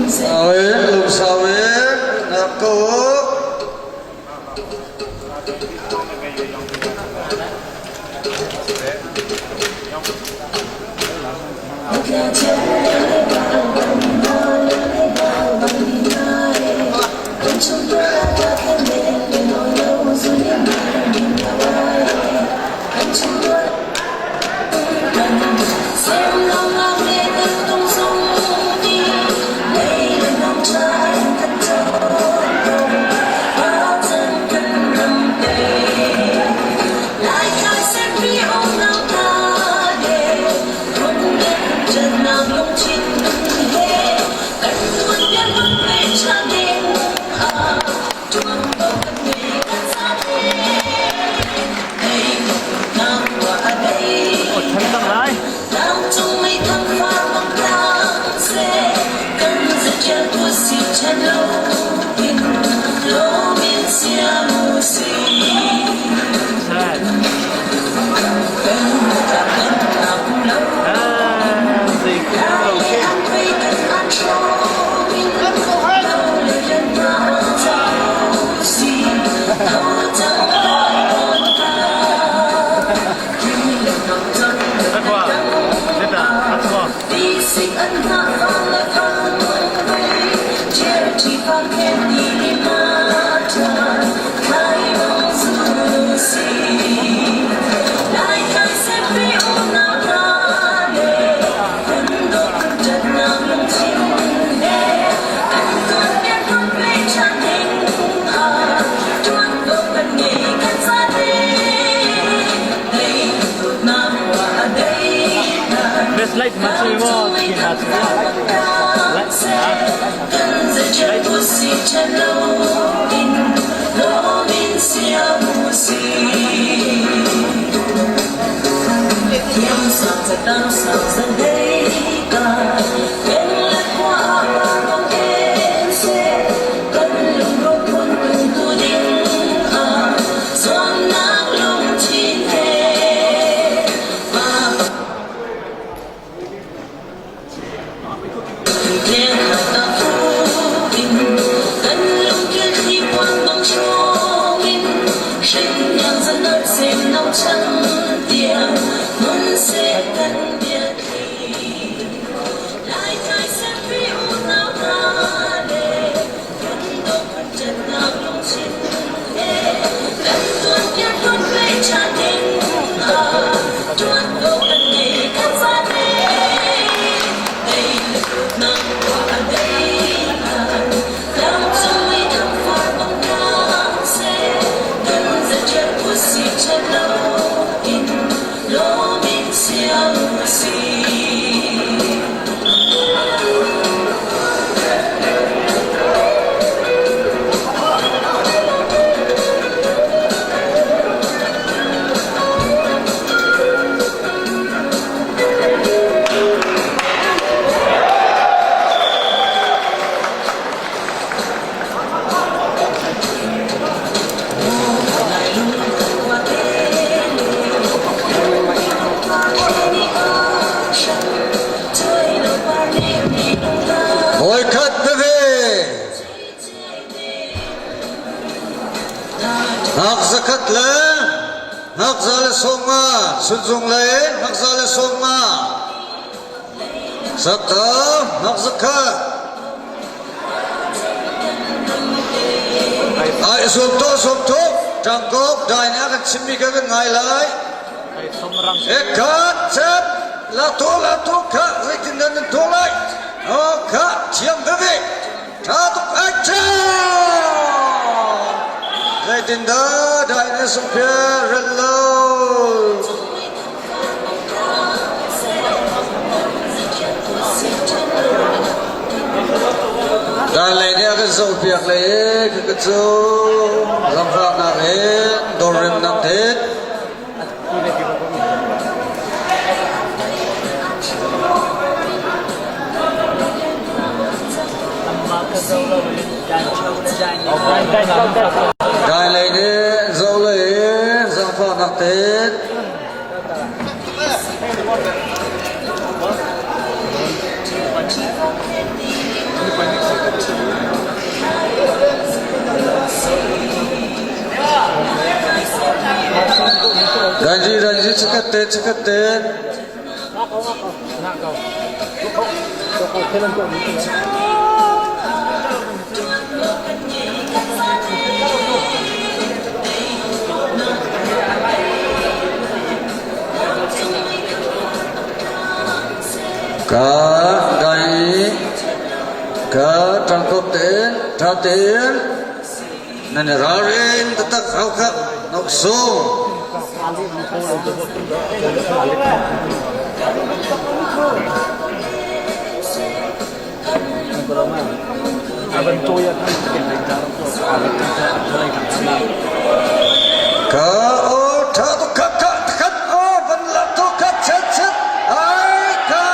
B: Sau in lungsau in nak ko u. Voikhat veve Hngak zakhat le hngak za le sawmnga Chunzung le hngak za le sawmnga Sakta hngak zakhat Ai zuam to zuam to Tangkok dai na kan chimmi ka kan ngai lai Ekhat cep la to la to kha zeitin nan nan to lai o kha thiam veve tha tuk ai cha zeitin da dai na sung phe rel lo. zohpiak le ka cu zaangfahnak in dawrremnak tet. Dai lei nih zoh lei in zaangfahnak tet. Ranji Ranji chikat te chikat te. Ka dai ka tangkop tein tha tein nan i ralrin taktak hau khat nok sung. Ka o tha tu khat khat khat o van la tu khat chet chet ai ka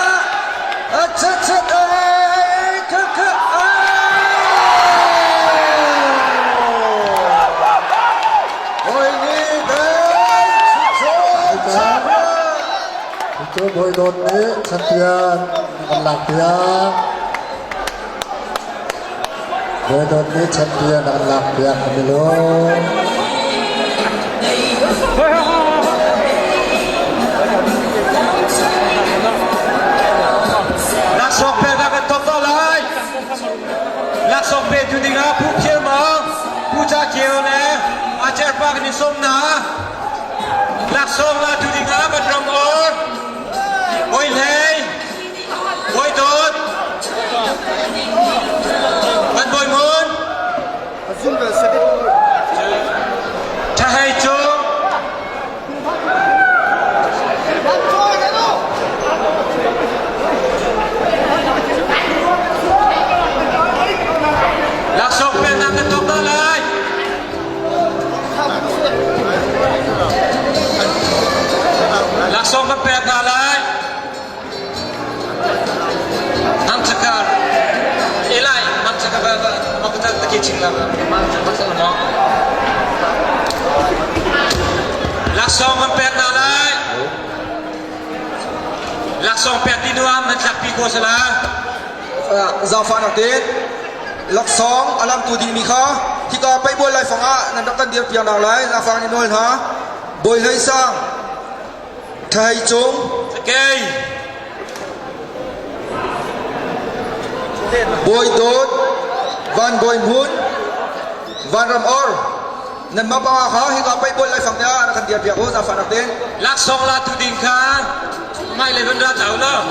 B: a chet chet ai ka ka ai Hoi ni dai chu chu
A: Cu Bawi Dawt nih champion an lak piak. Bawi Dawt nih champion an lak piak a milung.
E: Laksawng peknak kan thawk to lai. Laksawng petu dingah Pu Phir Maung, Pu Ca Kio le Acer Pa kan in sawm hna. Laksawng latu dingah kan ram or Bawi Hlei, Bawi Dawt, Van Bawi Ngun, Ṭhahei Cung, Laksawng peknak kan thawk hna lai. Laksawng kan pek hna lai. Hangchakar Elai hangchakar makutan taki chingla Laksawng kan pek hna lai. Laksawng pek ti nuam nan tlakpi ko sala.
K: Zaangfahnak tein laksawng a lamtu dingmi kha hika paihbual laifang ah nan rak kan dirpiak nak lai zaangfah in nawl hna. Bawi Hlei Sang, Thahei Cung,
E: Kei.
K: Bawi Dawt, Van Bawi Hmun, Vanram Or, nanmah panga kha hika paihbual laifang te ah rak kan dirpiak u zaangfahnak tein.
E: Laksawng latu ding kha hmailei van ra ta u law.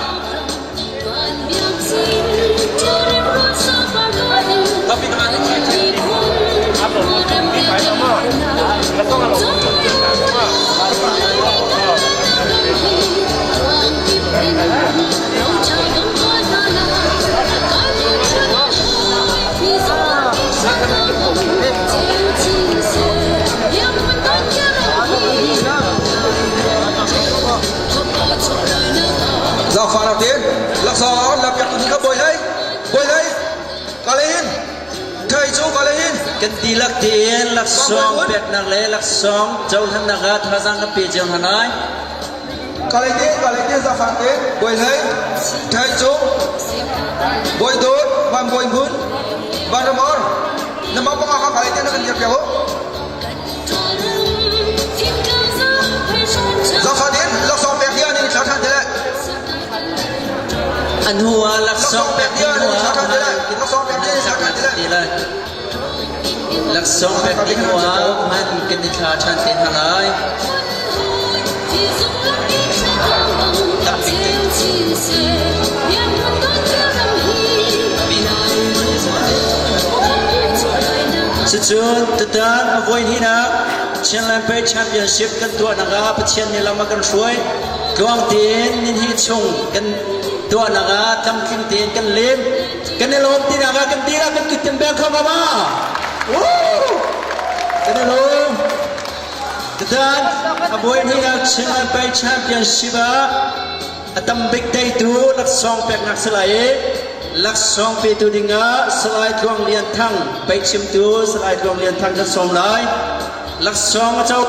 K: Zaangfah tein laksawng lampiak tu ka bawi hlei bawi hlei ka le hin thei cu ka le hin
C: Kan dihlak tein laksawng peknak le laksawng cohlannak ah thazaang kan pe cio hna lai.
K: Ka le te ka le te zaangfah tein bawi hlei thei cu bawi dawt van bawi hmun van ramor na mah panga kha ka le te na kan dir piak u Zafatin laksawng pek dia ni thla than te le.
C: An hnu ah laksawng pek ding hnu ah
K: laksawng pek dia ni thla than te
C: le. Laksawng pek ding hnu ah hman kan i thla than te hna lai. Cucun tutan a voihnihnak Chinland Pay Championship kan tuahnak ah Pathian nih lam a kan hruai. Tluang tein ninhi chung kan tuahnak ah tlamtling tein kan lim. Kan i lawm tinak ah kan dir ah kan kut kan beng kho ma ma? Woo! Kan i lawm. Tutan a buai hnih Chinland Pei Championship ah a tam bik teitu laksawng peknak si lai i laksawng petu dingah Salai Tluang Lian Thang pei chimtu Salai Tluang Lian Thang kan sawm lai. Laksawng a co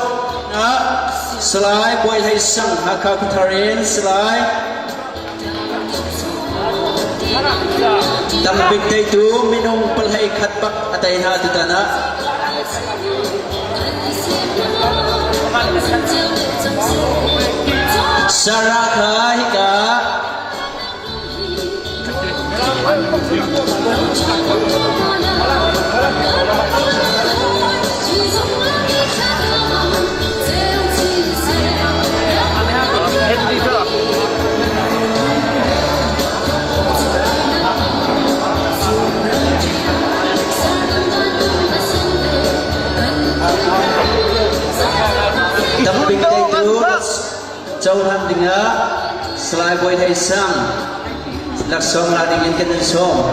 C: ah Salai Bawi Hlei Sang Hakha Khuathar in Salai Tambik teitu minung palhei khat bak a tei hna tutan ah. Sarah kha hika Tambik teitu cohlan dingah Salai Bawi Hlei Sang laksawng la dingin kan in sawm.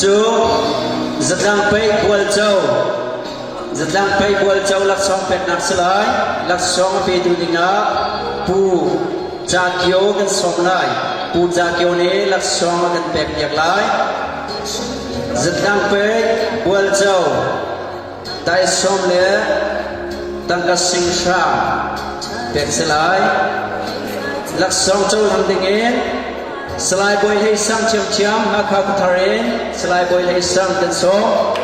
C: Cu zatlang pei bualco zatlang pei bualco laksawng peknak si lai. Laksawng a petu dingah Pu Ca Kio kan sawm lai. Pu Ca Kio nih laksawng a kan pek piak lai. Zatlang pei bualco taisawm le tangka sing hra pek si lai. Laksawng cohlang dingin Salai Bawi Hlei Sang ṭhiamṭhiam Hakha Khuathar in Salai Bawi Hlei Sang kan sawm.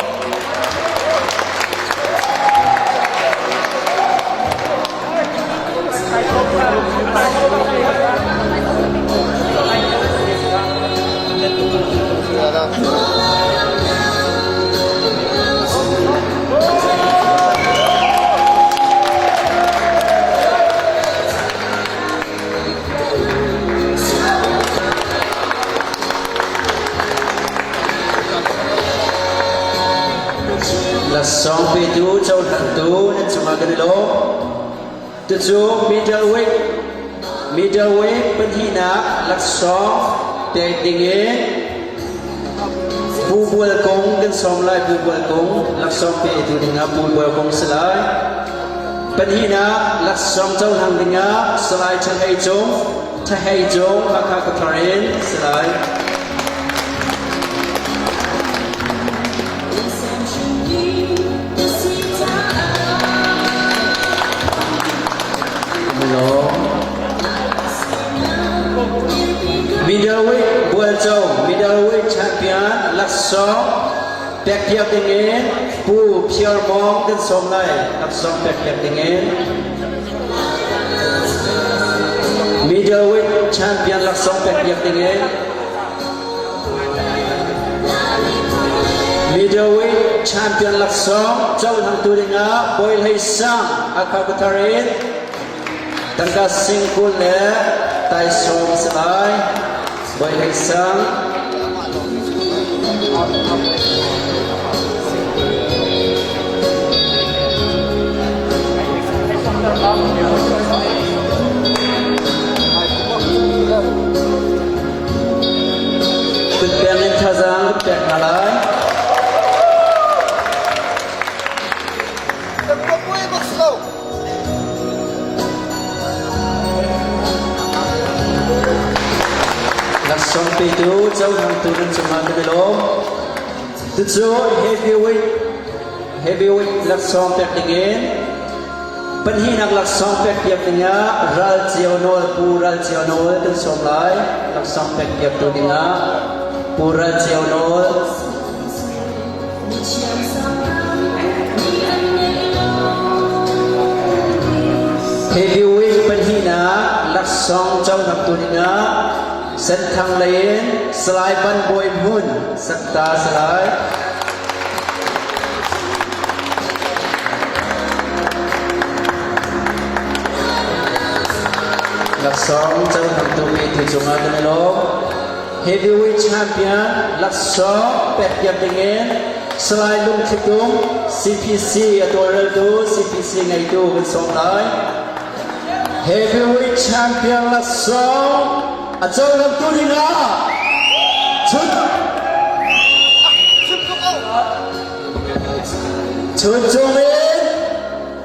C: Laksawng petu cohlangtu nan cungah kan i lawm. Tucu middleweight middleweight pahnihnak laksawng pek dingin Pu Bual Kung kan sawm lai. Pu Bual Kung laksawng petu dingah Pu Bual Kung si lai. Pahnihnak laksawng cohlang dingah Salai Chan Hei Cung, Tha Hei Cung, Hakha Khuathar in Salai. Hello. Middleweight Bualco Middleweight Champion laksawng Pekpiak dingin Pu Phiar Mawng kan sawm lai. Laksawng pekpiak dingin. Middleweight champion laksawng pekpiak dingin. Middleweight champion laksawng cohlangtu dingah Bawi Hlei Sang Hakha Khuathar in tangka singkul le taisawm si lai. Bawi Hlei Sang. Kutpeng in thazaang kan pek hna lai. Laksawng petu cohlangtu nan cungah kan i lawm. Tucu heavyweight heavyweight laksawng pek dingin pahnihnak laksawng pek piak dingah Ral Cio Nawl Pu Ral Cio Nawl kan sawm lai. Laksawng pek piaktu dingah Pu Ral Cio Nawl. Heavyweight pahnihnak laksawng cohlangtu dingah Senthang lei in Salai Ban Bawi Hmun Sakta Salai. Laksawng cohlangtu petu cungah kan i lawm. Heavyweight Champion laksawng pekpiak dingin Salai Lungthli Tum CPC a tawlreltu CPC ngeitu kan sawm lai. Heavyweight Champion laksawng a cohlangtu dingah Chun Chuncung in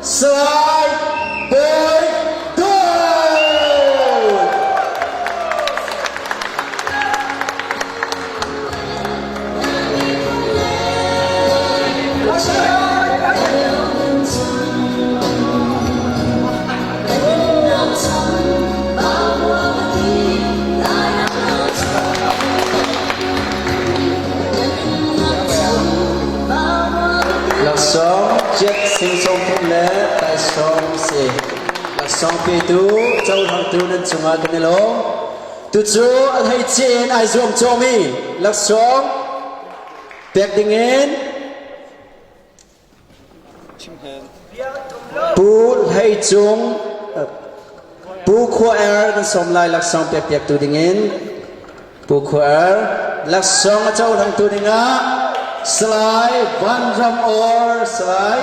C: Salai Bawi Dawt! Laksawng jet sing sawm thum le taisawm si. Laksawng petu cohlangtu nan cungah kan i lawm. Tucu an hei in ai zuam cawmi laksawng pek dingin Pu Hlei Cung Pu Khua Er kan sawm lai laksawng pek piaktu dingin Pu Khua Er laksawng a cohlangtu dingah Salai Van Ram Or Salai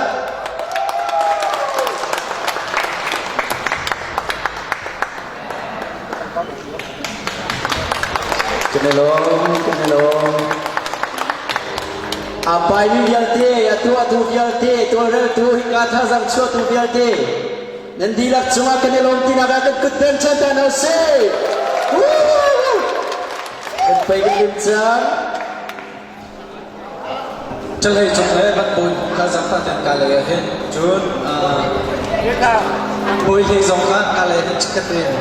C: Kan i lawm, kan i lawm. A paimi vialte, a tuahtu vialte, tawlreltu, hika thazaang chuahtu vialte, nan dihlak cungah kan i lawm tinak ah kan kut ben chan ta hna usih. Kan pei kan lim cang.
I: Ṭahlei cung le van bawi kha zaangfah tein ka lei ah hin cun bawi hlei zong kha ka lei hin chikkhat tein.